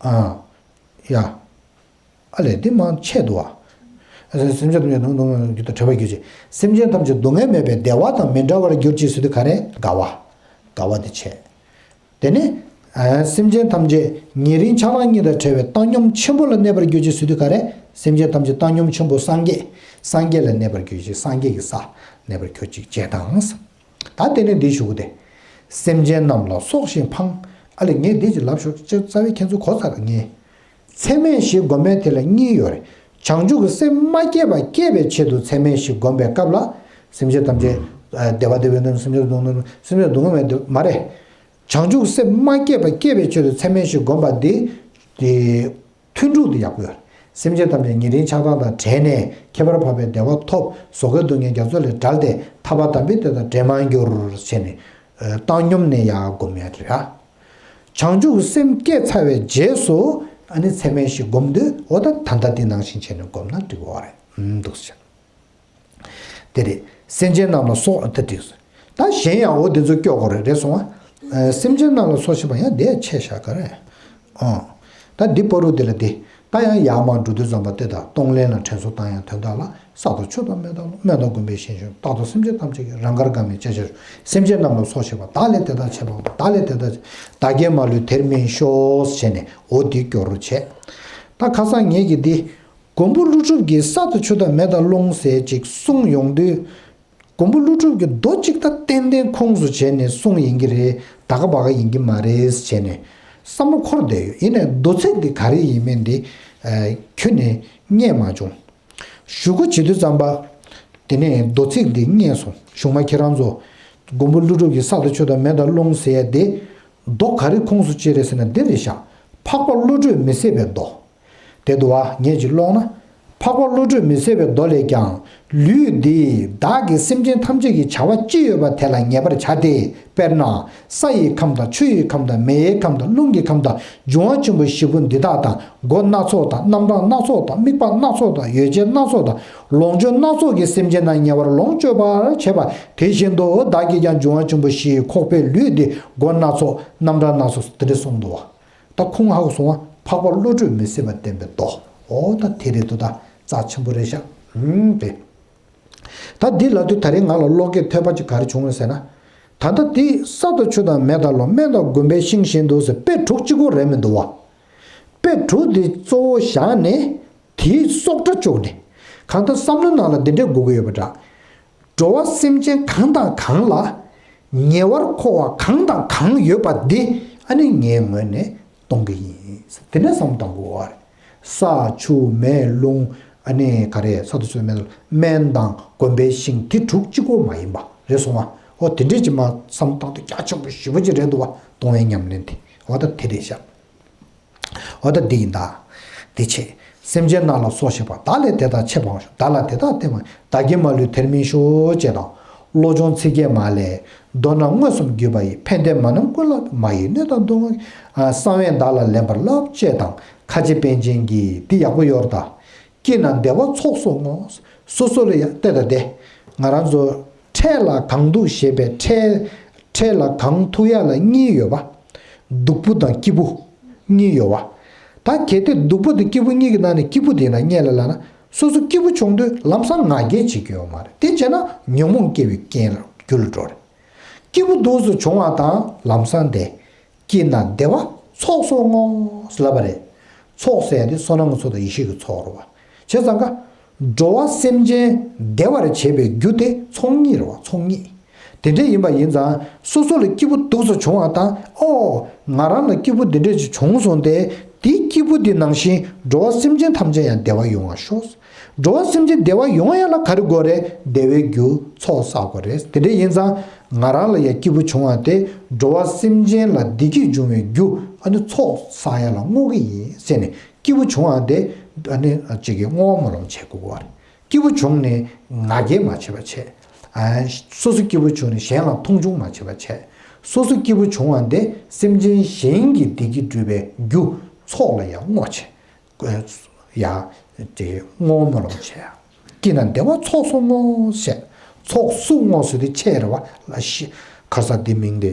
ཨ། ཡ། ཨ་ལས་འདི་མང་ཆེ་འདུག་ཨ། སེམས་ཅན་ཐམས་ཅད་སྡུག་བསྔལ་རྒྱུ་དང་བྲལ་བར་གྱུར་ཅིག་སེམས་ཅན་ཐམས་ཅད་སྡུག་བསྔལ་མེད་པའི་བདེ་བ་དང་མི་འབྲལ་བར་གྱུར་ཅིག་ཟེར་དུས་ག་རེ། དགའ་བ། དགའ་བ་དེ་བྱེད། དེ་ནས། ཨ་སེམས་ཅན་ཐམས་ཅད་ཉེ་རིང་ཆགས་སྡང་གཉིས་དང་བྲལ་བའི་བཏང་སྙོམས་ཆེན་པོ་ལ་གནས་པར་གྱུར་ཅིག་ཟེར་དུས་ག་རེ། སེམས་ཅན་ཐམས་ཅད་བཏང་སྙོམས་ཆེན་པོ་སངས་རྒྱས། སངས་རྒྱས་ལ་གནས་པར་གྱུར་ཅིག་སངས་རྒྱས་ཀྱི་ས་གནས་པར་གྱུར་ཅིག་བྱེད་དང་། ད་དེ་ནས་འདི་ཞུ་གི་དེ། སེམས་ཅན་རྣམས་ལ་སོགས་ཤིང་འཕངས། ཨ་ལས་ངས་འདི་ཅིག་ལབ་ཞོར་ཅིག་རྩ་བའི་ཁྱེད་ཚོ་གོ་ཚར་ངས། ཚད་མེད་བཞི་སྒོམ་པའི་དེ་ལ་གཉིས་ཡོད་རེད། བྱང་ཆུབ་ཀྱི་སེམས་མ་སྐྱེས་པ་སྐྱེས་པའི་ཆེད་དུ་ཚད་མེད་བཞི་སྒོམ་པའི་སྐབས་ལ། སེམས་ཅན་ཐམས་ཅད་བདེ་བ་བདེ་བའི་དོན། སེམས་ཅན་སྡུག་བསྔལ། སེམས་ཅན་སྡུག་བསྔལ་མེད་དེ་མ་རེད། བྱང་ཆུབ་སེམས་མ་སྐྱེས་པ་སྐྱེས་པའི་ཆེད་དུ་ཚད་མེད་བཞི་བསྒོམ་པ་འདི། དེ། ཐུན་དྲུག་འདི་ཡག་པོ་ཡོད། སེམས་ཅན་ཐམས་ཅད་ཉེ་རིང་ཆགས་སྡང་དང་བྲལ་ནས་ཁྱད་པར་འཕགས་པའི་བདེ་བ་ཐོབ། ཟོག་གོས་སྡུག་བསྔལ་རྒྱ་མཚོ་ལས་བསྒྲལ་ཏེ་ཐར་པ་དམ་པའི་བདེ་བ་དང་འབྲལ་མ་གྱུར་བྱས་ནས། ཨ་བཏང་སྙོམས་ནས་ཡར་བསྒོམ་ཡ་རེད་ཨ། བྱང་ཆུབ་སེམས་སྐྱེས་ཚར་བའི་རྗེས་སུ་ཨ་ནི་ཚད་མེད་བཞི་བསྒོམ་དུས་འོ་ད་ད་ལྟ་འདི་ནང་བཞིན་བྱས་ནས་བསྒོམ་ན་འགྲིག་གི་རེད། ཨུམ་འདུག་སེ། དེ་རེད། སེམས་ཅན་རྣམས་ལ་སོགས་དེ་འགྲིག་སོང་། ད་གཞན་ཡང་འོ་དེ་ཚོ་སྐྱོ་དགོས་རེད། རེད་སོང་ཨ། སེམས་ཅན་རྣམས་ལ་སོགས་ཞེས་པ་ཡང་དེ་ཆེ་ཤ་ག་རེད། ཨོ། ད་འདི་པོ་རུ་དེ་ལ་དེ། ད་ཡང་ཡར་མར་འགྲོ་དུས་ཙམ་པ་དེ་དག་གཏོང་ལེན་ལ་དྲན་གསོ་བཏང་ཡང་དོན་དག་ལ། ས་དང་ཆུ་དང་མེ་དང་རླུང་། སྨན་དང་དགོན་པའི་ཞིང་བཞིན་རྟག་ཏུ་སེམས་ཅན་ཐམས་ཅད་ཀྱི། རང་དགར་དགའ་མི་བྱ་ཕྱིར། སེམས་ཅན་རྣམས་ལ་སོགས་ཞེས་པ། བདག་ལས་དེ་དག་བྱེད་པ། བདག་ལས་དེ་དག་བདག་གིས་མ་ལུས་དེར་སྨིན་ཤོག་བྱས་ནས་འོ་འདི་སྐྱོ་རུ་བྱས། ད་ཁ་སང་ངེད་ཀྱིས་འདི། མགོན་པོ་ཀླུ་སྒྲུབ་ཀྱིས་ས་དང་ཆུ་དང་མེ་དང་རླུང་ཟེར་ཅིག་གསུངས་ཡོང་དུས། མགོན་པོ་ཀླུ་སྒྲུབ་ཀྱིས་མདོ་གཅིག་ད་ཏན་ཏན་ཁུངས་སུ་བྱས་ནས་གསུངས་ཡིན་གྱི་རེད། ད་ག་བ་ག་ཡིན་གྱི་མ་རེད་བྱས་ནས་བསམ་བློ་འཁོར་བསྡད་ཡོད། ཡིན་ནའི་མདོ་ཚིག་འདི་ག་རེ་ཡིན་མིན་འདི་ཁྱོན་ནས་རྙེད་མ་བྱུང་། ཞུ་སྒོ་བྱེད་དུས་ཙམ་པ། དེ་ནས་མདོ་ཚིག་འདི་རྙེད་སོང་། གཞུག་མ་ཁྱེད་རང་ཚོ། མགོན་པོ་ཀླུ་སྒྲུབ་ཀྱིས་ས་དང་ཆུ་དང་མེ་དང་རླུང་ཟེར་ཡ་དེ། མདོ་ག་རེ་ཁུངས་སུ་བྱས་རེད་ཟེར་ན་འདི་རེད་ཤག་འཕགས་པ་བློ་གྲོས་མི་ཟད་པའི་མདོ། དེ་འདུག་བ། ངས་ཅིག་ཀློག་ན། འཕགས་པ་བློ་གྲོས་མི་ཟད་པའི་མདོ་ལས་ཀྱང་། ལུས་འདི་བདག་གིས་སེམས་ཅན་ཐམས་ཅད་ཀྱི་བྱ་བ་ཅི་ཡོད་པ་དེ་ལ་ངེས་པར་བྱ་སྟེ། དཔེར་ན། ས་ཡི་ཁམས་དང་ཆུ་ཡི་ཁམས་དང་མེ་ཡི་ཁམས་དང་རླུང་གི་ཁམས་དང་འབྱུང་བ་ཆེན་པོ་བཞི་པོ་འདི་དག་དང་། སྒོ་སྣ་ཚོགས་དང་རྣམ་གྲངས་སྣ་ཚོགས་དང་དམིགས་པ་སྣ་ཚོགས་དང་ཡོ་བྱད་སྣ་ཚོགས་དང་ལོངས་སྤྱོད་སྣ་ཚོགས་ཀྱི་སེམས་ཅན་རྣམས་ཉེ་བར་ལོངས་སྤྱོད་པར་བྱེད་པ་དེ་བཞིན་དུ། བདག་གིས་ཀྱང་འབྱུང་བ་ཆེན་པོ་བཞིའི་ཁོག་པའི་ལུས་འདི་སྒོ་སྣ་ཚོགས་རྣམ་གྲངས་སྣ་ཚོགས་དེ་འདྲ་གསུངས་འདུག་བ། ད་ཁུངས་ཧ་གོ་སོང་བ། འཕགས་པ་བློ་གྲོས་མི་ཟད་པ་བསྟན་པའི་མདོ། འོ་ད་དེ་རེད་འདུག་ད་རྩ་ཆེན་པོ་རེད་ཤག་ཧུམ་དེ། ད་འདི་ལབ་དུས་ད་རེས་ང་ལ་བློ་སྐྱེད་ཐོལ་པ་ཅིག་ག་རེ་བྱུང་ཟེར་ན། ད་ལྟ་འདི་ས་དང་ཆུ་དང་མེ་དང་རླུང་སྨན་དང་དགོན་པའི་ཤིང་བཞིན་དུ་ཟེར་དཔེ་དྲུག་གཅིག་པོ་རེད་མི་འདུག་བ། དཔེ་དྲུག་འདི་གཙོ་བོ་བཞག་ནས་དེའི་སྲོག་ཁྲ་བཅུག་ནས་གང་ལྟར་བསམ་བློའི་ནང་ལ་འདི་འདྲས་དགོས་ཀྱི་ཡོད་པ་འདྲ། འགྲོ་བ་སེམས་ཅན་གང་དང་གང་ལ་ཉེ་བར་མཁོ་བ་གང་དང་གང་ཡོད་པ་འདི་ཨ་ནི་ངའི་ངོས་ནས་གཏོང་གི་ཡིན། དེ་འདྲས་བསམ་བཏང་དགོས་པ་རེད། ས་ཆུ་མེ་རླུང་ཨ་ནི་ག་རེ་ས་དང་ཆུ་མེ་རླུང་སྨན་དང་དགོན་པའི་ཤིང་དེ་དྲུག་གཅིག་པོ་མ་ཡིན་པ་རེད་སོང་ང་། འོ་དེ་འདྲས་ཅིག་མ་བསམ་བཏང་དུས་རྒྱ་ཆེན་པོ་ཞེ་པོ་ཅིག་རེད་འདུག་བ། གཏོང་བའི་ཉམས་ལེན་དེ་འོ་ད་དེ་རེད་ཤག་འོ་ད་འདི་ཡིན་ད། འདི་ཆེ། སེམས་ཅན་རྣམས་ལ་སོགས་བྱེད་པ་བདག་ལས་དེ་དག་ཆད་པའང་ཞོག་བདག་ལ་དེ་དག་བརྟེན་པ་བདག་གིས་མ་ལུས་དེར་སྨིན་ཤོག་ཅེས་དང་། བློ་སྦྱོང་ཚིག་བརྒྱད་མ་ལས། མདོར་ན་མངོན་སུམ་བརྒྱུད་པ་ཡིས། ཕན་བདེ་མ་རྣམས་ཀུན་ལ་མ་ཡི་གནོད་དང་སྡུག་བསྔལ་གསང་བས་བདག་ལ་ལན་པར་བསླབ་ཅེས་དང་། ཁ་ཆེ་པཎ་ཆེན་གྱིས་འདི་ཡག་པོ་ཡོད་རེད་ད། སྐྱིད་ན་བདེ་བ་ཚོགས་སུ་བསྔོ། སོ་སོ་ལ་ཡང་བལྟས་ད་བསྡད། ང་རང་ཚོ་འཕྲལ་ལ་གང་སྡུག་ཞེས་པའི་འཕྲལ་འཕྲལ་ལ་གང་ཐུག་ཡག་ལ་གཉིས་ཡོད་པ། སྡུག་པོ་དང་སྐྱིད་པོ་གཉིས་ཡོད་པ། ད་གལ་ཏེ་སྡུག་པོ་དང་སྐྱིད་པོ་གཉིས་ཀྱི་ནང་ནས་སྐྱིད་པོ་དེ་ཡིན་ན་སྔོན་ལ་ལབ་ན་སོ་སོ་སྐྱིད་པོ་བྱུང་དུས་ལམ་སང་ང་རྒྱལ་བྱེད་ཀྱི་ཡོད་མ་རེད། དེ་བྱས་ན་ཉོན་མོངས་སྐྱེ་བའི་རྐྱེན་ལ་རྒྱུ་ལ་འགྲོ་རེད། སྐྱིད་པོ་འདུག་སེ་བྱུང་བ་དང་ལམ་སང་དེ། སྐྱིད་ན་བདེ་བ་ཚོགས་སུ་བསྔོ་ལབ་པ་རེད། ཚོགས་ཟེར་ཡ་དེ་བསོད་ནམས་ཀྱི་ཚོགས་དང་ཡེ་ཤེས་ཀྱི་ཚོགས་རེད་བ། བྱས་ཙང་ཀ་འགྲོ་བ་སེམས་ཅན་བདེ་བར་བྱེད་པའི་རྒྱུ་དེ་ཚོགས་གཉིས་རེད་བ། ཚོགས་གཉིས། དེ་འདྲ་ཡིན་པ་ཡིན་ཙང་སོ་སོ་ལ་སྐྱིད་པོ་འདུག་སེ་བྱུང་བ་དང་། ཨོ། ང་རང་ལ་སྐྱིད་པོ་འདི་འདྲ་ཅིག་བྱུང་སོང་སྟེ། དེའི་སྐྱིད་པོ་དེ་ནང་བཞིན་འགྲོ་བ་སེམས་ཅན་ཐམས་ཅད་ཡང་བདེ་བ་ཡོང་བར་ཤོག་འགྲོ་བ་སེམས་ཅན་བདེ་བ་ཡོང་ཡ་ལ་ག་རེ་དགོས་རེད། བདེ་བའི་རྒྱུ་ཚོགས་བསགས་དགོས་རེད། དེ་འདྲ་ཡིན་ཙང་ང་རང་ལ་ཡ་སྐྱིད་པོ་བྱུང་བ་དེ་འགྲོ་བ་སེམས་ཅན་ལ་བདེ་སྐྱིད་འབྱུང་བའི་རྒྱུ་ཨ་ནི་ཚོགས་བསགས་ཡ་ལ་བསྔོ་གི་ཡིན་ཟེར་ནས་སྐྱིད་པོ་བྱུང་བ་དེ་ཨ་ནི་ཅིག་གི་བསྔོ་བ་སྨོན་ལམ་བྱེད་དགོས་པ་རེད། སྐྱིད་པོ་བྱུང་ནས་ང་རྒྱལ་མ་བྱེད་པ་བྱས། ཨ། སོ་སོ་སྐྱིད་པོ་བྱུང་ནས་གཞན་ལ་མཐོང་ཆུང་མ་བྱེད་པ་བྱས། སོ་སོ་སྐྱིད་པོ་བྱུང་བ་དེ་སེམས་ཅན་གཞན་གྱི་བདེ་སྐྱིད་སྒྲུབ་པའི་རྒྱུ་ཚོགས་ལ་ཡང་བསྔོ་བྱས། ཡ། དེ་བསྔོ་བ་སྨོན་ལམ་བྱས། སྐྱིད་ན་བདེ་བ་ཚོགས་སུ་བསྔོ་ཞེས། ཚོགས་སུ་བསྔོ་ཟེར་དུས་ཆེ་རེད་བ། ལ་ཤི། ཁ་ས་འདི་མིང་དེ།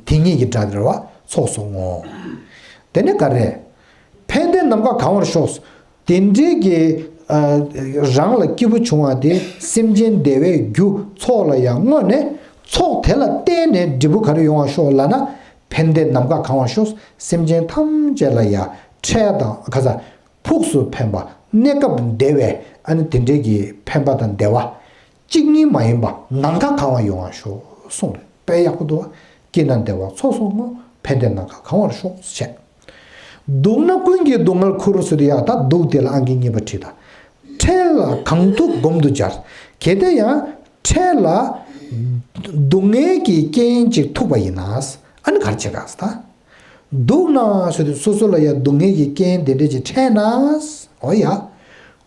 དེ་ཉིད་ཀྱི་སྒྲ་དེ་རེད་བ། ཚོགས་སུ་བསྔོ། དེ་ནས་ག་རེ། ཕན་བདེ་ནམ་མཁའ་གང་བར་ཤོག་དེ་འདྲའི་གི། ཨ། རང་ལ་སྐྱིད་པོ་བྱུང་བ་དེ་སེམས་ཅན་བདེ་བའི་རྒྱུ་ཚོགས་ལ་ཡང་བསྔོ་ནས། ཚོགས་དེ་ལ་བརྟེན་ནས་འབྲས་བུ་ག་རེ་ཡོང་བར་ཤོག་ལབ་ན། ཕན་བདེ་ནམ་མཁའ་གང་བར་ཤོག་སེམས་ཅན་ཐམས་ཅད་ལ་ཡང་འཕྲལ་དང་ཁ་ས། ཕུགས་སུ་ཕན་པ། གནས་སྐབས་བདེ་བའི་ཨ་ནི་དེ་འདྲའི་གི་ཕན་པ་དང་བདེ་བ། གཅིག་གཉིས་མ་ཡིན་པ་ནམ་མཁའ་གང་བ་ཡོང་བར་ཤོག་གསུངས་རེད། དཔེ་ཡག་པོ་འདུག་བ། སྐྱིད་ན་བདེ་བ་ཚོགས་སུ་བསྔོ། ཕན་བདེ་ནམ་མཁའ་གང་བར་ཤོག་ཟེར། སྡུག་ན་ཀུན་གྱི་སྡུག་བསྔལ་ཁུར་ཟེར་དུས་ཡ་ད་སྡུག་དེ་ལ་ཨང་ཀི་གཉིས་པ་བྲིས་ད། འཕྲལ་ལ་གང་ཐུག་སྒོམ་དུ་སྦྱར། གལ་ཏེ་ཡང་འཕྲལ་ལ་སྡུག་བསྔལ་གྱི་རྐྱེན་ཅིག་ཐུག་པ་ཡིན་ན། ཨ་ནི་ག་རེ་བྱེད་ག་ཟེར་ད། སྡུག་ན་ཟེར་དུས་སོ་སོ་ལ་ཡང་སྡུག་བསྔལ་གྱི་རྐྱེན་དེ་འདྲ་ཅིག་འཕྲད་ན། འོ་ཡ།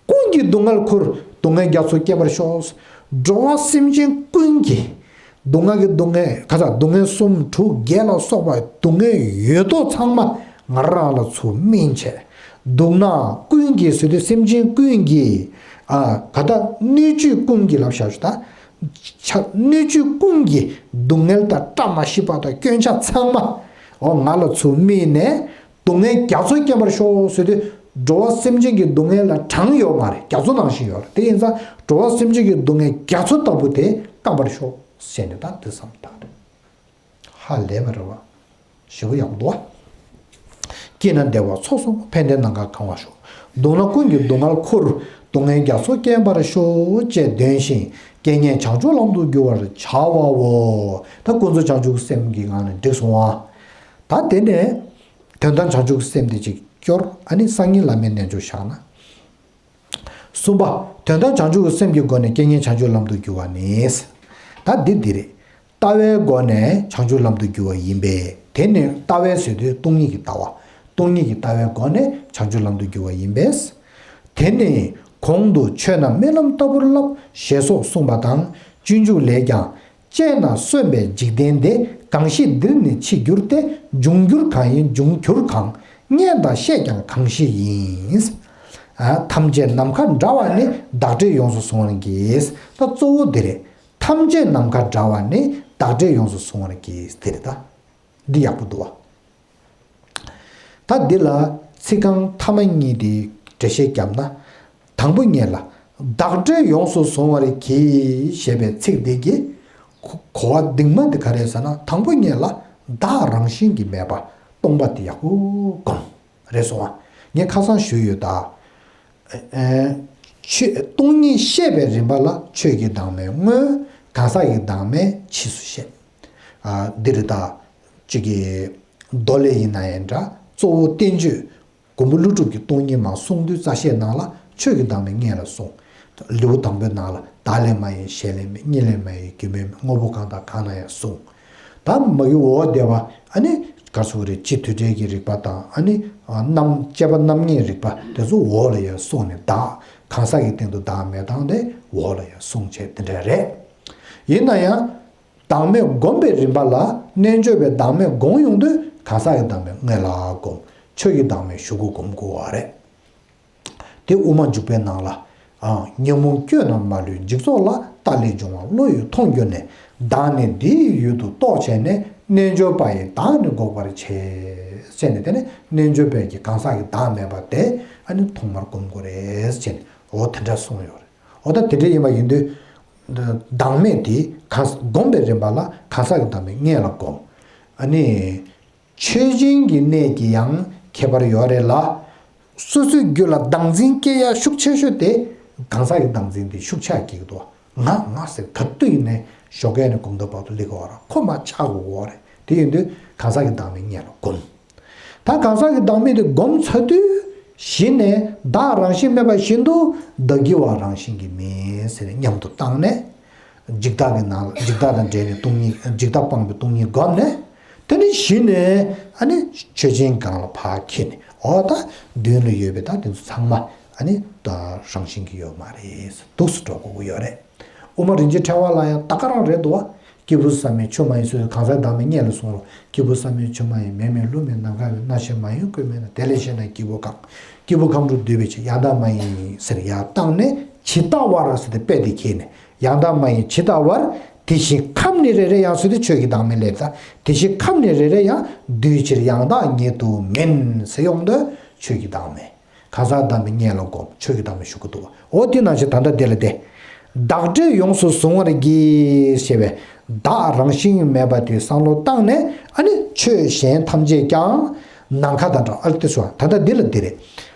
ཀུན་གྱི་སྡུག་བསྔལ་ཁུར། སྡུག་བསྔལ་རྒྱ་མཚོ་སྐྱེ་བར་ཤོག་འགྲོ་བ་སེམས་ཅན་ཀུན་གྱི་སྡུག་བསྔལ་གྱི་སྡུག་བསྔལ་ཁ་ཚ་སྡུག་བསྔལ་གསུམ་དྲུག་བརྒྱད་ལ་སོགས་པ་སྡུག་བསྔལ་ཡོད་དོ་ཚང་མ་ང་རང་ལ་ཚུར་སྨིན་བྱས། སྡུག་ན་ཀུན་གྱི་ཟེར་དུས་སེམས་ཅན་ཀུན་གྱི། ཨ། ག་ད་སྣོད་བཅུད་ཀུན་གྱི་ལབ་བཞག་ཞུ་ད། ཆ། སྣོད་བཅུད་ཀུན་གྱི་སྡུག་བསྔལ་དང་བཀྲ་མ་ཤིས་པ་དང་སྐྱོན་ཆ་ཚང་མ་འོ་ང་ལ་ཚུར་སྨིན་ནས་སྡུག་བསྔལ་རྒྱ་མཚོ་སྐྱེ་བར་ཤོག་ཟེར་དུས་འགྲོ་བ་སེམས་ཅན་གྱི་སྡུག་བསྔལ་ལ་གྲངས་ཡོད་མ་རེད། རྒྱ་མཚོ་ནང་བཞིན་ཡོད་རེད། དེ་ཡིན་ཙང་འགྲོ་བ་སེམས་ཅན་གྱི་སྡུག་བསྔལ་རྒྱ་མཚོ་ལྟ་བུ་དེ་སྐམ་པར་ཤོག་ཟེར་ནས་ད་འདི་བསམ་བཏང་རེད། ཧ་ལས་པ་རེད་བ། ཞེ་པོ་ཡག་པོ་འདུག་བ། སྐྱིད་ན་བདེ་བ་ཚོགས་སུ་བསྔོ། ཕན་བདེ་ནམ་མཁའ་གང་བར་ཤོག་སྡུག་ན་ཀུན་གྱི་སྡུག་བསྔལ་ཁུར། སྡུག་བསྔལ་རྒྱ་མཚོ་སྐྱེ་བར་ཤོག་ཅེས་འདོན་ཞིང་རྐྱེན་ངན་བྱང་ཆུབ་ལམ་དུ་བསྒྱུར་བར་བྱའོ། ད་ཀུན་རྫོབ་བྱང་ཆུབ་ཀྱི་སེམས་ཀྱི་ངང་ནས་འགྲིག་སོང་བ། ད་དེ་ནས་དོན་དམ་བྱང་ཆུབ་ཀྱི་སེམས་དེ་ཅིག་སྐྱོར། ཨ་ནི་སང་ཉིན་བླ་མའི་རྣལ་འབྱོར་བཞག་ན། གསུམ་པ། དོན་དམ་བྱང་ཆུབ་ཀྱི་སེམས་ཀྱི་སྒོ་ནས་རྐྱེན་ངན་བྱང་ཆུབ་ལམ་དུ་བསྒྱུར་བ་ནི། ད་འདི་འདི་རེད། ལྟ་བའི་སྒོ་ནས་བྱང་ཆུབ་ལམ་དུ་བསྒྱུར་བ་ཡིན་པས། དེ་ནི་ལྟ་བའི་ཟེར་དུས་སྟོང་ཉིད་ཀྱི་ལྟ་བ། སྟོང་ཉིད་ཀྱི་ལྟ་བའི་སྒོ་ནས་བྱང་ཆུབ་ལམ་དུ་བསྒྱུར་བ་ཡིན་པས། དེ་ནི་གོང་དུ་ཆོས་རྣམས་རྨི་ལམ་ལྟ་བུར་བསླབ་ཞེས་སོགས་གསུངས་པ་དང་། སྤྱོད་འཇུག་ལས་ཀྱང་། སྤྱད་ན་གསོན་པའི་འཇིག་རྟེན་འདི། གང་ཞིག་འདིར་ནི་འཆི་འགྱུར་ཏེ། འབྱུང་འགྱུར་གང་ཡིན་འབྱུང་འགྱུར་གང་། བརྙས་དང་བཤད་ཀྱང་གང་ཞིག་ཡིན། ཨ། ཐམས་ཅད་ནམ་མཁའ་འདྲ་བ་ནི། བདག་འདྲས་ཡོངས་སུ་བཟུང་བར་གྱིས། ད་གཙོ་བོ་འདི་རེད། ཐམས་ཅད་ནམ་མཁའ་འདྲ་བ་ནི། བདག་འདྲས་ཡོངས་སུ་བཟུང་བར་གྱིས། འདི་རེད་ད། འདི་ཡག་པོ་འདུག་བ། ད་ ད་འདི་ལ་ཚིག་རྐང་ཐ་མ་གཉིས་དེ་འགྲེལ་བཤད་བརྒྱབ་ན། དང་པོ་ཉིད་ལ། བདག་འབྲས་ཡོངས་སུ་བཟུང་བར་གྱིས་ཞེས་པའི་ཚིག་འདི་གིས་གོ་གོ་བ་གདིང་མ་འདི་ག་རེ་ཟེར་ན། དང་པོ་ཉིད་ལ་བདག་རང་བཞིན་གྱིས་མེད་པ་སྟོང་པ་འདི་ཡག་པོ་སྒོམ། རེད་སོང་ཨ། ངས་ཁ་སང་ཞུས་ཡོད་ད། ཨེ། ཆོས་སྟོང་ཉིད་བཤད་པའི་རིམ་པ་ལ་ཆོས་ཀྱི་བདག་མེད་སྔོན། གང་ཟག་གི་བདག་མེད་ཕྱིས་སུ་བཤད། ཨ། འདི་རེད་ད། གཅིག་གི་མདོ་ལས་ཡིན་ན་ཡང་འདྲ། གཙོ་བོ་བསྟན་བཅོས་མགོན་པོ་ཀླུ་སྒྲུབ་ཀྱི་སྟོང་ཉིད་མ་གསུང་དུས་རྩ་ཤེའི་ནང་ལ་ཆོས་ཀྱི་བདག་མེད་སྔོན་ལ་གསུངས། ལེའུ་དང་པོའི་ནང་ལ་བདག་ལས་མ་གཡོས་གཞན་ལས་མེད། གཉིས་ལས་མ་གཡོས་རྒྱུ་མེད་མེད། དངོས་པོ་གང་དག་གང་ན་ཡང་གསུངས། ད་མ་གི་འོ་དེ་བ་ཨ་ནི་ག་སུ་རེད། སྤྱི་དུས་འབྲས་ཀྱི་རིགས་པ་དང་ཨ་ནི་རྣམ་དཔྱད་པ་རྣམ་ངེས་རིགས་པ་དེ་ཚོ་འོ་ལ་ཡང་གསུངས་ནས། བདག་གང་ཟག་གི་སྟེང་དུ་བདག་མེད་སྟངས་དེ་འོ་ལ་ཡང་གསུངས་བྱས་དེ་འདྲ་རེད། ཡིན་ན་ཡང་། བདག་མེད་སྒོམ་པའི་རིམ་པ་ལ་རྣལ་འབྱོར་པས་བདག་མེད་སྒོམ་ཡོང་དུས་གང་ཟག་གི་བདག་མེད་སྔོན་ལ་སྒོམ། ཆོས་ཀྱི་བདག་མེད་གཞུག་གུ་སྒོམ་དགོས་པ་རེད། དེ་དབུ་མ་འཇུག་པའི་ནང་ལ། ཨ། ཉོན་མོངས་བསྐྱོད་རྣམས་མ་ལུས་འཇིག་ཚོགས་ལ། བདག་ལས་བྱུང་བ་བློ་ཡིས་མཐོང་གྱུར་ནས། བདག་ནི་འདི་ཡི་ཡུལ་དུ་རྟོགས་བྱས་ནས། རྣལ་འབྱོར་པ་ཡིས་བདག་ནི་འགོག་པར་བྱེད། ཟེར་ནས་དེ་ནས་རྣལ་འབྱོར་པས་ཀྱི་གང་ཟག་གི་བདག་མེད་པ་དེ་ཨ་ནི་ཐོག་མར་སྒོམ་དགོས་རེད་ཟེར་ནས་འོ་དེ་འདྲ་གསུངས་ཡོད་རེད། འོ་ད་དེ་འདྲ་ཡིན་པ་ཡིན་དུས། བདག་མེད་དེ་གང་སྒོམ་པའི་རིམ་པ་ལ་གང་ཟག་གི་བདག་མེད་སྔོན་ལ་སྒོམ། ཨ་ནི། ཆོས་ཅན་གྱི་གནས་ཀྱི་ཡང་ཁྱད་པར་ཡོད་རེད་ལ། སོ་སོའི་རྒྱུད་ལ་བདག་འཛིན་སྐྱེ་ཡ་ཤུགས་ཆེ་ཤོས་དེ་གང་ཟག་གི་བདག་འཛིན་དེ་ཤུགས་ཆག་སྐྱེ་གི་འདུག་ང་ང་ཟེར་ག་དུས་ཡིན་ནའི་ཞོགས་ཀས་ནས་དགོང་དག་བར་དུ་སླེབས་དགོས་ར། ཁོ་མ་ཆག་དགོས་རེད། དེ་ཡིན་དུས་གང་ཟག་གི་བདག་མེད་སྔོན་ལ་སྒོམ། ད་གང་ཟག་གི་བདག་མེད་དེ་སྒོམ་ཚར་དུས་གཞི་ནས་བདག་རང་བཞིན་མེད་པ་བཞིན་དུ་བདག་གི་བ་རང་བཞིན་གྱིས་མེད་ཟེར་ནས་མཉམ་དུ་བཏང་ནས། འཇིག་ལྟ་གི་ནང་ལ་འཇིག་ལྟ་དང་འབྲེལ་ནས་སྟོང་ཉིད། འཇིག་ལྟ་སྤངས་པའི་སྟོང་ཉིད་བསྒོམས་ནས། དེ་ནས་གཞི་ནས་ཨ་ནི་ཆོས་ཅན་སྒང་ལ་ཕར་འཁྱེར་ནས། འོ་ད་མདུན་ལ་ཡོད་པའི་ད་དེ་ཚོ་ཚང་མ་ཨ་ནི་ད་རང་བཞིན་གྱིས་ཡོད་མ་རེད། འདུག་སེ་འགྲོ་དགོས་ཀྱི་ཡོད་རེད། དབུ་མ་རིན་ཆེན་ཕྲེང་བ་ལ་ཡང་ད་ག་རང་རེད་འདུག་བ། སྐྱེས་བུ་བསམ་ཡས་ཆོས་མ་ཡིན་ཟེར། གང་ཟག་བདག་མེད་སྔོན་ལ་སོང་རོགས། སྐྱེས་བུ་བསམ་ཡས་ཆོས་མ་ཡིན། མེ་མེད་རླུང་མེད་ནམ་མཁའ་མེད། རྣ་ཤེས་མ་ཡིན་ཀུན་མེད་ན། དེ་ལས་གཞན་དག་སྐྱེས་བུ་གང་། སྐྱེས་བུ་ཁམས་དྲུག་འདུས་པའི་ཕྱིར། ཡང་དག་མ་ཡིན་ཟེར་ཡར་བཏང་ནས། ཇི་ལྟ་བར་ཟེར་ཏེ་དཔེ་དེ་ཁྱེར་ནས། ཡང་དག་མ་ཡིན་ཇི་ལྟ་བར། དེ་བཞིན་ཁམས་ནི་རེ་རེ་ཡང་ཟེར་ཏེ་ཆོས་ཀྱི་བདག་མེད་སླེབས་ད། དེ་བཞིན་ཁམས་ནི་རེ་རེ་ཡང་། འདུས་ཕྱིར་ཡང་དག་ཉིད་དུ་མིན་ཟེར་ཡོང་དུས་ཆོས་ཀྱི་བདག་མེད། གང་ཟག་བདག་མེད་སྔོན་ལ་སྒོམ། ཆོས་ཀྱི་བདག་མེད་གཞུག་གུ་འདུག་བ། འོ་དེ་ནང་བཞིན་ད་ལྟ་དེ་ལ་དེ། བདག་འབྲས་ཡོངས་སུ་བཟུང་བར་གྱིས་ཞེས་པའི་བདག་རང་བཞིན་མེད་པ་དེ་བསམ་བློ་བཏང་ནས། ཨ་ནི་ཆོས་གཞན་ཐམས་ཅད་ཀྱང་ནམ་མཁའ་དང་འདྲ། ཨ་ལ་དེ་སོ་ད་ལྟ་འདི་ལ་འདི་རེད།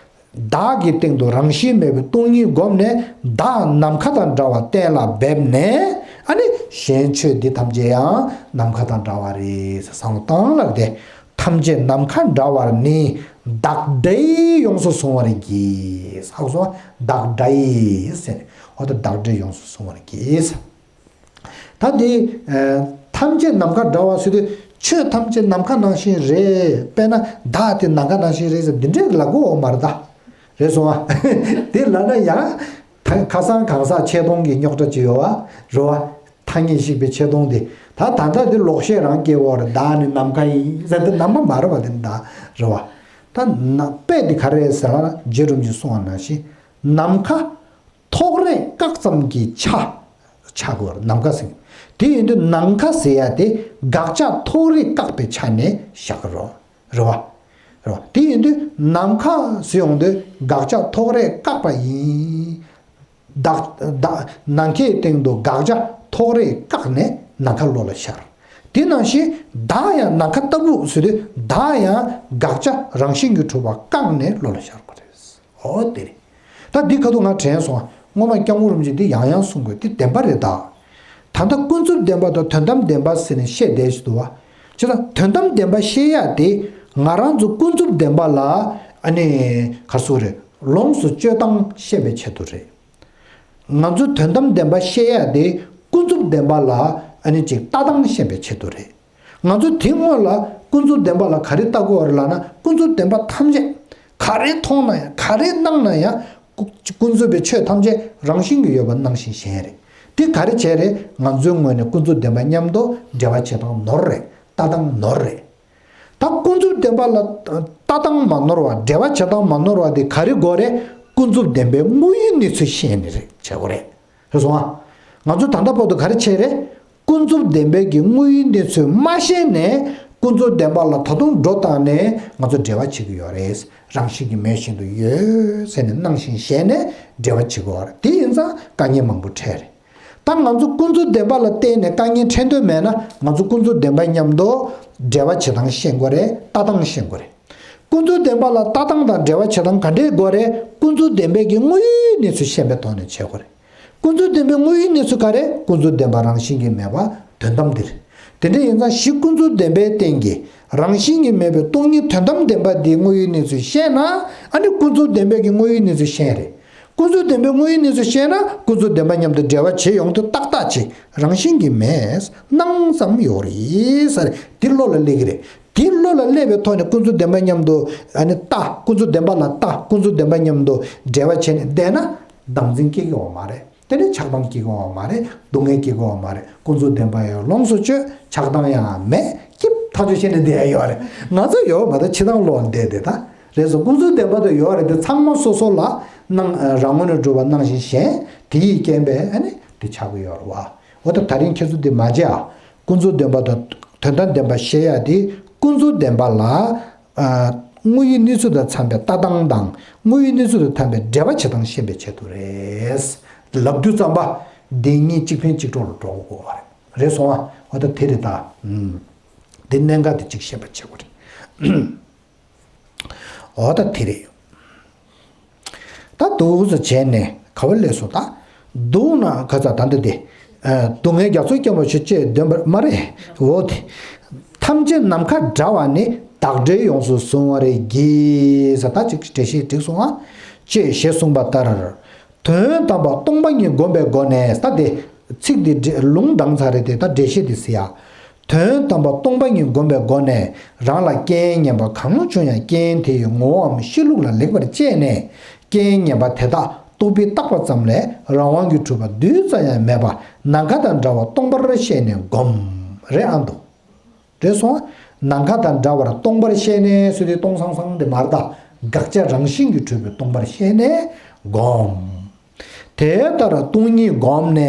བདག་གི་སྟེང་དུ་རང་བཞིན་མེད་པའི་སྟོང་ཉིད་བསྒོམས་ནས། བདག་ནམ་མཁའ་དང་འདྲ་བ་གཏན་ལ་འབེབས་ནས། ཨ་ནི་གཞན་ཆོས་འདི་ཐམས་ཅད་ཡང་ནམ་མཁའ་དང་འདྲ་བ་རེད་ཟེར་བསམ་བློ་བཏང་ལ་དེ། ཐམས་ཅད་ནམ་མཁའ་འདྲ་བར་ནི། བདག་འབྲས་ཡོངས་སུ་བཟུང་བར་གྱིས། ཧ་གོ་སོང་ང་། བདག་འབྲས་ཟེར་ནས། འོ་ད་བདག་འབྲས་ཡོངས་སུ་བཟུང་བར་གྱིས། ད་འདི། ཨ། ཐམས་ཅད་ནམ་མཁའ་འདྲ་བ་ཟེར་དུས་ཆོས་ཐམས་ཅད་ནམ་མཁའ་ནང་བཞིན་རེད། དཔེར་ན་བདག་དེ་ནམ་མཁའ་ནང་བཞིན་རེད་ཟེར་འདི་འདྲས་ལབ་དགོས་འོ་མ་རེད་ད། རེད་སོང་ང་། དེ་ལབ་ན་ཡང་། ད་ཁ་སང་གང་ཟག་ཆེ་མཐོང་གི་རྙོག་དྲ་ཅིག་ཡོད་བ། རེད་བ། ཐ་སྙད་ཤེས་པའི་ཆེ་མཐོང་དེ། ད་ད་ལྟ་དེ་ལོག་བཤད་རང་སྐྱེ་བོ་རེད། བདག་ནི་ནམ་མཁའ་ཡིན་ཟེར་དེ་ནམ་མཁའ་མ་རེད་བ། དེ་ནི་བདག་རེད་བ། ད་ན་དཔེ་དེ་ག་རེ་ཟེར་ན། རྗེ་རིན་པོ་ཆེས་གསུངས་པ་ནང་བཞིན། ནམ་མཁའ་ཐོགས་རེག་བཀག་ཙམ་གྱི་ཆ། ཆ་དགོས་རེད། ནམ་མཁའ་ཟེར། དེ་ཡིན་དུས་ནམ་མཁའ་ཟེར་ཡ་དེ་དགག་བྱ་ཐོགས་རེག་བཀག་པའི་ཆ་ནས་བཞག་གི་རེད། རེད་བ། རེད་བ། དེ་ཡིན་དུས་ནམ་མཁའ་ཟེར་ཡོང་དུས་དགག་བྱ་ཐོགས་རེག་བཀག་པ་ཡིན། བདག་བདག་ནམ་མཁའི་སྟེང་དུ་དགག་བྱ་ཐོགས་རེག་བཀག་ནས་ནམ་མཁའ་བློ་ལ་ཤར། དེ་ནང་བཞིན་བདག་ཡང་ནམ་མཁའ་ལྟ་བུ་ཟེར་དུས་བདག་ཡང་དགག་བྱ་རང་བཞིན་གྱིས་གྲུབ་པ་བཀག་ནས་བློ་ལ་ཤར་དགོས་རེད། འོ་དེ་རེད། ད་འདི་ཁ་ཐུག་ང་དྲན་སོང་། སྔོན་མ་སྐྱབས་མགོན་རིན་པོ་ཆེས་འདི་ཡང་ཡང་གསུང་དགོས། འདི་བདེན་པ་རེད་ད། ད་ལྟ་ཀུན་རྫོབ་བདེན་པ་དང་དོན་དམ་བདེན་པ་ཟེར་ནས་བཤད་བསྡད་ཀྱི་འདུག་བ། བྱས་ཙང་དོན་དམ་བདེན་པ་བཤད་ཡ་དེ་ང་རང་ཚོ་ཀུན་རྫོབ་བདེན་པ་ལ་ཨ་ནི་ག་རེ་ཟེར་དགོས་རེད། ལོངས་སུ་སྤྱོད་སྟངས་ཤེས་པའི་ཆེད་དུ་རེད། ང་ཚོ་དོན་དམ་བདེན་པ་བཤད་ཡ་དེ་ཀུན་རྫོབ་བདེན་པ་ལ་ཨ་ནི་ཅིག་ལྟ་སྟངས་ཤེས་པའི་ཆེད་དུ་རེད། ང་ཚོ་དེ་སྔོན་ལ་ཀུན་རྫོབ་བདེན་པ་ལ་ག་རེ་ལྟ་དགོས་རེད་ལབ་ན། ཀུན་རྫོབ་བདེན་པ་ཐམས་ཅད་ག་རེ་མཐོང་ན་ཡང་། ག་རེ་སྣང་ན་ཡང་། ཀུན་ཀུན་རྫོབ་པའི་ཆོས་ཐམས་ཅད་རང་བཞིན་གྱིས་ཡོད་པ་སྣང་ཞིང་ཞེན་རེད། དེ་ག་རེ་བྱས་རེད། ང་ཚོའི་ངོས་ནས་ཀུན་རྫོབ་བདེན་པ་མཉམ་དུ་འབྲེལ་བ་བྱེད་སྟངས་ནོར་རེད། ལྟ་སྟངས་ནོར་རེད། ད་ཀུན་རྫོབ་བདེན་པ་ལ་ལྟ་སྟངས་མ་ནོར་བ། འབྲེལ་བ་བྱེད་སྟངས་མ་ནོར་བ་དེ་ག་རེ་དགོས་རེད། ཀུན་རྫོབ་བདེན་པའི་དངོས་ཡུལ་གནས་ཚུལ་ཤེས་ནི་རེད། བྱེད་དགོས་རེད། རེད་སོང་ཨ། ང་ཚོ་ད་ལྟ་བར་དུ་ག་རེ་བྱས་རེད། ཀུན་རྫོབ་བདེན་པའི་གི་དངོས་ཡུལ་གནས་ཚུལ་མ་ཤེས་ནས། ཀུན་རྫོབ་བདེན་པ་ལ་ད་དུང་སྒྲོ་བཏགས་ནས་ང་ཚོ་འགྲེལ་པ་བྱེད་ཀྱི་ཡོད་རེད། རང་བཞིན་གྱིས་མེད་བཞིན་དུ་ཡོད་ཟེར་ནས་སྣང་བཞིན་བཞེད་ནས་འགྲེལ་པ་བྱེད་ཀྱི་ཡོད་རེད། དེ་ཡིན་ཙང་དཀའ་ངལ་མང་པོ་འཕྲད་རེད། ད་ང་ཚོ་ཀུན་རྫོབ་བདེན་པ་ལ་བརྟེན་ནས་དཀའ་ངལ་འཕྲད་འདོད་མེད་ན། ང་ཚོ་ཀུན་རྫོབ་བདེན་པ་མཉམ་དུ་འགྲེལ་པ་བྱེད་སྟངས་ཤེས་དགོས་རེད། ལྟ་སྟངས་ཤེས་དགོས་རེད། ཀུན་རྫོབ་བདེན་པ་ལ་ལྟ་སྟངས་དང་འགྲེལ་པ་བྱེད་སྟངས་ག་འདྲས་དགོས་རེད། ཀུན་རྫོབ་བདེན་པའི་གི་དངོས་ཡོད་གནས་ཚུལ་ཤེས་པའི་ཐོག་ནས་བྱེད་དགོས་རེད། ཀུན་རྫོབ་བདེན་པའི་དངོས་ཡོད་གནས་ཚུལ་ག་རེ། ཀུན་རྫོབ་བདེན་པ་རང་བཞིན་གྱིས་མེད་པ་དོན་དམ་འདིར། དེ་འདྲ་ཡིན་ཙང་གཞི་ཀུན་རྫོབ་བདེན་པའི་སྟེང་གི་རང་བཞིན་གྱིས་མེད་པའི་སྟོང་ཉིད་དོན་དམ་བདེན་པ་འདིའི་དངོས་ཡོད་གནས་ཚུལ་ཤེས་ན། ཨ་ནི་ཀུན་རྫོབ་བདེན་པའི་གི་དངོས་ཡོད་གནས་ཚུལ་ཤེས་རེད། ཀུན་རྫོབ་བདེན་པའི་དངོས་ཡོད་གནས་ཚུལ་ཤེས་ན། ཀུན་རྫོབ་བདེན་པ་མཉམ་དུ་འབྲེལ་བ་བྱེད་ཡོང་དུས་ཏག་ཏག་ཅིག་རང་བཞིན་གྱིས་མེད་སྣང་ཙམ་ཡོད་རེད་ཟེར། འདི་བློ་ལ་སླེབས་ཀྱི་རེད། དེ་བློ་ལ་སླེབས་པའི་ཐོག་ནས་ཀུན་རྫོབ་བདེན་པ་མཉམ་དུ་ཨ་ནི་ལྟ། ཀུན་རྫོབ་བདེན་པ་ལ་ལྟ། ཀུན་རྫོབ་བདེན་པ་མཉམ་དུ་འབྲེལ་བ་བྱས་ནས་བསྡད་ན། བདག་འཛིན་སྐྱེ་གི་ཡོད་མ་རེད། དེ་ནས་ཆགས་སྡང་སྐྱེ་གི་ཡོད་མ་རེད། སྡུག་བསྔལ་སྐྱེ་གི་ཡོད་མ་རེད། ཀུན་རྫོབ་བདེན་པ་ཡང་ལོངས་སུ་སྤྱོད། ཆགས་སྡང་ཡང་མེད། སྐྱིད་ཐག་ཆོད་བྱས་ནས་བསྡད་ཡ་ཡོད་རེད། ང་ཚོ་ཡོད་མ་གཏོགས་ཕྱི་ནང་བློ་བདེ་བདེ་ད་རེད་སོ། ཀུན་རྫོབ་བདེན་པ་དེ་ཡོད་རེད། དེ་ཚང་མ་སོ་སོ་ལ་སྣང་། རང་ངོས་ནས་གྲུབ་པ་སྣང་བཞིན་ཞེན། དེ་ཡི་རྐྱེན་པས་ཨ་ནི་དེ་ཆགས་ཀྱི་ཡོད་རེད་བ། འོ་ད་ད་རིང་ཁྱེད་ཚོ་འདི་མ་བརྗེད་ཨ། ཀུན་རྫོབ་བདེན་པ་དང་དོན་དམ་བདེན་པ་ཤེས་ཡ་དེ། ཀུན་རྫོབ་བདེན་པ་ལ་ཨ་དངོས་ཡོད་གནས་ཚུལ་དང་འཚམས་པའི་ལྟ་སྟངས་དང་། དངོས་ཡོད་གནས་ཚུལ་དང་འཚམས་པའི་འགྲེལ་པ་བྱེད་སྟངས་ཤེས་པའི་ཆེད་དུ་རེད། ལབ་དུས་ཙམ་པ་བདེན་གཉིས་གཅིག་ཕན་གཅིག་གྲོགས་ལ་འགྲོ་དགོས་པ་རེད། རེད་སོང་ཨ། འོ་ད་དེ་རེད་ད། ཨུམ། དེ་གནད་འགག་དེ་གཅིག་ཤེས་པ་བྱེད་དགོས་རེད། འོ་ད་དེ་རེད། ད་འདུག་སེ་བྱས་ནས་ག་བ་སླེབས་སོང་ད། འདུག་ན་ག་ཚ་ད་འདི་དེ། ཨ། སྡུག་བསྔལ་རྒྱ་མཚོར་སྐྱེ་བར་ཞུ་ཅེས་འདོན་པ་མ་རེད། འོ་དེ། ཐམས་ཅད་ནམ་མཁའ་འདྲ་བ་ནི། བདག་འདྲས་ཡོངས་སུ་བཟུང་བར་བགྱི། ཟེར་ད་ཅིག་འགྲེལ་བཤད་བསྒྲིགས་སོང་ང་། ཅེས་ཞེས་གསུངས་པ་ལྟར། དོན་དམ་པ་སྟོང་པ་ཉིད་བསྒོམ་པའི་སྒོ་ནས། ད་དེ་ཚིག་འདི་འགྲེ། ལུང་དྲངས་ཚར་རེད་དེ། ད་འགྲེལ་བཤད་འདི་ཟེར་ཡ། དོན་དམ་པ་སྟོང་པ་ཉིད་བསྒོམ་པའི་སྒོ་ནས། རང་ལ་རྐྱེན་ངན་པ་གང་བྱུང་ཡང་། རྐྱེན་དེ་ཡི་ངོ་བོའམ་གཤིས་ལུགས་ལ་ལེགས་པར་དཔྱད་ནས། རྐྱེན་ངན་པ་དེ་དག་རྟོག་པས་བརྟགས་པ་ཙམ་ལས་རང་དབང་གིས་གྲུབ་པ་རྡུལ་ཙམ་ཡང་མེད་པ་ནམ་མཁའ་དང་འདྲ་བར་སྟོང་པར་ཤེས་ནས་བསྒོམ། རེད་ཨ་འདུག་རེད་སོང་ཨ། ནམ་མཁའ་དང་འདྲ་བར་སྟོང་པར་ཤེས་ནས་ཟེར་དུས་སྟོང་སང་སང་དེ་མ་རེད་ད། དགག་བྱ་རང་བཞིན་གྱིས་གྲུབ་པའི་སྟོང་པར་ཤེས་ནས་བསྒོམ། དེ་ལྟར་སྟོང་ཉིད་བསྒོམས་ནས་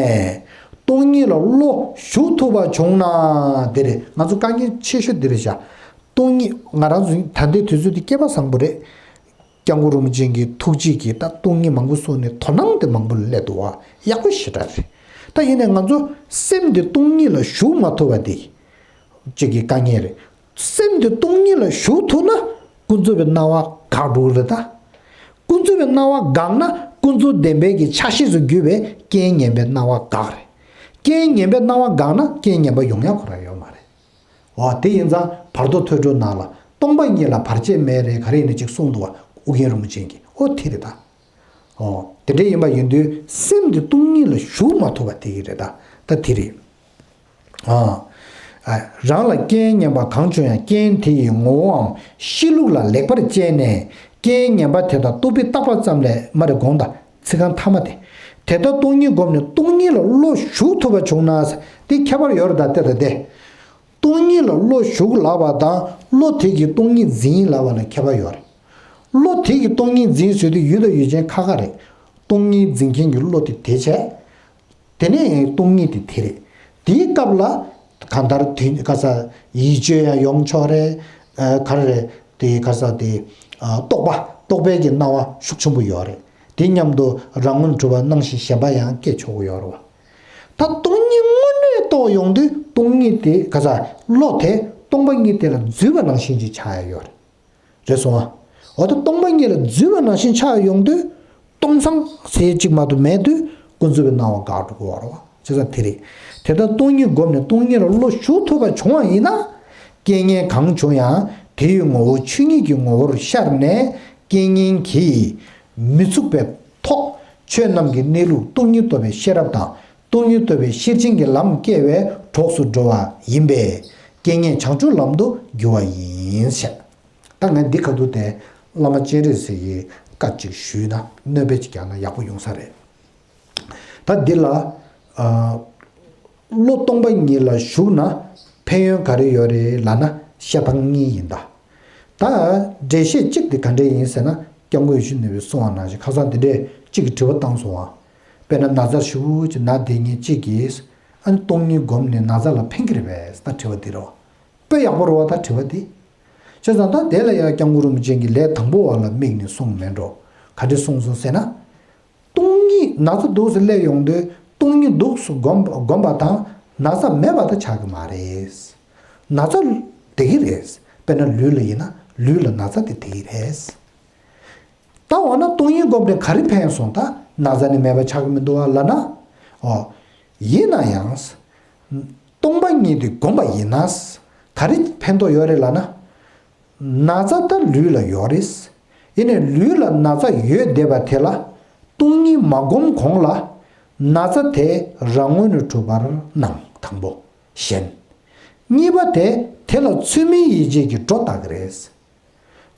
སྟོང་ཉིད་ལ་བློ་ཞུགས་ཐུབ་པ་བྱུང་ན། དེ་རེད། ང་ཚོ་དཀའ་ངལ་ཆེ་ཤོས་འདི་རེད་ཤག་སྟོང་ཉིད་ང་རང་ཚོ་ད་ལྟའི་དུས་ཚོད་འདི་སྐལ་པ་བཟང་པོ་རེད། སྐྱབས་མགོན་རིན་པོ་ཆེ་གི་ཐུགས་རྗེ་གིས་ད་སྟོང་ཉིད་མང་པོ་གསུངས་ནས་དོ་སྣང་དེ་མང་པོ་སླེབས་འདུག་བ། ཡག་པོ་ཞེ་དྲག་རེད། ད་ཡིན་ནའི་ང་ཚོ་སེམས་འདི་སྟོང་ཉིད་ལ་ཞུགས་མ་ཐུབ་པ་འདི་གཅིག་གི་དཀའ་ངལ་རེད། སེམས་འདི་སྟོང་ཉིད་ལ་ཞུགས་ཐུབ་ན་ཀུན་རྫོབ་པའི་སྣང་བ་འགག་འགྲོ་གི་རེད་ད། ཀུན་རྫོབ་པའི་སྣང་བ་འགག་ན་ཀུན་རྫོབ་བདེན་པའི་གི་ཆ་ཤས་སུ་གྱུར་པའི་རྐྱེན་ངན་པའི་སྣང་བ་འགག་རེད། རྐྱེན་ངན་པའི་སྣང་བ་འགག་ན་རྐྱེན་ངན་པ་ཡོང་ཡ་ཁོ་རང་ཡོད་མ་རེད། འོ་དེ་ཡིན་ཙང་བར་དོ་ཐོས་གྲོལ་ནང་ལ་སྟོང་པ་ཉིད་ལ་བར་ཆད་མེད་རེད་ག་རེ་ཡིན་ན་ཅིག་གསུངས་འདུག་བ། ཨོ་རྒྱན་རིན་པོ་ཆེ་གིས། ཨོ་དེ་རེད་ད། ཨོ་དེ་འདྲ་ཡིན་པ་ཡིན་དུས་སེམས་འདི་སྟོང་ཉིད་ལ་ཞུགས་མ་ཐུབ་པ་དེ་ཡིན་རེད་ད། ད་དེ་རེད། ཨ། ཨ། རང་ལ་རྐྱེན་ངན་པ་གང་བྱུང་ཡང་། རྐྱེན་དེ་ཡི་ངོ་བོའམ་གཤིས་ལུགས་ལ་ལེགས་པར་དཔྱད་ནས། རྐྱེན་ངན་པ་དེ་དག་རྟོག་པས་བརྟགས་པ་ཙམ་ལས། མ་རེད་དགོངས་དག་ཚིག་རྐང་མཐའ་མ་དེ། དེ་ལྟར་སྟོང་ཉིད་བསྒོམས་ནས་སྟོང་ཉིད་ལ་བློ་ཞུགས་ཐུབ་པ་བྱུང་ན། དེ་ཁྱད་པར་ཡོད་རེད་ད་དེ་ད་དེ། སྟོང་ཉིད་ལ་བློ་ཞུགས་ལབ་པ་དང་བློ་དེ་གིས་སྟོང་ཉིད་འཛིན་ལབ་པ་ལ་ཁྱད་པར་ཡོད་རེད། བློ་དེ་གིས་སྟོང་ཉིད་འཛིན་ཟེར་དུས་ཡུལ་དང་ཡུལ་ཅན་ཁ་ཁ་རེད། སྟོང་ཉིད་འཛིན་མཁན་གྱི་བློ་དེ་དེ་བྱས། དེ་ནས་སྟོང་ཉིད་དེ་དེ་རེད། དེའི་སྐབས་ལ་གང་ལྟར་དེ་ག་ས་ཡིད་དཔྱོད་ཡང་ཡོང་ཆོག་རེད། ཨ། ག་རེ་རེད། དེ་ག་ས་དེ། ཨ། རྟོག་པ། རྟོག་པའི་གི་སྣང་བ་ཤུགས་ཆེན་པོ་ཡོད་རེད། དེ་མཉམ་དུ་རང་ངོས་གྲུབ་པ་སྣང་ཞིང་ཞེན་པ་ཡང་སྐྱེ་ཆོག་གི་ཡོད་རེད་བ། ད་སྟོང་ཉིད་དངོས་གནས་རྟོགས་ཡོང་དུས་སྟོང་ཉིད་དེ་ག་ས་བློ་དེ་སྟོང་པ་ཉིད་དེ་ལ་འཛུལ་བ་ནང་བཞིན་ཅིག་ཆགས་ཡ་ཡོད་རེད། རེད་སོང་ཨ། འོ་ད་སྟོང་པ་ཉིད་ལ་འཛུལ་བ་ནང་བཞིན་ཆགས་ཡོང་དུས་སྟོང་སང་ཟེར་ཅིག་མ་གཏོགས་མེད་དུས་ཀུན་རྫོབ་པའི་སྣང་བ་འགག་འགྲོ་གི་ཡོད་རེད་བ། བྱས་ཙང་དེ་རེད། དེ་ལྟར་སྟོང་ཉིད་བསྒོམས་ནས་སྟོང་ཉིད་ལ་བློ་ཞུགས་ཐུབ་པ་བྱུང་བ་ཡིན་ན། རྐྱེན་ངན་གང་བྱུང་ཡང་དེ་ཡི་ངོ་བོ་ཆོས་ཉིད་ཀྱི་ངོ་བོར་ཤར་ནས། རྐྱེན་ངན་གྱིས་མི་ཚུགས་པའི་ཐོག་ཆོས་རྣམས་ཀྱི་གནས་ལུགས་སྟོང་ཉིད་རྟོགས་པའི་ཤེས་རབ་དང་། སྟོང་ཉིད་རྟོགས་པའི་ཤེར་ཕྱིན་གྱི་ལམ་སྐྱེ་བའི་གྲོགས་སུ་འགྲོ་བ་ཡིན་པས། རྐྱེན་ངན་བྱང་ཆུབ་ལམ་དུ་འགྱུར་བ་ཡིན་ཞེས། ད་ངས་འདི་ཁ་ཐུག་དེ་བླ་མ་སྤྱན་རས་གཟིགས་ཀྱི་བཀའ་གཅིག་ཞུས་ན་སྣོན་པ་གཅིག་རྒྱག་ན་ཡག་པོ་ཡོང་ས་རེད། ད་འདི་ལ། ཨ། བློ་སྟོང་པ་ཉིད་ལ་ཞུགས་ན་ཕན་ཡོན་ག་རེ་ཡོད་རེད་ལབ་ན་བཤད་སྟངས་གཉིས་ཡིན་ད། ད་འགྲེལ་བཤད་གཅིག་དེ་ག་འདྲས་ཡིན་ཟེར་ན་སྐྱབས་མགོན་ཡེ་ཤེས་ནོར་བུས་གསུངས་པ་ནང་བཞིན་ཁ་སང་དེ་འདྲས་གཅིག་གིས་དྲི་བ་བཏང་སོང་བ། དཔེར་ན་ན་ཚ་ཞེ་པོ་ཅིག་ན་བསྡད་མཁན་གཅིག་གིས་ཨ་ནི་སྟོང་ཉིད་བསྒོམས་ནས་ན་ཚ་ལ་ཕན་གྱི་རེད་པས་ད་དྲི་བ་འདི་རེད་བ། དཔེ་ཡག་པོ་རེད་བ་ད་དྲི་བ་འདི། བྱས་ཙང་ད་དེ་ལ་ཡང་སྐྱབས་མགོན་རིན་པོ་ཆེ་གིས་ལས་དང་པོ་བ་ལ་དམིགས་ནས་གསུངས་མེད་འགྲོ། ག་འདྲ་གསུངས་སོང་ཟེར་ན། སྟོང་ཉིད་ན་ཚ་འདུག་ཟེར་སླེབས་ཡོང་དུས་སྟོང་ཉིད་འདུག་སེ་སྒོམ་སྒོམ་པ་དང་ན་ཚ་མེད་པ་དེ་ཆགས་ཀྱི་མ་རེད། ན་ཚ་བསྡད་ཀྱི་རེད། དཔེར་ན་ལུས་ལ་ཡིན་ན་ལུས་ལ་ན་ཚ་དེ་བསྡད་ཀྱི་རེད། ད་འོ་ན་སྟོང་ཉིད་སྒོམ་ནས་ག་རེ་ཕན་སོང་ད་ན་ཚ་ནི་མེད་པ་ཆགས་ཀྱི་མི་འདུག་ཨ་ལབ་ན། ཨོ། ཡིན་ན་ཡང་། སྟོང་པ་ཉིད་དེ་སྒོམ་པ་ཡིན་ན། ག་རེ་ཕན་ཐོགས་ཡོད་རེད་ལབ་ན། ན་ཚ་ད་ལུས་ལ་ཡོད་རེད། ཡིན་ནའི་ལུས་ལ་ན་ཚ་ཡོད་བསྡད་པ་དེ་ལ་སྟོང་ཉིད་མ་སྒོམ་གོང་ལ་ན་ཚ་དེ་རང་ངོས་ནས་གྲུབ་པར་སྣང་དང་པོ། ཞེན། གཉིས་པ་དེ་དེ་ལ་ཚུལ་མིན་ཡིད་བྱེད་ཀྱི་སྒྲོ་བཏགས་ཀྱི་རེད།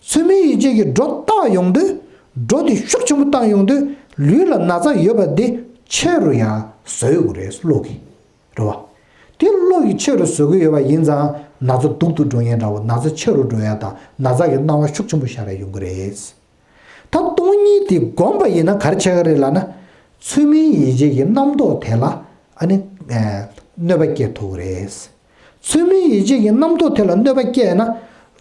ཚུལ་མིན་ཡིད་བྱེད་ཀྱི་སྒྲོ་བཏགས་ཡོང་དུས། སྒྲོ་དེ་ཤུགས་ཆེན་པོ་བཏགས་ཡོང་དུས་ལུས་ལ་ན་ཚ་ཡོད་པ་འདི་ཆེ་རུ་ཡང་བཟོ་ཡོང་གི་རེད་བློ་གིས། རེད་བ། དེ་བློ་ཡིས་ཆེ་རུ་བཟོ་གི་ཡོད་པ་ཡིན་ཙང་ན་ཚ་སྡུག་ཏུ་འགྲོ་མཁན་འདྲ་བོ་ན་ཚ་ཆེ་རུ་འགྲོ་ཡ་དང་ན་ཚ་གི་སྣང་བ་ཤུགས་ཆེན་པོ་ཤར་ཡ་ཡོང་གི་རེད། ད་སྟོང་ཉིད་དེ་བསྒོམས་པ་ཡིན་ན་ག་རེ་བྱེད་ཀྱི་རེད་ལབ་ན། ཚུལ་མིན་ཡིད་བྱེད་ཀྱི་རྣམ་རྟོག་དེ་ལ་ཨ་ནི་གནོད་པ་སྐྱེལ་ཐུབ་ཀྱི་རེད། ཚུལ་མིན་ཡིད་བྱེད་ཀྱི་རྣམ་རྟོག་དེ་ལ་གནོད་པ་སྐྱེལ་ན།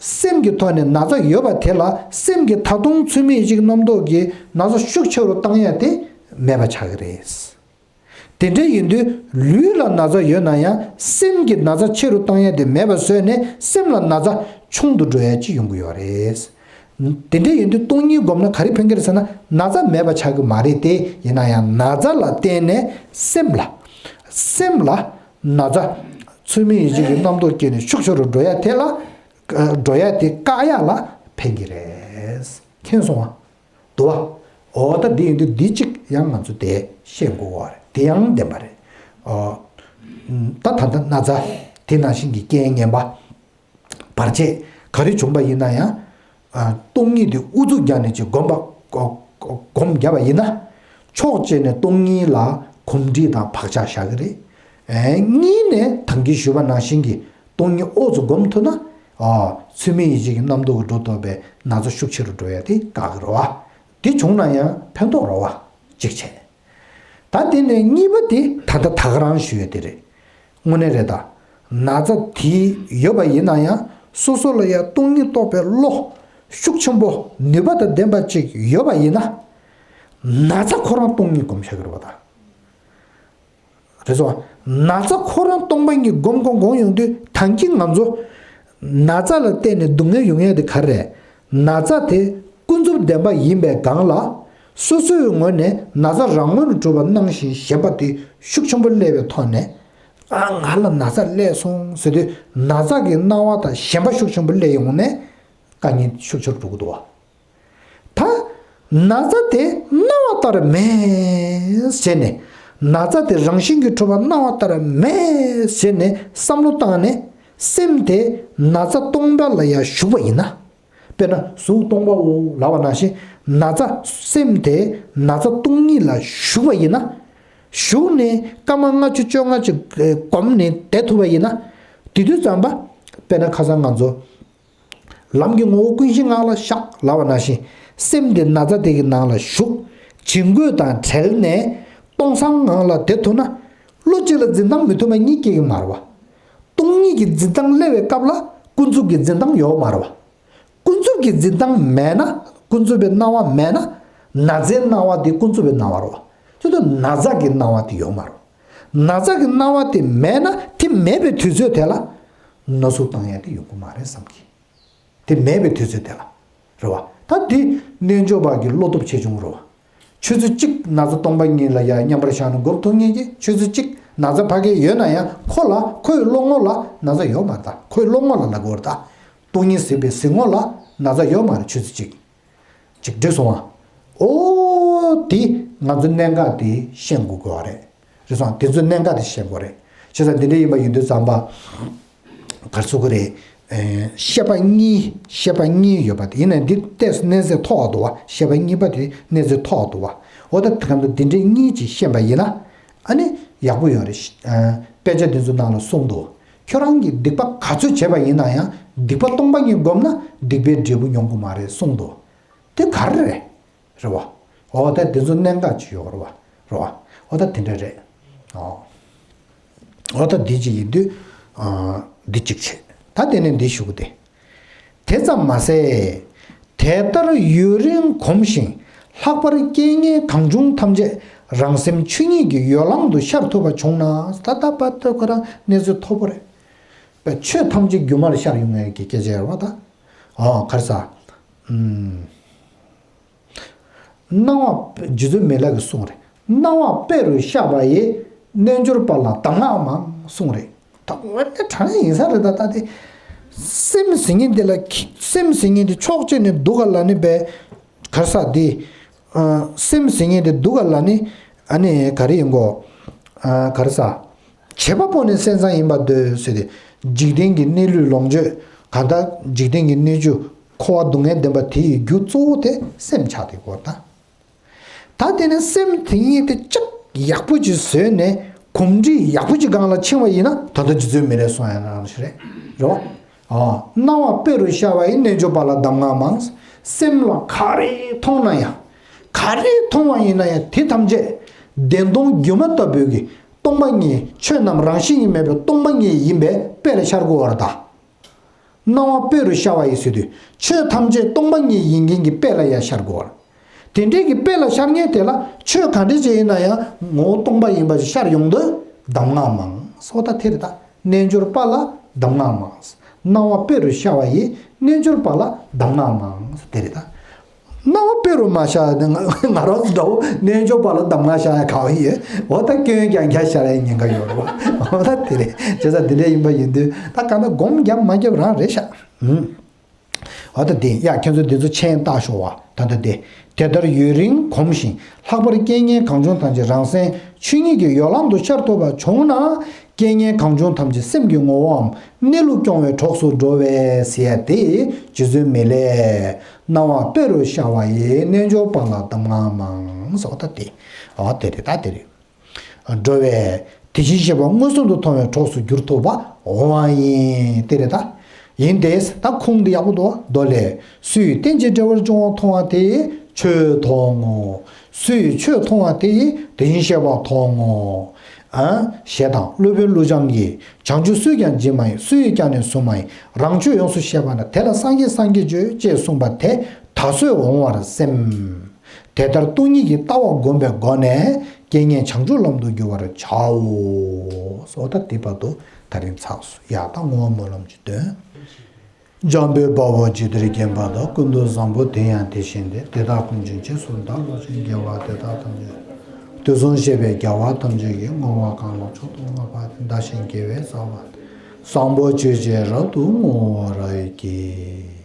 སེམས་ཀྱི་ཐོག་ནས་ན་ཚ་ཡོད་པ་དེ་ལ་སེམས་ཀྱིས་ད་དུང་ཚུལ་མིན་ཡིད་བྱེད་ཀྱི་རྣམ་རྟོག་གིས་ན་ཚ་ཤུགས་ཆེ་རུ་བཏང་ཡ་དེ་མེད་པ་ཆགས་ཀྱི་རེད། དེ་འདྲ་ཡིན་དུས་ལུས་ལ་ན་ཚ་ཡོད་ན་ཡང་སེམས་ཀྱིས་ན་ཚ་ཆེ་རུ་བཏང་ཡ་དེ་མེད་པ་བཟོས་ནས་སེམས་ལ་ན་ཚ་ཆུང་དུ་འགྲོ་ཡ་ཅིག་ཡོང་གི་ཡོད་རེད། དེ་འདྲ་ཡིན་དུས་སྟོང་ཉིད་བསྒོམས་ན་ག་རེ་ཕན་གྱི་རེད་ཟེར་ན་ན་ཚ་མེད་པ་ཆགས་ཀྱི་མ་རེད་དེ། ཡིན་ན་ཡང་ན་ཚ་ལ་བརྟེན་ནས་སེམས་ལ། སེམས་ལ་ན་ཚ་ཚུལ་མིན་ཡིད་བྱེད་ཀྱི་རྣམ་རྟོག་སྐྱེས་ནས་ཤུགས་ཆེ་རུ་འགྲོ་ཡ་དེ་ལ། འགྲོ་ཡ་དེ་བཀག་ཡ་ལ་ཕན་གྱི་རེད། མཁྱེན་སོང་ཨ། འདུག་བ། འོ་ད་འདི་ཡིན་དུས་འདི་གཅིག་ཡང་ང་ཚོ་དེ་ཤེས་དགོས་པ་རེད། དེ་ཡང་བདེན་པ་རེད། ཨོ། ད་ད་ལྟ་ན་ཚ་དེ་ནང་བཞིན་གྱི་རྐྱེན་ངན་པ། བར་ཆད་ག་རེ་བྱུང་པ་ཡིན་ན་ཡང་། ཨ། སྟོང་ཉིད་དེ་ཨུ་ཚུགས་རྒྱག་ནས་ཅིག་སྒོམ་པ། སྒོམ་བརྒྱབ་པ་ཡིན་ན། ཕྱོགས་གཅིག་ནས་སྟོང་ཉིད་ལ་གོམས་འདྲིས་དང་བག་ཆགས་བཞག་གི་རེད། ཨེ། གཉིས་ནས་ད་གིན་ཞུས་པ་ནང་བཞིན་གྱི་སྟོང་ཉིད་ཨོ་ཙམ་སྒོམ་ཐུབ་ན། ཨ། ཚུལ་མིན་ཡིད་བྱེད་ཀྱི་རྣམ་རྟོག་གི་སྒྲོ་བཏགས་པའི་ན་ཚ་ཤུགས་ཆེ་རུ་འགྲོ་ཡ་དེ་བཀག་གི་རེད་བ། དེ་བྱུང་ན་ཡང་ཕན་ཐོགས་རེད་བ། གཅིག་བྱས། ད་དེ་ནས་གཉིས་པ་དེ་ད་ལྟ་ད་ག་རང་ཞུ་ཡ་དེ་རེད། དངོས་གནས་རེད་ད། ན་ཚ་དེ་ཡོད་པ་ཡིན་ན་ཡང་སོ་སོ་ལ་ཡང་སྟོང་ཉིད་རྟོགས་པའི་བློ་ཤུགས་ཆེན་པོ་ནུས་པ་དང་ལྡན་པ་ཅིག་ཡོད་པ་ཡིན་ན། ན་ཚ་ཁོ་རང་སྟོང་ཉིད་སྒོམ་བྱ་གི་རེད་བ་ད། རེད་སོང་། ན་ཚ་ཁོ་རང་སྟོང་པ་ཉིད་སྒོམ་སྒོམ་སྒོམ་ཡོང་དུས་ད་གིན་ང་ཚོ། ན་ཚ་ལ་བརྟེན་ནས་སྡུག་བསྔལ་ཡོང་ཡ་དེ་ག་རེ་རེད། ན་ཚ་དེ་ཀུན་རྫོབ་བདེན་པ་ཡིན་པའི་སྒང་ལ། སོ་སོའི་ངོས་ནས་ན་ཚ་རང་ངོས་ནས་གྲུབ་པ་སྣང་ཞིང་ཞེན་པ་དེ་ཤུགས་ཆེན་པོ་སླེབས་པའི་ཐོག་ནས། ཨ། ང་ལ་ན་ཚ་སླེབས་སོང་ཟེར་དུས་ན་ཚ་གི་སྣང་བ་དང་ཞེན་པ་ཤུགས་ཆེན་པོ་སླེབས་ཡོང་ནས་དཀའ་ངལ་ཤུགས་ཆེ་རུ་འགྲོ་གི་འདུག་བ། ད། ན་ཚ་དེ་སྣང་བ་ལྟར་མེད་ཟེར་ནས། ན་ཚ་དེ་རང་བཞིན་གྱིས་གྲུབ་པ་སྣང་བ་ལྟར་མེད་ཟེར་ནས་བསམ་བློ་བཏང་ནས། སེམས་དེ་ན་ཚ་སྟོང་པ་ལ་ཡང་ཞུགས་པ་ཡིན་ན། དཔེར་ན་གཟུགས་སྟོང་པའོ་ལབ་པ་ནང་བཞིན་ན་ཚ་སེམས་དེ་ན་ཚ་སྟོང་ཉིད་ལ་ཞུགས་པ་ཡིན་ན། ཞུགས་ནས་སྐར་མ་ལྔ་བཅུ་བཅོ་ལྔ་ཅིག་གོམས་ནས་བསྡད་ཐུབ་པ་ཡིན་ན། དེ་དུས་ཙམ་པ། དཔེར་ན་ཁ་སང་ང་ཚོ། ལམ་གྱི་ངོ་བོ་ཀུན་གཞི་ངང་ལ་བཞག་ལབ་པ་ནང་བཞིན། སེམས་དེ་ན་ཚ་དེ་གི་ནང་ལ་ཞུགས། བྱིང་རྒོད་དང་བྲལ་ནས་སྟོང་སང་ངང་ལ་བསྡད་ཐུབ་ན། བློ་གཅིག་ལ་འཛིན་སྟངས་མི་མཐུན་པ་གཉིས་སྐྱེ་གི་མ་རེད་བ། སྟོང་ཉིད་ཀྱི་འཛིན་སྟངས་སླེབས་པའི་སྐབས་ལ་ཀུན་རྫོབ་ཀྱི་འཛིན་སྟངས་ཡོད་མ་རེད་བ། ཀུན་རྫོབ་ཀྱི་འཛིན་སྟངས་མེད་ན། ཀུན་རྫོབ་པའི་སྣང་བ་མེད་ན། ན་ཚའི་སྣང་བ་དེ་ཀུན་རྫོབ་པའི་སྣང་བ་རེད་བ། དེ་དུས་ན་ཚ་གི་སྣང་བ་དེ་ཡོད་མ་རེད་བ། ན་ཚ་གི་སྣང་བ་དེ་མེད་ན། དེ་མེད་པའི་དུས་ཚོད་དེ་ལ་ན་ཟུག་བཏང་ཡ་དེ་ཡོང་གི་མ་རེད་བསམ་གི། དེ་མེད་པའི་དུས་ཚོད་དེ་ལ། རེད་བ། ད་དེ་རྣལ་འབྱོར་པ་གི་བློ་སྟོབས་ཆེ་ཆུང་རེད་བ། ཆུ་ཚོད་གཅིག་ན་ཚ་སྟོང་པ་ཉིད་ལ་ཡ་མཉམ་པར་བཞག་ནས་སྒོམ་ཐུབ་མཁན་གྱི་ཆུ་ཚོད་གཅིག་ན་ཚ་ཕ་གི་ཡོད་ན་ཡང་ཁོ་ལ་ཁོའི་བློ་ངོ་ལ་ན་ཚ་ཡོད་མ་རེད་ད། ཁོའི་བློ་ངོ་ལ་ལབ་དགོས་རེད་ད། སྟོང་ཉིད་གཟིགས་པའི་གཟིགས་ངོ་ལ་ན་ཚ་ཡོད་མ་རེད་ཆུ་ཚོད་གཅིག་ཅིག་འགྲིག་སོང་ཨ། ཨོ་དེ་ང་ཚོ་གནད་འགག་དེ་ཤེས་དགོས་ཀྱི་རེད། རེད་སོང་དེ་ཚོ་གནད་འགག་དེ་ཤེས་དགོས་རེད། བྱས་ཙང་དེ་འདྲ་ཡིན་པ་ཡིན་དུས་ཙམ་པ། ག་རེ་ཟེར་དགོས་རེད། ཤེས་པ་གཉིས་ཤེས་པ་གཉིས་ཡོད་པ་དེ་ཡིན་ན་འདི་ཏོག་ཙམ་གནས་ཚད་མཐོ་བ་འདུག་བ། ཤེས་པ་གཉིས་པ་དེ་གནས་ཚད་མཐོ་བ་འདུག་བ། ཨོ་ད་དེ་ག་འདྲ་འདི་འདྲའི་གཉིས་ཅིག་ཤེས་པ་ཡིན་ན། ཨ་ནི་ཡག་པོ་ཡོད་རེད། དཔེ་ཆ་འདི་ཚོ་ནང་ལ་གསུངས་འདུག་ཁྱོད་རང་གིས་སྡིག་པ་ག་ཚོད་བྱས་པ་ཡིན་ན་ཡང་སྡིག་པ་སྟོང་པ་ཉིད་བསྒོམས་ན་སྡིག་པའི་འབྲས་བུ་མྱོང་གི་མ་རེད་གསུངས་འདུག་དེ་ག་རེ་རེད། རེད་བ། འོ་ད་འདི་ཚོ་གནད་འགག་ཅིག་ཡོད་རེད་བ། རེད་བ། འོ་ད་དེ་འདྲ་རེད། ཨོ། འོ་ད་འདི་ཅིག་ཡིན་དུས། ཨ། འདི་གཅིག་བྱས། ད་ ད་དེ་ནས་འདི་ཞུ་གི་དེ། དེ་ཙམ་མ་ཟད། དེ་ལྟར་ཡུན་རིང་གོམས་ཤིང་ལྷག་པར་རྐྱེན་ངན་གང་བྱུང་ཐམས་ཅད་རང་སེམས་ཆོས་ཉིད་ཀྱི་ཡོ་ལང་དུ་ཤར་ཐུབ་པ་བྱུང་ན། ད་ལྟ་བར་དུ་ཁོ་རང་གནས་ཚུལ་མཐོ་པོ་རེད། པའི་ཆོས་ཐམས་ཅད་སྒྱུ་མར་ཤར་ཡོང་ངེས་ཀྱི་སྐད་ཆ་ཡོད་པ་དང་། ཨ་ག་རེ་ཟ། ཨུམ། སྣང་བ་རྗེ་བཙུན་མི་ལ་གིས་གསུངས་རེད། སྣང་བ་དཔེ་རུ་ཤར་བ་ཡི། རྣལ་འབྱོར་པ་ལ་གདམས་ངག་མང་གསུངས་རེད། ད་འོན་ཏེ་དྲང་ཡིན་ས་རེད། ད་ལྟ་དེ་སེམས་ཟེར་མཁན་དེ་ལ་ཁི- སེམས་ཟེར་མཁན་དེ་ཕྱོགས་གཅིག་ནས་སྡུག་ག་ལ་ནི་པའི་ག་རེ་ཟ་དེ། ཨ་སེམས་ཟེར་མཁན་དེ་སྡུག་ག་ལ་ནི་ཨ་ནི་ག་རེ་ཡིན་གོ། ཨ་ག་རེ་ཟ། བྱེད་པ་པོ་ནི་སེམས་ཙམ་ཡིན་པར་འདོད་ཟེར་ཏེ། འཇིག་རྟེན་གྱི་གནས་ལུས་ལོངས་སྤྱོད་གང་ལྟར་འཇིག་རྟེན་གྱི་གནས་ཆུ་འཁོར་བ་སྡུག་བསྔལ་བདེན་པ་དེ་ཡི་རྒྱུ་གཙོ་བོ་དེ་སེམས་ཆགས་དེ་གོ་ད། ད་དེ་ནས་སེམས་དེ་ཉིད་དེ་ཅིག་ཡག་པོ་ཅིག་བཟོས་ནས་གོམས་འདྲིས་ཡག་པོ་ཅིག་སྒང་ལ་ཕྱིན་པ་ཡིན་ན། ད་ལྟ་རྗེ་བཙུན་མི་ལས་གསུངས་ཡ་ནང་བཞིན་རེད། རེད་བ། ཨ་སྣང་བ་དཔེ་རུ་ཤར་བ་ཡི། རྣལ་འབྱོར་པ་ལ་གདམས་ངག་མང་། སེམས་ལ་ག་རེ་མཐོང་ན་ཡང་། ག་རེ་མཐོང་བ་ཡིན་ན་ཡང་དེ་ཐམས་ཅད་བདེན་སྟོང་སྒྱུ་མ་ལྟ་བུའི་གི་སྟོང་པ་ཉིད། ཆོས་རྣམས་རང་བཞིན་གྱིས་མེད་པའི་སྟོང་པ་ཉིད་ཡིན་པའི་དཔེ་ལ་ཤར་དགོས་པ་རེད་ད། སྣང་བ་དཔེ་རུ་ཤར་བ་ཡི་ཟེར་དུས། ཆོས་ཐམས་ཅད་སྟོང་པ་ཉིད་ཡིན་མཁན་གྱི་དཔེ་ལ་ཡང་ཤར་དགོས་པ་རེད། དེ་འདྲའི་གི་དཔེ་ལ་ཤར་མཁན་དེ་ལ་ཆོས་ག་འདྲ་ཅིག་ཡིན་ན་ཡང་ངོ་བོ་སྟོང་པ་ཡིན་པ་ཞིག་ཤར་ཡོང་དུས་གདམས་ངག་མང་སོགས་ད་དེ་རེད་ད། རྣལ་འབྱོར་པ་ལ་གདམས་ངག་མང་། སྣང་བ་དཔེ་རུ་ཤར་བ་ཡི། རྣལ་འབྱོར་པ་ལ་གདམས་ངག་མང་སོགས་དེ་རེད་ད། སྣང་བ་དཔེ་རུ་མ་ཤར་ནས་ང་ང་རང་ཚོ་འདྲ་བོ་རྣལ་འབྱོར་པ་ལ་གདམས་ངག་ཤར་ཡ་ག་བ་ཡོད། འོ་ད་སྐྱོན་རྐྱང་རྐྱང་ཤར་ཡའི་ཉེན་ཁ་ཡོད་རེད་བ། འོ་ད་དེ་རེད། བྱས་ཙང་དེ་འདྲ་ཡིན་པ་ཡིན་དུས་ད་གང་ལྟར་སྒོམ་རྒྱབ་མ་རྒྱབ་རང་རེད་ཤག་ཨུམ། འོ་ད་དེ་ཡ་ཁྱེད་ཚོ་འདི་ཚོ་མཆན་བཏགས་ཤོག་བ། ད་ལྟ་དེ། དེ་ལྟར་ཡུན་རིང་གོམས་ཤིང་ལྷག་པར་རྐྱེན་ངན་གང་བྱུང་ཐམས་ཅད་རང་སེམས་ཆོས་ཉིད་ཀྱི་ཡོ་ལང་དུ་ཤར་ཐུབ་པ་བྱུང་ན། རྐྱེན་ངན་གང་བྱུང་ཐམས་ཅད་སེམས་ཀྱི་ངོ་བོའམ་གནས་ལུགས་སྐྱོང་བའི་གྲོགས་སུ་འགྲོ་བས་ཟེར་ཡ་དེ་རྗེ་བཙུན་མི་ལས། སྣང་བ་དཔེ་རུ་ཤར་བ་ཡི། རྣལ་འབྱོར་པ་ལ་གདམས་ངག་མང་སོགས་ད་དེ། འོ་དེ་རེད་ད་དེ་རེད། འགྲོ་བས་དེ་བཞིན་གཤེགས་པ་མངོན་སུམ་དུ་མཐོང་བའི་གྲོགས་སུ་འགྱུར་ཐུབ་པ་འོང་བ་ཡིན། དེ་རེད་ད། ཡིན་ཏེ། ད་ཁུངས་འདི་ཡག་པོ་འདུག་མདོ་ལས། སུ་ཡིས་རྟེན་ཅིང་འབྲེལ་བར་འབྱུང་བ་མཐོང་བ་དེ་ཡིས་ཆོས་མཐོང་ངོ་། སུ་ཡིས་ཆོས་མཐོང་བ་དེ་ཡིས་དེ་བཞིན་གཤེགས་པ་མཐོང་ངོ་། ཨ། ཞེས་དང་སློབ་དཔོན་ཀླུ་བྱམས་ཀྱིས། བྱང་ཆུབ་སུས་ཀྱང་སྦྱིན་མ་ཡིན། སུ་ཡིས་ཀྱང་ནི་བཟུང་མ་ཡིན། རང་ཆོས་ཡོངས་སུ་ཤེས་པ་ན། དེ་ལ་སངས་རྒྱས་སངས་རྒྱས་བརྗོད། ཅེས་གསུངས་པ་དེ་ད་གཟོད་འོང་བར་སེམས། དེ་ལྟར་སྟོང་ཉིད་ཀྱི་ལྟ་བ་བསྒོམས་པའི་སྒོ་ནས་རྐྱེན་ངན་བྱང་ཆུབ་ལམ་དུ་བསྒྱུར་བར་བྱའོ། སོ་ད་དེ་བར་དུ་ད་རིང་ཚར་སོང་། ཡ་ད་བསྔོ་བ་སྨོན་ལམ་གྱི་དོན། འཇམ་དཔལ་དཔའ་བོས་ཇི་ལྟར་མཁྱེན་པ་དང་། ཀུན་ཏུ་བཟང་པོ་དེ་ཡང་དེ་བཞིན་ཏེ། དེ་དག་ཀུན་གྱི་རྗེས་སུ་བདག་སློབ་ཅིང་། དགེ་བ་དེ་དག་ཐམས་ཅད་དུས་གསུམ་གཤེགས་པའི་རྒྱལ་བ་ཐམས་ཅད་ཀྱིས། བསྔོ་བ་གང་ལ་མཆོག་ཏུ་བསྔགས་པ་དེས། བདག་གཞན་དགེ་བའི་རྩ་བ་སྟེ། བཟང་པོ་སྤྱོད་ཕྱིར་རབ་ཏུ་བསྔོ་བར་བགྱི།